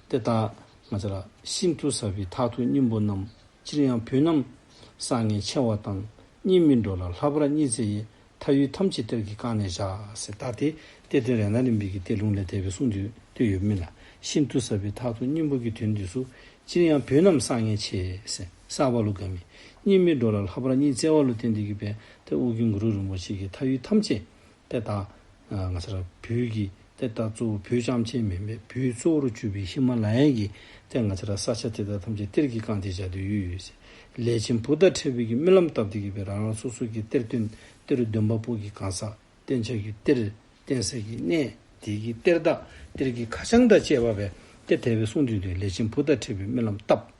ཏེ་ད་ང་བཅས་ར་ཤིན་ཏུ་ཟབ་པའི་མཐར་ཐུག་སྙིང་པོ་རྣམས། སྤྱིར་ཡང་བོད་རྣམས་བསགས་ངེས་ཆེ་བ་དང་། རྙིང་མའི་འགྲོ་ལ་ལྷག་པར་སྙིང་བརྩེ་ཡི། མཐའ་དབུས་ཐམས་ཅད་གཏེར་གྱིས་བཀང་ནས་བཞག་ཟེར། ད་དེ་གཏེར་སྟོན་རཏྣ་གླིང་པའི་གི་གཏེར་ལུང་ལས་དེ་སྦེ་གསུངས་ཏེ་ཡོདཔ་མས་ལགས། ཤིན་ཏུ་ཟབ་པའི་མཐར་ཐུག་སྙིང་པོ་གི་དོན་འདི་ཚུ། སྤྱིར་ཡང་བོད་རྣམས་བསགས་ངེས་ཆེ་ཟེར། བསགས་པ་ལུ་དགའ་མི། རྙིང་མའི་འགྲོ་ལ་ལྷག་པར་སྙིང་བརྩེ་བ་ལུ་བརྟེན་ཏེ་གིས་སྦེ་ཏེ་ཨོ་རྒྱན་གུ་རུ་རིན་པོ་ཆེ་གིས་མཐའ་དབུས་ཐམས་ཅད་ཏེ་ད་ང་བཅས་ར་བོད་ཀྱི་ཏེ་ད་གཙོ་བོ་བོད་རྐྱངམ་ཅིག་མེན་པར་བོད་གཙོ་བོར་གྱུར་པའི་ཧི་མ་ལ་ཡ་གི་ཏེ་ང་བཅས་ར་ས་ཆ་དེ་དག་ཐམས་ཅད་གཏེར་གྱིས་བཀང་སྟེ་བཞག་སྟེ་ཡོད་ཡོད་ཟེར། ལས་ཅན་བུ་དང་འཕྲད་པའི་གི་སྨོན་ལམ་བཏབ་སྟེ་གིས་སྦེ་རང་རང་སོ་སོ་གི་གཏེར་སྟོན་གཏེར་འདོན་པ་པོ་གི་གང་ཟག་བསྟེན་བྱ་གི་གཏེར་བསྟེན་ས་གི་གནས་དེ་གི་གཏེར་བདག་གཏེར་གྱི་ཁ་བྱང་དང་བཅས་པ་སྦེ་ཏེ་དེ་སྦེ་གསུངས་ཏེ་འདུག། ལས་ཅན་བུ་དང་འཕྲད་པའི་སྨོན་ལམ་བཏབ།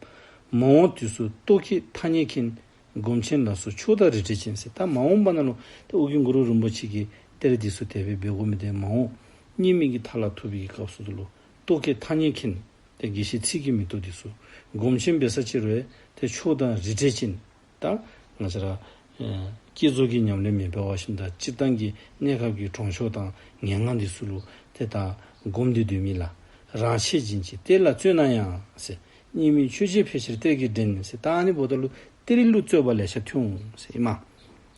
མ་འོངས་དུས་སུ་རྟོག་གེའི་ཐ་སྙད་མཁན། སྒོམ་ཆེན་ལ་སོགས་མཆོག་དང་རིས་བྲལ་ཅན་ཟེར། ད་མ་འོངས་པ་ནང་ལུ་ཏེ་ཨོ་རྒྱན་གུ་རུ་རིན་པོ་ཆེ་གིས་གཏེར་འདི་ཚུ་དེ་སྦེ་འབད་དགོ་མི་དེ་མ་འོངས་རྙིང་མའི་གི་མཐའ་ལ་ཐུག་པའི་གི་སྐབས་སུ་ལུ་རྟོག་གེའི་ཐ་སྙད་མཁན་ཏེ་དགེ་བཤེས་ཚིག་གི་མེ་ཏོག་འདི་ཚུ། སྒོམ་ཆེན་འབད་ས་ཅིག་རུང་ཏེ་མཆོག་དང་རིས་བྲལ་ཅན། ད་ང་བཅས་ར་ཨེ་བསྐྱེད་རྫོགས་ཀྱི་ཉམས་ལེན་མི་འབད་བ་བཞིན་དུ་སྤྱིར་བཏང་གི་གནས་སྐབས་ཀྱི་གྲོང་ཆོག་དང་ངན་སྔགས་འདི་ཚུ་ལུ་ཏེ་ད་སྒོམ་སྟེ་སྡོད་མི་ལགས། རང་ཆས་སྦྱིན་ཅིང་གཏེར་ལ་བརྩོན་ན་ཡང་ཟེར། རྙིང་མའི་ཆོས་བྱེད་ཕལ་ཆེར་གཏེར་གྱིས་འདྲེན་ཟེར། ད་ཨ་ནི་འབདཝ་ད་ལུ་གཏེར་ལུ་རྩོད་པ་ལེ་ཤ་ཐོན་འོང་ཟེར་ཨིན་མས།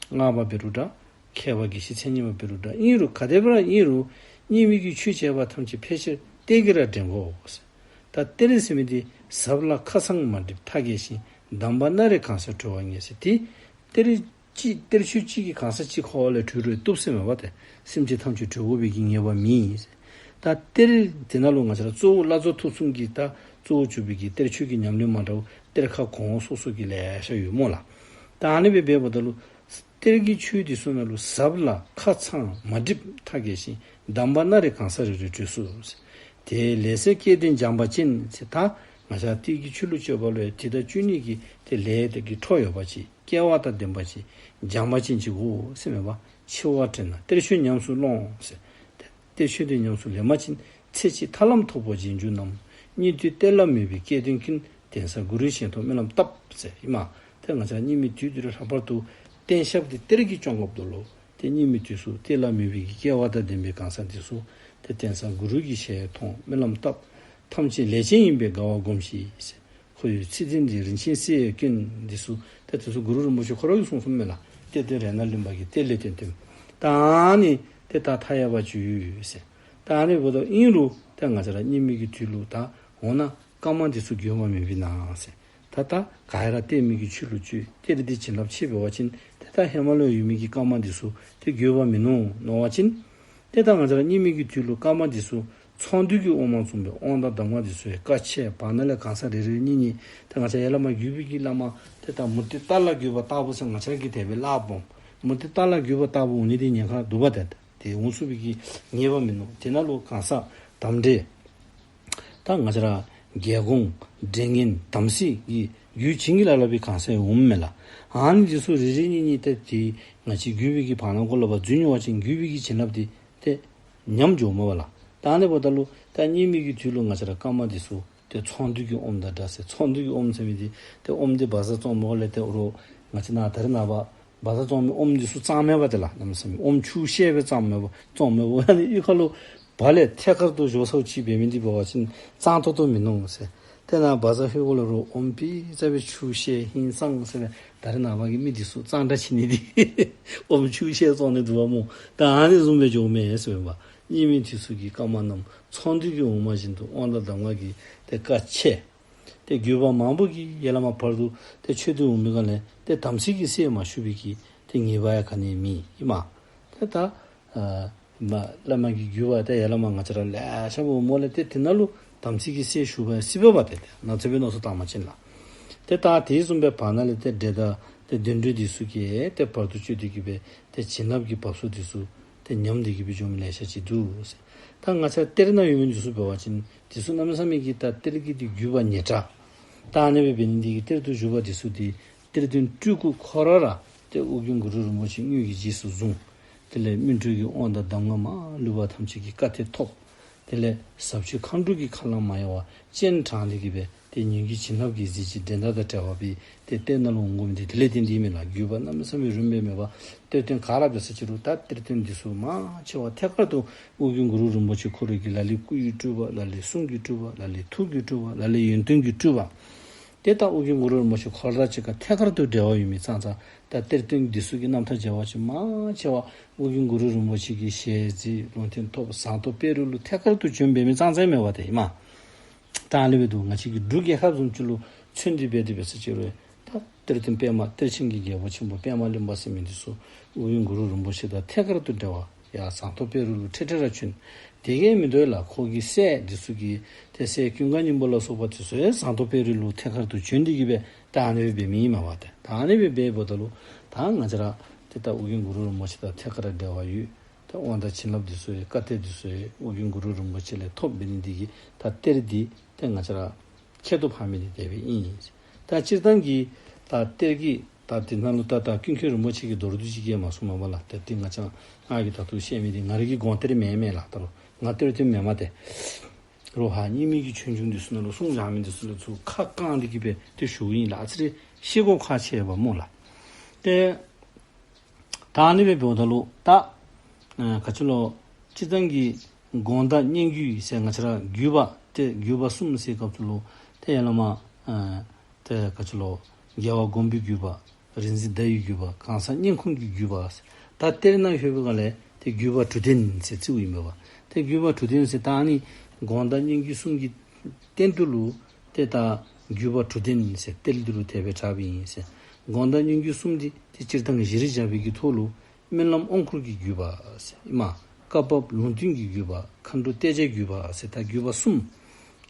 སྔགས་པ་འབད་རུང་འདྲ། མཁས་པ་དགེ་བཤེས་མཚན་ཉིད་པ་འབད་རུང་འདྲ། ཨིན་རུང་ག་དེ་སྦེ་ར་ཨིན་རུང་རྙིང་མའི་གི་ཆོས་བྱེད་པ་ཐམས་ཅད་ཕལ་ཆེར་གཏེར་གྱིས་ར་འདྲེན་དགོ་ཟེར། ད་གཏེར་ཟེར་མི་འདི་ཟབ་ལ་ཁ་ཚང་མ་འགྲིབ་མཐའ་རྒྱས་ཤིང་། གདམས་པ་སྣ་རེ་གང་ཟག་གྲོལ་བ་ངེས་ཟེར། ཏེ་གཏེར་གཅིག་གཏེར་ཆོས་གཅིག་གིས་གང་ཟག་གཅིག་ཁོ་ལས་གྲོལ་རུང་བཏུབ་ཟེར་མས་པ་ཏེ། སེམས་ཅན་ཐམས་ཅད་གྲོལ་དགོ་པའི་གི་ངེས་པ་མེད་ཟེར། ད་གཏེར་དེ་ནང་ལུ་ང་བཅས་ར་གཙོ་བོ་བླ་རྫོགས་ཐུགས་གསུམ་གྱི་ད་གཙོ་བོ་གྱུར་པའི་གི་གཏེར་ཆོས་ཀྱི་ཉམས་ལེན་མ་འདྲཝ་གཏེར་ཁ་གོང་འོག་སོ་སོ་གི་ལེ་ཤ་ཡོད་སྨོ་ལགས། ད་ཨ་ནི་སྦེ་འབདཝ་ད་ལུ་ གཏེར་གྱི་ཆོས་འདི་ཚུ་ནང་ལུ་ཟབ་ལ་ཁ་ཚང་མ་འགྲིབ་མཐའ་རྒྱས་ཤིང་གདམས་པ་སྣ་རེ་གང་ཟག་རེ་རེར་འཕྲོད་སོ་ཟེར། དེ་ལས་ཟེར་སྐལ་ལྡན་སྦྱངས་པ་ཅན་ཟེར། ད་ང་བཅས་གཏེར་གྱི་ཆོས་ལུ་སྤྱོད་པ་ལུ་ཡང་དེ་དང་བསྟུན་ནི་གི་དེ་ལས་དེ་གི་འཕྲོ་ཡོད་པ་ཅིག་སྐལ་བ་དང་ལྡན་པ་ཅིག་སྦྱངས་པ་ཅན་ཅིག་དགོ་ཟེར་མས་པ། འཆི་བ་དྲན་ན་གཏེར་ཆོས་ཉམས་སུ་ལོངས་ཟེར། གཏེར་ཆོས་འདི་ཉམས་སུ་ལེན་པ་ཅིན། ཚེ་གཅིག་ཐར་ལམ་ཐོབ་པར་རྗེས་འཇུག་རྣམས། སྙིགས་དུས་གཏེར་ལ་མོས་པའི་སྐལ་ལྡན་ཀུན། གདན་ས་གུ་རུའི་ཞལ་མཐོང་སྨོན་ལམ་བཏབ་ཟེར་ཨིན་མས། ཏེ་ང་བཅས་སྙིགས་མའི་དུས་འདི་ལུ་ལྷག་པར་དུ་བསྟེན་ཞབས་འདི་གཏེར་གྱིས་སྐྱོང་དགོཔ་འདུག་ལོ། ཏེ་སྙིགས་མའི་དུས་སུ་གཏེར་ལ་མོས་པའི་གི་སྐལ་བ་དང་ལྡན་པའི་གང་ཟག་འདི་ཚུ་ཏེ་གདན་ས་གུ་རུ་གི་ཞལ་མཐོང་སྨོན་ལམ་བཏབ། ཐམས་ཅད་ལས་ཅན་ཡིན་པས་དགའ་བ་སྒོམས་ཤིག་ཟེར། ཁོ་བོའི་ཚིག་དོན་འདི་རིན་ཆེན་གསེར་ཡང་དཀོན། འདི་ཚུ་ཏེ་དེ་ཚུ་གུ་རུ་རིན་པོ་ཆེ་ཁོ་ར་གིས་གསུངས་གསུངསམ་མས་ལགས། གཏེར་སྟོན་རཏྣ་གླིང་པ་གིས་གཏེར་ལས་བཏོན་བཏོནམ། ད་ཨ་ནི་ཏེ་ད་མཐའ་ཡས་པ་ཅིག་ཡོད་ཟེར། ད་ཨ་ནི་འབདཝ་ད་ཨིན་རུང་ཏེ་ང་བཅས་ར་སྙིགས་མའི་གི་དུས་ལུ་ད་འོ་ན་བཀའ་མ་འདི་ཚུ་འགྱོད་པ་མེད་པས་ན་ཟེར། ད་ད་ག་ར་གཏེར་མའི་གི་ཆོས་ལུ་སྤྱོད། གཏེར་འདི་བྱིན་རླབས་ཆེ་བ་འབད་བ་ཅིན་ཏེ་ད་ཧེ་མ་ལུ་ཡོད་མི་གི་བཀའ་མ་འདི་ཚུ་ཏེ་འགྱོད་པ་མིན་ནུག་མནོ་བ་ཅིན། ཏེ་ད་ང་བཅས་ར་སྙིགས་མའི་གི་དུས་ལུ་བཀའ་མ་འདི་ཚུ་ཚོགས་འདུས་ཀྱི་དབུ་མ་གསུངས་པའི་དབང་དང་གདམས་ངག་འདི་ཚུ་ཡང་བཀའ་ཆད། བར་ན་ལས་གང་ཟག་རེ་རེ་གཉིས་གཉིས་ཏེ་ང་བཅས་ཡར་ལས་མར་བརྒྱུད་པའི་གི་བླ་མ་ཏེ་ད་མུ་སྟེགས་རྟ་ལ་བརྒྱུས་པ་ལྟ་བུ་ཟེར་ང་བཅས་ར་གིས་དེ་སྦེ་སླབ་འོང་། མུ་སྟེགས་རྟ་ལ་བརྒྱུས་པ་ལྟ་བུ་འོང་ནི་འདི་ཉེན་ཁ་འདུག་པ། ཏེ་ཏེ་འོང་ཚུགས་པའི་གི་ངེས་པ་མིན་ནུག། དེ་ནང་ལུ་གང་ཟག་དམ་འདྲེ་ད་ང་བཅས་ར་རྒྱལ་འགོང་འདྲེ་ངན་དམ་སྲི་གི་རྒྱུད་བྱིན་གྱིས་བརླབས་པའི་གང་ཟག་འོངམ་མས་ལགས། ཨ་ནི་འདི་ཚུ་རེ་རེ་གཉིས་གཉིས་ཏེ་ཏེ་ང་བཅས་བརྒྱུད་པའི་གི་བར་ན་གུ་ལུ་འབད་འཛུལ་འགྱོ་བ་ཅིན་བརྒྱུད་པའི་གི་བྱིན་རླབས་འདི་ཏེ་ཉམས་འགྱོཝ་མས་པ་ལགས། ད་ཨ་ནི་འབདཝ་ད་ལུ་ད་སྙིགས་མའི་གི་དུས་ལུ་ང་བཅས་ར་བཀའ་མ་འདི་ཚུ་ཏེ་ཚོགས་འདུས་ཀྱི་དབུ་མ་དང་འདྲ་ཟེར། ཚོགས་འདུས་ཀྱི་དབུ་མ་ཟེར་མི་འདི་ཏེ་དབུ་མ་འདི་བཛྲ་བཙོང་མི་གུ་ལས་ཏེ་འོ་རོགས་ང་བཅས་ནཱ་ད་རེས་ནངས་པ་བཛྲ་བཙོང་མི་དབུ་མ་འདི་ཚུ་གཙང་མས་པ། ཏེ་ལགས་གནམ་མེད་ས་མེད་དབུ་མ་ཆུ་བཤལ་སྦེ་གཙང་མས་པ། གཙང་མས་པ། ཨ་ནི་གཡུས་ཁ་ལུ་བ་ལས་ཐད་ཀར་དུ་འགྱོ་ས་ཅིག་འབད་མི་འདི་འབད་བ་ཅིན་གཙང་ཏོག་ཏོ་མིན་ནུག་ཟེར། ཏེ་ནཱ་བཛྲ་ཧོད་གུ་ལུ་རོགས་དབུ་མ་ཕྱི་ཙ་སྦེ་ཆུ་བཤལ་ཧིང་སངས་ཟེར་སྦེ་ད་རེས་ནངས་པ་གི་མི་འདི་ཚུ་གཙང་སྦྲ་བྱིན་ནི་འདི་དབུ་མ་ཆུ་བཤལ་བཙོང་ནི་འདུག་པ་སྨོ། ད་ཨ་ནི་བཟུམ་སྦེ་འགྱོཝ་མས་ཟེར་མས་པ། སྙིགས་མའི་དུས་སུ་གི་བཀའ་མ་རྣམས་ཚོགས་འདུས་ཀྱི་དབུ་མ་བཞིན་དུ་དབང་དང་གདམས་ངག་གི་ཏེ་བཀའ་ཆད། ཏེ་བརྒྱུད་པ་མང་པོ་གིས་ཡར་ལས་མར་བར་དུ་ཏེ་ཆོས་འདི་འོང་མི་ག་ལས་ཏེ་དམ་ཚིག་གི་སེལ་མ་ཞུགས་པའི་གི་ཏེ་ཉེས་པ་ཡང་ག་ནི་མེད་ཨིན་མས། ཏེ་ད་ཨ་མ་བླ་མ་གི་བརྒྱུད་པ་ཏེ་ཡར་ལས་མར་ང་བཅས་ར་ལེ་ཤ་འོངམ་ལས་ཏེ་དེ་ནང་ལུ་དམ་ཚིག་གི་སེལ་ཞུགས་པ་སྲིད་པ་སྦེ་ཏེ་ཏེ་ནཱ་ཚུ་སྦེ་མནོ་བསམ་བཏང་པ་ཅིན་ལགས། ཏེ་ད་དེ་བཟུམ་སྦེ་བར་ན་ལས་ཏེ་འདྲེ་དང་ཏེ་གདོན་འདྲེ་འདི་ཚུ་གིས་ཏེ་བར་དུ་གཅོད་དེ་གི་སྦེ་ཏེ་བྱིན་རླབས་ཀྱི་བབས་སོ་འདི་ཚུ་ཏེ་ཉམས་ཏེ་གི་སྦེ་འགྱོ་མི་ལེ་ཤ་ཅིག་འདུག་ཟེར། ད་ང་བཅས་གཏེར་ནང་ཡོད་མི་འདི་ཚུ་འབད་བ་ཅིན་འདི་ཚུ་གནམ་མེད་ས་མེད་ཀྱི་ད་གཏེར་གྱི་འདི་བརྒྱུད་པ་ཉེ་དྲགས། ད་ཨ་ནི་སྦེ་འབད་ནི་འདི་གིས་གཏེར་དུ་བཞུགས་པ་འདི་ཚུ་འདི་གཏེར་སྟོན་སྤྲུལ་སྐུ་ཁོ་ར་ར་ཏེ་ཨོ་རྒྱན་གུ་རུ་རིན་པོ་ཆེ་དངོས་ཀྱིས་རྗེས་སུ་བཟུང་། དེ་ལས་སྨིན་གྲོལ་གྱི་དབང་དང་གདམས་ངག་མ་ལུས་པ་ཐམས་ཅད་ཀྱི་བཀའ་གཏེར་ཐོབ། དེ་ལས་ཟབ་ཆོས་མཁའ་འགྲོ་གི་ཁ་ལས་མ་ཡལ་བ་སྤྱན་དྲངས་ཏེ་གི་སྦེ་ཏེ་ཉིད་ཀྱི་བྱིན་རླབས་ཀྱི་གཟི་བརྗིད་འགྲན་ཟླ་དང་བྲལ་བ་སྦེ་ཏེ་གཏེར་ནང་ལུ་འོང་དགོ་མི་འདི་དེ་ལས་བརྟེན་ཏེ་ཨིན་མས་ལགས། བརྒྱུད་པ་གནམ་མེད་ས་མེད་རིངམོ་སྦེ་མེད་པར་གཏེར་སྟོན་ག་ར་འབད་ས་ཅིག་རུང་ད་གཏེར་སྟོན་འདི་ཚུ་མང་ཆེ་བ་ཐད་ཀར་དུ་ཨོ་རྒྱན་གུ་རུ་རིན་པོ་ཆེ་ཁོ་ར་གི་ལ་ལུ་སྐུ་ཡི་སྤྲུལ་པ་ལ་ལུ་གསུང་གི་སྤྲུལ་པ་ལ་ལུ་ཐུགས་ཀྱི་སྤྲུལ་པ་ལ་ལུ་ཡོན་ཏན་གྱི་སྤྲུལ་པ། ཏེ་ད་ཨོ་རྒྱན་གུ་རུ་རིན་པོ་ཆེ་ཁོ་ར་ཅིག་ཁར་ཐད་ཀར་དུ་འབྲེལ་བ་ཡོད་མི་ཙང་ཙང་ད་གཏེར་སྟོན་འདི་ཚུ་གི་རྣམ་ཐར་མཇལ་བ་ཅིན་མང་ཆེ་བ་ཨོ་རྒྱན་གུ་རུ་རིན་པོ་ཆེ་གི་ཞལ་གཟིགས་ལུང་བསྟན་ཐོབ་ཟངས་མདོག་དཔལ་རི་ལུ་ཐད་ཀར་དུ་བྱོན་འབད་མི་ཙང་ཙང་མེད་པ་ཏེ་ཨིན་མས། ད་ཨ་ནི་སྦེ་འདུག། ང་བཅས་ཀྱི་འབྲུག་རྒྱལ་ཁབ་བཟུམ་ཅིག་ལུ་ཚུན་ཏེ་འབད་དེ་འབད་ས་ཅིག་རུང་ད་གཏེར་སྟོན་པདྨ་གཏེར་ཆེན་གྱི་རྒྱལ་པོ་ཆེན་པོ་པདྨ་གླིང་པ་ཟེར་མི་འདི་ཚུ་ཨོ་རྒྱན་གུ་རུ་རིན་པོ་ཆེ་དང་ཐད་ཀར་དུ་འབྲེལ་བ་ཡར་ཟངས་མདོག་དཔལ་རི་ལུ་འཕྲལ་འཕྲལ་ར་བྱོན། དེ་གིས་མི་དོ་ལགས། ཁོ་གི་སྲས་འདི་ཚུ་གི་ཏེ་སྲས་ཀུན་དགའ་སྙིང་པོ་ལ་སོགས་པ་འདི་ཚུ་ཡང་ཟངས་མདོག་དཔལ་རི་ལུ་ཐད་ཀར་དུ་བྱོན་ཏེ་གི་སྦེ་ད་ཨ་ནི་སྦེ་འབད་མི་ཨིན་མས་པ་ཏེ། ད་ཨ་ནི་སྦེ་འབདཝ་ད་ལུ་ད་ང་བཅས་ར་ཏེ་ད་ཨོ་རྒྱན་གུ་རུ་རིན་པོ་ཆེ་དང་ཐད་ཀར་འབྲེལ་བ་ཡོད། ད་དབང་དང་བྱིན་རླབས་འདི་ཚུ་ཡང་བཀའ་གཏེར་འདི་ཚུ་ཡང་ཨོ་རྒྱན་གུ་རུ་རིན་པོ་ཆེ་ལས་ཐོབ་འབད་ནི་འདི་གིས་ད་གཏེར་འདི་ཏེ་ང་བཅས་ར་ཁྱད་དུ་འཕགས་མི་འདི་དེ་སྦེ་ཨིན། ད་སྤྱིར་བཏང་གི་ད་གཏེར་གྱི་ད་འདི་ནང་ལུ་ད་ད་ཀུན་མཁྱེན་རིན་པོ་ཆེ་གིས་མདོར་བསྡུས་ཅིག་གིས་མ་གསུངས་མས་པ་ལགས། ད་འདི་ང་བཅས་ང་གིས་ད་ལྟོ་བཤད་མི་འདི་ང་རའི་གི་དགོངས་གཏེར་མེན་མས་ལགས། ད་རུང་ང་གཏེར་སྟོན་མེན་མས་ཏེ། རོགས་ཧ་རྙིང་མའི་གི་ཆོས་འབྱུང་འདི་ཚུ་ནང་ལུ་གསུངས་བཞག་མི་འདི་ཚུ་ལུ་ཚུར་ཁ་བསྐངས་ཏེ་གི་སྦེ་ཏེ་ཞུཝ་ཨིན་ལགས། ཨ་ཙི་རེ་ཤེས་དགོཔ་ཁག་ཆེ་བས་སྨོ་ལགས། ཏེ་ད་ཨ་ནི་སྦེ་འབདཝ་ད་ལུ་ད་ཨ་ག་ཅི་ལོ་སྤྱིར་བཏང་གི་སྒོམ་དང་སྙན་བརྒྱུད་ཟེར་ང་བཅས་ར་བརྒྱུད་པ་ཏེ་བརྒྱུད་པ་གསུམ་ཟེར་སྐབས་སུ་ལུ་ཏེ་ཡར་ལས་མར་ཨ་ཏེ་ག་ཅི་ལོ་རྒྱལ་བ་མགོན་པོའི་བརྒྱུད་པ། རིག་འཛིན་ཟླ་འོད་བརྒྱུད་པ། གང་ཟག་སྙན་ཁུང་གི་བརྒྱུད་པ། ད་གཏེར་ནང་ལྷོད་པའི་སྒང་ལས་ཏེ་བརྒྱུད་པ་དྲུག་ལྡན་ཟེར་བརྩིཝ་ཨིན་པས་པ། ཏེ་བརྒྱུད་པ་དྲུག་ལྡན་ཟེར་ད་ཨ་ནི་སྒོམ་དང་སྙན་བརྒྱུད་གསུམ་གྱི་སྟེང་དུ་ལུ་ཏེ་ད་བརྒྱུད་པ་དྲུག་ལྡན་ཟེར་གཏེར་འདི་ལུ་དེ་སྦེ་གྲགསཔ་ཨིན་ཟེར། སྒོམ་དང་སྙན་བརྒྱུད་གསུམ་འདི་ཏེ་སྤྱིར་བཏང་གི་གཞི་རིས་བཞག་པའི་གི་ཐོག་ལུ་སྨོན་ལམ་དབང་བསྐུར་གྱི་བརྒྱུད་པ་ཟེར་ཨིན་མས། བཀའ་བབས་ལུང་བསྟན་གྱི་བརྒྱུད་པ། མཁའ་འགྲོ་གཏད་བྱའི་བརྒྱུད་པ་ཟེར་ད་བརྒྱུད་པ་གསུམ།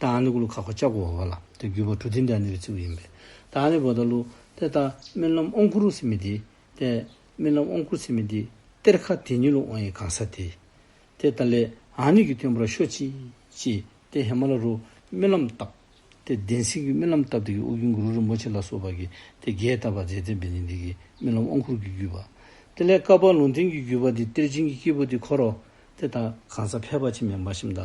ད་ཨ་ནི་གུ་ལུ་ཁག་ཁག་བརྩི་དགོ་པས་ལགས། ཏེ་བརྒྱུད་པ་དྲུག་ལྡན་འདི་ཨ་ནི་སྦེ་བརྩིཝ་ཨིན་པས། ད་ཨ་ནི་འབདཝ་ད་ལུ་ཏེ་ད་སྨོན་ལམ་དབང་བསྐུར་ཟེར་མི་འདི་ཏེ་ སྨོན་ལམ་དབང་བསྐུར་ཟེར་མི་འདི་གཏེར་ཁ་དེ་ཉིད་ལུ་དབང་བའི་གང་ཟག་དེ། ཏེ་ད་ལས་ཨ་ནི་གི་སྟོན་པ་ར་ཤོག་ཅིག་ཅིག་ཏེ་ཧེ་མ་ལས་ར་སྨོན་ལམ་བཏབ། ཏེ་བདེན་གསལ་གྱི་སྨོན་ལམ་བཏབ་སྟེ་གིས་ཨོ་རྒྱན་གུ་རུ་རིན་པོ་ཆེ་ལ་སོགས་པ་གིས་ཏེ་རྒྱས་བཏབ་པ་མཛད་དེ་འབད་ནི་འདི་གིས་སྨོན་ལམ་དབང་བསྐུར་གྱི་བརྒྱུད་པ། དེ་ལས་བསྐལ་པ་ལུང་བསྟན་གྱི་བརྒྱུད་པ་འདི་གཏེར་ཆེན་གྱི་སྐྱེས་བུ་འདི་ཁོ་ར་ཏེ་ད་གང་ཟག་ཕལ་པ་ཅིག་མེན་པར་ཞིནམ་ད་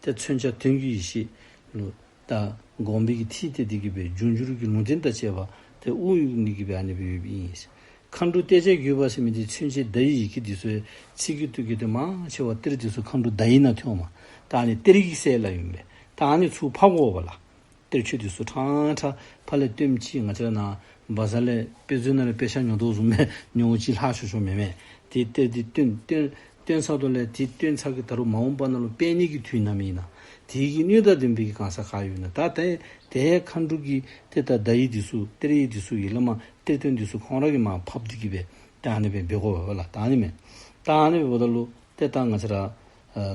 ཏེ་མཚོན་བྱ་དོན་གྱི་ཡེ་ཤེས་ལུ་ད་དགོངས་པའི་གི་ཐིག་སྟེ་འདི་གིས་སྦེ་འབྱུང་འགྱུར་གྱི་ལུང་བསྟན་དང་བཅས་པ་ཏེ་དབུ་བརྙེས་ནི་གི་སྦེ་ཨ་ནི་སྦེ་ཡོདཔ་ཨིན། མཁའ་འགྲོ་གཏེར་བྱ་བརྒྱུད་པ་ཟེར་མི་འདི་མཚོན་བྱེད་བརྡ་ཡི་ཡི་གེ་འདི་ཚུ་ཚིག་གི་དུས་ཀྱི་ཏེ་མང་ཆེ་བ་གཏེར་འདི་ཚུ་མཁའ་འགྲོ་བརྡ་ཡི་ནང་ཐོནམ་མས། ད་ཨ་ནི་གཏེར་གྱི་སྲས་ལ་ཡོད་པས། ད་ཨ་ནི་ཚུར་ཕབ་དགོ་པས་ལགས། གཏེར་ཆོས་འདི་ཚུ་ཕྲང་ཕྲང་ཕར་ལས་བཏོན་ཅི། ང་བཅས་ར་ནཱ་བ་ཛར་ལས་དཔེ་མཛོད་ནང་ལས་དཔེ་ཆ་ཉོ་དོ་བཟུམ་སྦེ་ཉོ་ཅི་ལྷག་ཤོར་ཤོརཝ་མེན་མས། ཏེ་གཏེར་འདི་བཏོན་བཏོན་བཏོན་ཚར་དོ་ལས་ཏེ་བཏོན་ཚར་གི་ད་རུང་མ་འོངས་པ་ནང་ལུ་སྤེལ་ནི་གི་དུས་ནམ་ཨིན་ན། དེ་གི་སྣོད་དང་ལྡན་པའི་གི་གང་ཟག་ག་ཡོད་ན། ད་ཏེ་ཏེ་མཁའ་འགྲོ་གི་ཏེ་ད་བརྡ་ཡི་འདི་ཚུ་གཏེར་ཡིག་འདི་ཚུ་གི་བླ་མ་གཏེར་སྟོན་འདི་ཚུ་ཁོང་ར་གིས་མར་ཕབ་སྟེ་གིས་སྦེ་ད་ཨ་ནི་སྦེ་འབད་དགོ་པས་ལགས། ད་ཨ་ནི་མས། ད་ཨ་ནི་སྦེ་འབདཝ་ད་ལུ་ཏེ་ད་ང་བཅས་ར་ཨ་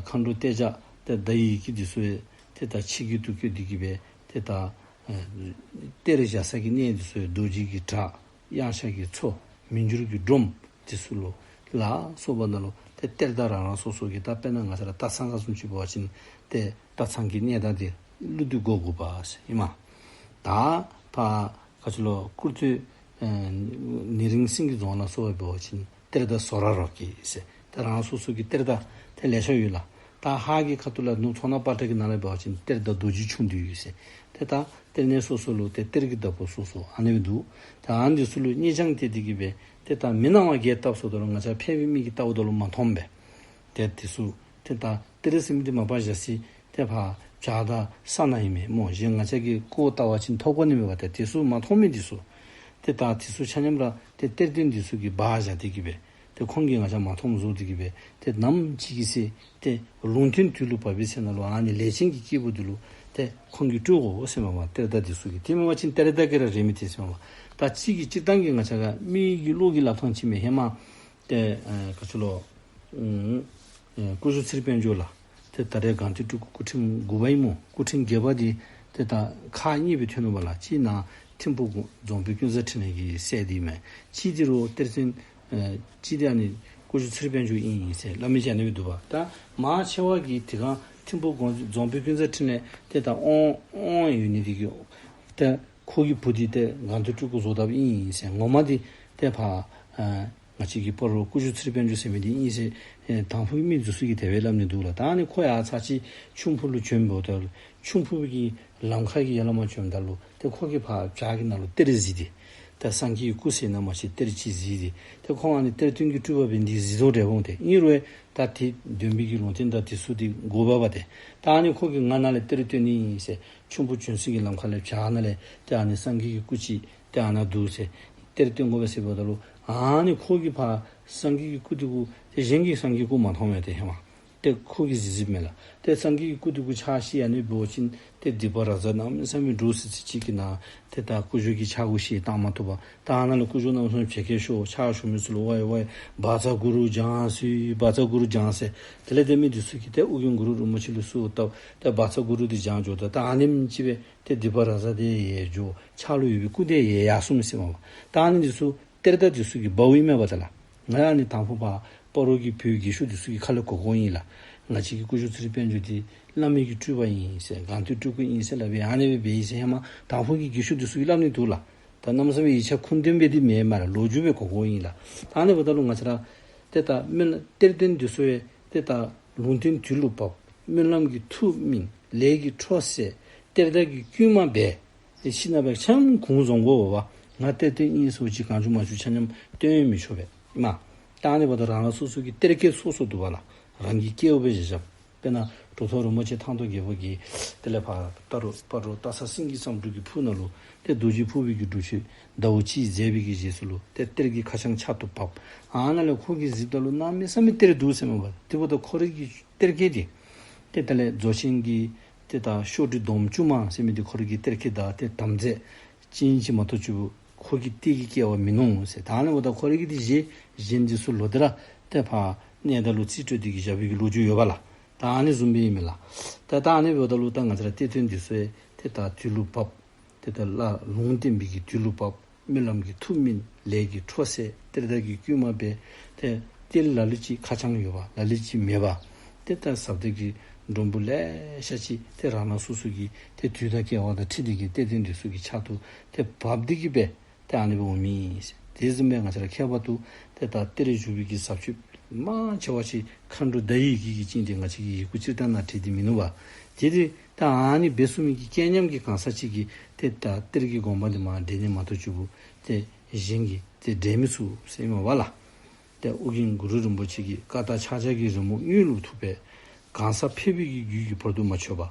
མཁའ་འགྲོ་གཏེར་བྱ་ཏེ་བརྡ་ཡི་ཡི་གེ་འདི་ཚུ་ཡང་ཏེ་ད་ཕྱི་རྒྱུད་དུ་བཀོད་དེ་གིས་སྦེ་ཏེ་ད་ཨ་གཏེར་བཞག་ས་གི་གནས་འདི་ཚུ་ཡང་རྡོ་རྗེ་གི་བྲག། གཡང་ཤ་གི་མཚོ། མི་འགྱུར་གྱི་སྒྲོམ་འདི་ཚུ་ལུ་ལ་སོགས་པ་ནང་ལུ་ཏེ་གཏེར་བདག་རང་རང་སོ་སོ་གི་ད་དཔེར་ན་ང་བཅས་ར་སྟག་ཚང་ཁ་བཟུམ་ཅིག་འབད་བ་ཅིན་ཏེ་སྟག་ཚང་གི་གནས་བདག་འདི་ཀླུ་བདུད་སྒོ་དགུ་པ་ཟེར་ཨིན་མས། ད་ཕར་ག་ཅི་ལོ་སྐུར་སྟོད་ཨེ་ནེ་རིང་སེང་གེ་རྫོང་ལ་སོགས་པ་འབད་བ་ཅིན་གཏེར་བདག་ཟོ་ར་རོ་སྐྱིད་ཟེར་ཏེ་རང་སོ་སོ་གི་གཏེར་བདག་ཏེ་ལེ་ཤ་ཡོད་ལགས། ད་ཧཱ་གི་ཁ་ཐུག་ལས་ནུབ་མཚོ་སྣ་པ་ཏྲ་གི་ནང་ལས་འབད་བ་ཅིན་གཏེར་བདག་རྡོ་རྗེ་ཆུང་བདུད་ཡོད་ཟེར། ཏེ་ད་གཏེར་གནས་སོ་སོ་ལུ་ཏེ་གཏེར་གྱི་བདག་པོ་སོ་སོ་ཨ་ནི་སྦེ་འདུག། ད་ཨ་ནི་འདི་ཚུ་ལུ་གཉེར་སྦྱང་སྟེ་འདི་གིས་སྦེ་ཏེ་ད་མི་སྣང་བ་བརྒྱད་བཏབ་སོ་ད་ལུ་ང་བཅས་ཕལ་པའི་མིག་གིས་བལྟཝ་ད་ལུ་མ་མཐོངམ་སྦེ། ཏེ་འདི་ཚུ་ཏེ་ད་གཏེར་ཟེར་མི་འདི་མ་པ་བཞག་ས་ཏེ་ཕར་བྱག་དང་ས་ནང་ཨིན་མས་སྨོ། གཞན་ང་བཅས་ཀྱིས་ལྐོག་བལྟ་བ་ཅིན་མཐོང་དགོ་ནི་མེད་པ། ཏེ་འདི་ཚུ་མ་མཐོང་མི་འདི་ཚུ་ཏེ་ད་འདི་ཚུ་ཆ་མཉམ་ར་ཏེ་གཏེར་སྟོན་འདི་ཚུ་གིས་སྦ་བཞག་སྟེ་གིས་སྦེ་ཏེ་ཁོང་གིས་ང་བཅས་མ་མཐོངམ་བཟོ་སྟེ་གིས་སྦེ་ཏེ་ནམ་ཅིག་གི་ཚེ་ཏེ་ལུང་བསྟན་དུས་ལུ་བབ་པའི་ཚེ་ནང་ལུ་ཨ་ནི་ལས་ཅན་གྱི་སྐྱེས་བུ་འདི་ལུ་ཏེ་ཁོང་གིས་སྤྲོད་དགོ་ཟེར་མས་པ། གཏེར་བདག་འདི་ཚུ་གིས། དེ་མེན་པ་ཅིན་གཏེར་བདག་གིས་ར་རེག་མི་ཐེག་ཟེར་མས་པ། ད་གཅིག་གིས་སྤྱིར་བཏང་གི་ང་བཅས་ར་མི་གི་བློ་གི་སླབ་ཐངས་ཅིག་མས། ཧེ་མ་ཏེ་ཨེ་ག་ཅི་ལོ་ཨུམ་ཨེ་སྐུ་ཞབས་ཚེ་རིང་དཔལ་འབྱོར་ལགས་ཏེ་ད་རེས་སྒང་སྟེང་སྤྲུལ་སྐུ་སྐུ་ཕྲེང་དགུ་པ་ཨིན་སྨོ། སྐུ་ཕྲེང་བརྒྱད་པ་འདི་ཏེ་ད་ཁག་གཉིས་སྦེ་ཐོན་ནུག་པ་ལགས། གཅིག་ནཱ་ཐིམ་ཕུག་རྫོང་དཔོན་ཀུན་བཟང་འཕྲིན་ལས་ཀྱི་སྲས་འདི་མས། གཅིག་འདི་རུང་གཏེར་སྟོན་ཨེ་གཅིག་འདི་ཨ་ནི་སྐུ་ཞབས་ཚེ་རིང་དཔལ་འབྱོར་ཨིན་ཨིན་ཟེར་སླབ་མི་ཅིག་ཨ་ནི་སྦེ་འདུག་པ། ད་མང་ཆེ་བ་གིས་དེ་སྒང་ཐིམ་ཕུག་རྫོང་དཔོན་ཀུན་བཟང་འཕྲིན་ལས་ཏེ་ད་དབང་དབང་ཡོད་ནི་འདི་གིས་ཏེ་ཁོ་གི་བུ་འདི་ཏེ་སྒང་སྟེང་སྤྲུལ་སྐུ་བཟོ་དཔ་ཨིན་ཨིན་ཟེར། ངོ་མ་འདི་ཏེ་ཕར་ཨེ་ང་བཅས་ཀྱི་སྤ་རོ་སྐུ་ཞབས་ཚེ་རིང་དཔལ་འབྱོར་ཟེར་མི་འདི་ཨིན་ཟེར་ཨེ་དང་ཕུ་གི་མི་འདི་ཚུ་གིས་དེ་སྦེ་སླབ་ནི་འདུག་ལགས། ད་ཨ་ནི་ཁོ་ཡང་ཚར་གཅིག་ཁྱུང་ཕུག་ལུ་བྱོན་འབདཝ་ད་ལུ་ཁྱུང་ཕུག་གི་ལམ་ཁ་གི་ཡར་ལས་མར་བྱོནམ་ད་ལུ་ཏེ་ཁོ་གིས་ཕར་བྱག་གི་ནང་ལུ་གཏེར་གཟིགས་ཏེ་ད་སངས་རྒྱས་ཀྱི་སྐུ་ཟེར་ན་མ་ཤེས་གཏེར་ཅིག་གཟིགས་ཏེ་ཏེ་ཁོང་ཨ་ནི་གཏེར་སྟོན་གྱི་སྤྲུལ་པ་འབད་ནི་འདི་གཟིགས་དོ་རེ་འོང་། ཏེ་ཨིན་རུང་ད་ཏེ་འདོན་པའི་གི་ལུང་བསྟན་དང་འདི་ཚུ་འདི་དགོ་པས་པ། ཏེ་ད་ཨ་ནི་ཁོ་གིས་ང་ནཱ་ལས་གཏེར་བཏོན་ནི་ཨིན་ཟེར་ཁྱུང་ཕུག་བྱོན་ས་གི་ལམ་ཁ་ལས་བྱག་ནང་ལས་ཏེ་ཨ་ནི་སངས་རྒྱས་ཀྱི་སྐུ་ཅིག་ཏེ་ཨ་ནཱ་འདུག་ཟེར་གཏེར་བཏོན་དགོ་པས་ཟེར་འབདཝ་ད་ལུ་ཨ་ནི་ཁོ་གིས་ཕར་སངས་རྒྱས་ཀྱི་སྐུ་འདི་གུ་ཏེ་གཞན་གྱིས་སངས་རྒྱས་སྐུ་མ་མཐོང་མས། ཏེ་ཧེ་མ་ཏེ་ཁོ་གིས་གཟིགས་གཟིགསཔ་མས་ལགས། ཏེ་སངས་རྒྱས་ཀྱི་སྐུ་འདི་གུ་ཕྱག་བཞེས་ཨ་ནི་འབད་བ་ཅིན་ཏེ་སྡིག་པ་ར་ཛ་གནམ་མེད་ས་མེད་འདྲོག་སི་སི་ཅིག་གིས་ནཱ་ཏེ་ད་སྐུ་ཞབས་ཀྱི་ཕྱག་གུ་ཞིག་བཏང་མ་བཏུབ་པར་ད་ཨ་ནཱ་ལས་སྐུ་ཞབས་རྣམ་གསུམ་བྱེད་སྐད་ཤོར། ཕྱག་ཞུ་མི་ཚུ་ལུ་ཝའི་ཝའི་བཛྲ་གུ་རུ་བྱང་སུ་བཛྲ་གུ་རུ་བྱང་ཟེར། དེ་ལས་ཏེ་མི་འདི་ཚུ་གིས་ཏེ་ཨོ་རྒྱན་གུ་རུ་རིན་པོ་ཆེ་ལུ་གསོལཝ་བཏབ། ཏེ་བཛྲ་གུ་རུ་འདི་བྱང་འགྱོཝ་ད་ད་ཨ་ནེམ་ཅིག་སྦེ་ཏེ་སྡིག་པ་ར་ཛ་འདི་ཡལ་འགྱོ། ཕྱག་ལུ་ཡོད་པའི་སྐུ་འདི་ཡལ་ཡར་སོང་མི་ཟེར་མས་པ། ད་ཨ་ནི་འདི་ཚུ་གཏེར་བདག་འདི་ཚུ་གིས་འབགཔ་ཨིན་མས་པ། ད་ལགས་ང་ཨ་ནི་དང་ཕུ་ཕར་སྤ་རོ་གི་བོད་རྒས་ཤོས་འདི་ཚུ་གི་ཁ་ལས་གོ་གོཝ་ཨིན་ལགས། ང་བཅས་ཀྱི་སྐུ་ཞབས་ཚེ་རིང་དཔལ་འབྱོར་འདི་བླ་མའི་གི་སྤྲུལ་པ་ཨིན་ཟེར་སྒང་སྟེང་སྤྲུལ་སྐུ་ཨིན་ཟེར་སླབ་སྦེ་ཨ་ནི་སྦེ་འབད་ཡི་ཟེར་ཧེ་མ་དང་ཕུ་གི་རྒས་ཤོས་འདི་ཚུ་གིས་སླབ་ནི་འདུག་ལགས། ད་གནམ་མེད་ས་མེད་ཡིག་ཆ་ཁུངས་ལྡན་སྦེ་འདི་མེན་མས་ལགས། ལོ་རྒྱུས་སྦེ་གོ་གོཝ་ཨིན་ལགས། ད་ཨ་ནི་འབདཝ་ད་ལུ་ང་བཅས་ར་ཏེ་ད་སྨོན་གཏེར་སྟོན་འདི་ཚུ་ཡང་ཏེ་ད་ལུང་བསྟན་དུས་ལུ་བབ། སྨོན་ལམ་གྱི་མཐུ་སྨིན། ལས་ཀྱི་འཕྲོ་སད། གཏེར་བདག་གི་བསྐུལ་མ་འབད། ཏེ་ཤི་ནང་སྦེ་ཆ་མཉམ་གུང་བཟོ་དགོ་པས་པ། ང་གཏེར་སྟོན་ཨིན་ཟེར་ཅིག་གང་བྱུང་མང་བྱུང་ཆ་མཉམ་སྟོན་མི་ཆོག་པས་ཨིན་མས། ད་ཨ་ནི་འབདཝ་ད་རང་རང་སོ་སོ་གི་གཏེར་སྐལ་སོ་སོ་འདུག་པ་ལགས། རང་གི་སྐལཝ་སྦེ་བཞག་བཞགཔ། དཔེར་ན་གྲུབ་ཐོབ་རིན་པོ་ཆེ་ཐང་སྟོང་རྒྱལ་པོ་གིས་དེ་ལས་ཕར་ད་རུང་སྤ་རོ་སྟག་ཚང་སེང་གེ་བསམ་འགྲུབ་ཀྱི་ཕུག་ནང་ལུ་ཏེ་རྡོ་རྗེ་ཕུར་པའི་གི་སྒྲུབ་མཆོད་ཟླཝ་གཅིག་མཛད་པའི་གི་རྗེས་སུ་ལུ་ཏེ་གཏེར་གྱི་ཁ་བྱང་ཕྱག་ཏུ་བབས། ཨ་ནཱ་ལས་ཁོ་གིས་གཟིགསཔ་ད་ལུ་གནམ་མེད་ས་མེད་གཏེར་འདུག་ཟེར་མས་པ། དེ་འབདཝ་ད་ཁོ་རའི་གི་གཏེར་སྐལ་འདི་ཏེ་ད་ལས་རྫོགས་ཆེན་གྱི་ཏེ་ད་ཤོག་དྲིལ་སྡོམ་བཅུ་མ་ཟེར་མི་འདི་ཁོ་རའི་གི་གཏེར་སྐལ་དང་ཏེ་དམ་རྫས་ཅི་ཡིན་ཅི་མ་གཏོགས་ཅིག་ཁོ་གི་གཏེར་གྱི་སྐལ་བ་མིན་ནུག་ཟེར། ད་ཨ་ནི་འབདཝ་ད་ཁོ་རའི་གི་འདི་བཞེས། གཞན་འདི་ཚུ་ལོག་སྟེ་ར་ཏེ་ཕར་གནས་བདག་ལུ་རྩིས་སྤྲོད་དེ་གིས་བཞག་པའི་གི་ལོ་རྒྱུས་ཡོད་པ་ལགས། ད་ཨ་ནི་བཟུམ་སྦེ་ཨིན་མས་ལགས། ད་ད་ཨ་ནི་འབདཝ་ད་ལུ་ད་ང་བཅས་ར་གཏེར་སྟོན་འདི་ཚུ་ཡང་ཏེ་ད་དུས་ལུ་བབ། ཏེ་ད་ལ་ལུང་བསྟན་པའི་གི་དུས་ལུ་བབ། སྨོན་ལམ་གྱི་མཐུ་དམན་ལས་ཀྱི་འཕྲོ་ཟད་གཏེར་བདག་གི་བསྐུལ་མ་འབད། ཏེ་གཏེར་ལ་ལུ་ཅིག་ཁ་བྱང་ཡོད་པ་ལ་ལུ་ཅིག་མེད་པ། ཏེ་ད་ཟབ་གཏེར་གྱི་སྒྲོམ་བུ་ལེ་ཤ་ཅིག་ཏེ་རང་རང་སོ་སོ་གི་ཏེ་དུས་དང་སྐལ་བ་དང་འཁྲིལ་ཏེ་གི་གཏེར་སྟོན་འདི་ཚུ་གི་ཕྱག་ཏུ་ཏེ་བབས་ཏེ་གི་སྦེ་ཏེ་ཨ་ནི་སྦེ་འོང་མི་ཨིན་ཟེར། དེ་བཟུམ་སྦེ་ང་བཅས་ར་ཁྱད་པར་དུ་ཏེ་ད་གཏེར་བཞུགས་པའི་གི་ཟབ་ཆོས་མང་ཆེ་བ་ཅིག་མཁའ་འགྲོ་ཟླ་བའི་ཡི་གེ་གིས་བཅིངས་ཏེ་ང་བཅས་ཀྱི་ཡི་གུ་སྤྱིར་བཏང་ནང་བྲིས་ཏེ་མིན་ནུག་པ། དེ་དེ་ད་ཨ་ནི་སྦེ་གསུངས་མི་གི་སྐལ་མཉམ་གྱི་གང་ཟག་ཅིག་གིས་ཏེ་ད་གཏེར་གྱི་དགོངས་པ་འདི་མར་འགྲེལ་ནི་མ་གཏོགས་ཅིག་པུ་ཏེ་གཞན་གྱིས་ཏེ་འགྲེལ་མི་ཚུགས་ཟེར་མས་པ་ལགས། ཏེ་ཨོ་རྒྱན་གུ་རུ་རིན་པོ་ཆེ་གི་བཀའ་རྟགས་ཕྱག་རྒྱ་གི་རི་མོ་དངོས་ལུ་ཐུག་པས། གང་ཟག་ཕལ་པའི་གི་རྒྱུད་ཀྱིས་བར་དུ་མ་ཆོད་པ་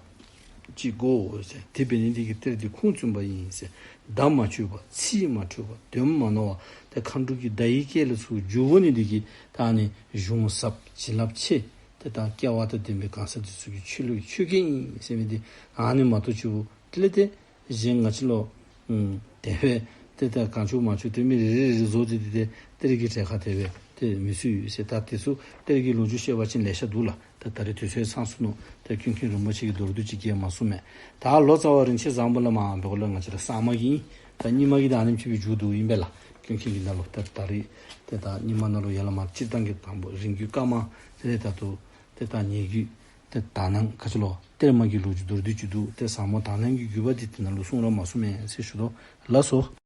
ཅིག་གོ་ཟེར། དེ་འབད་ནི་འདི་གིས་གཏེར་འདི་ཁུངས་བཙུན་པ་ཨིན་ཟེར། བརྡ་མ་བཅོས་པ་ཚིག་མ་འཁྲུལ་བ་དོན་མ་ནོར་བ་ཏེ་མཁའ་འགྲོ་གི་ཟླ་བའི་སྐད་ལས་ཚུར་འཇུག་འོང་ནི་འདི་གིས་ད་ཨ་ནི་གཞུང་ཟབ་བྱིན་རླབས་ཆེ་ཏེ་ད་སྐལ་བ་དང་ལྡན་པའི་གང་ཟག་འདི་ཚུ་གི་ཆོས་ལུགས་ཆོས་སྐལ་ཨིན་ཟེར་མི་འདི་ཨ་ནི་མ་གཏོགས་ཅིག་པུ་དེ་ལས་ཏེ་གཞན་ང་བཅས་ལུ་ཨུམ་དེ་སྦེ་ཏེ་ད་གང་བྱུང་མང་བྱུང་ཏེ་མི་རེ་རེ་རེ་བཟོ་སྟེ་ཏེ་ཏེ་གཏེར་གྱི་གྲལ་ཁར་དེ་སྦེ་ཏེ་མི་ཚུད་ཟེར། ད་དེ་ཚུ་གཏེར་གྱི་ལོ་རྒྱུས་བཤད་པ་ཅིན་ལེ་ཤ་འདུག་ལགས། ད་ད་རེས་དུས་ཚོད་ཚང་སོ་ནུག། ཏེ་ཀུན་མཁྱེན་རིན་པོ་ཆེ་གི་མདོར་བསྡུས་ཅིག་བསྐྱལ་མ་ཚུགས་མས། ད་ལོ་ཙཱ་བ་རིན་ཆེན་བཟང་པོ་ལས་མར་འབད་དགོ་ལགས། ང་བཅས་ར་གསར་མ་གི་ཨིན། ད་རྙིང་མ་གི་ད་ཨ་ནེམ་ཅིག་སྦེ་མཇུག་བསྡུ་ཨིན་པས་ལགས། ཀུན་མཁྱེན་གྱི་ནང་ལུ་ད་ད་རེས་ཏེ་ད་རྙིང་མ་ནང་ལུ་ཡར་ལས་མར་སྤྱིར་བཏང་གི་དང་པོ་རིང་བརྒྱུད་བཀའ་མ་དེ་ལས་ད་ལྟོ་ཏེ་ད་ཉེ་བརྒྱུད་ཏེ་དག་སྣང་ག་ཅི་ལོ་གཏེར་མ་གི་ལོ་རྒྱུས་མདོར་བསྡུས་ཅིག་འདུག། ཏེ་ཟབ་མོ་དག་སྣང་གི་བརྒྱུད་པ་འདི་དེ་ནང་ལུ་གསུང་ར་མ་གསུངས་མས་ཟེར་ཞུ་དོ། ལགས་སོ།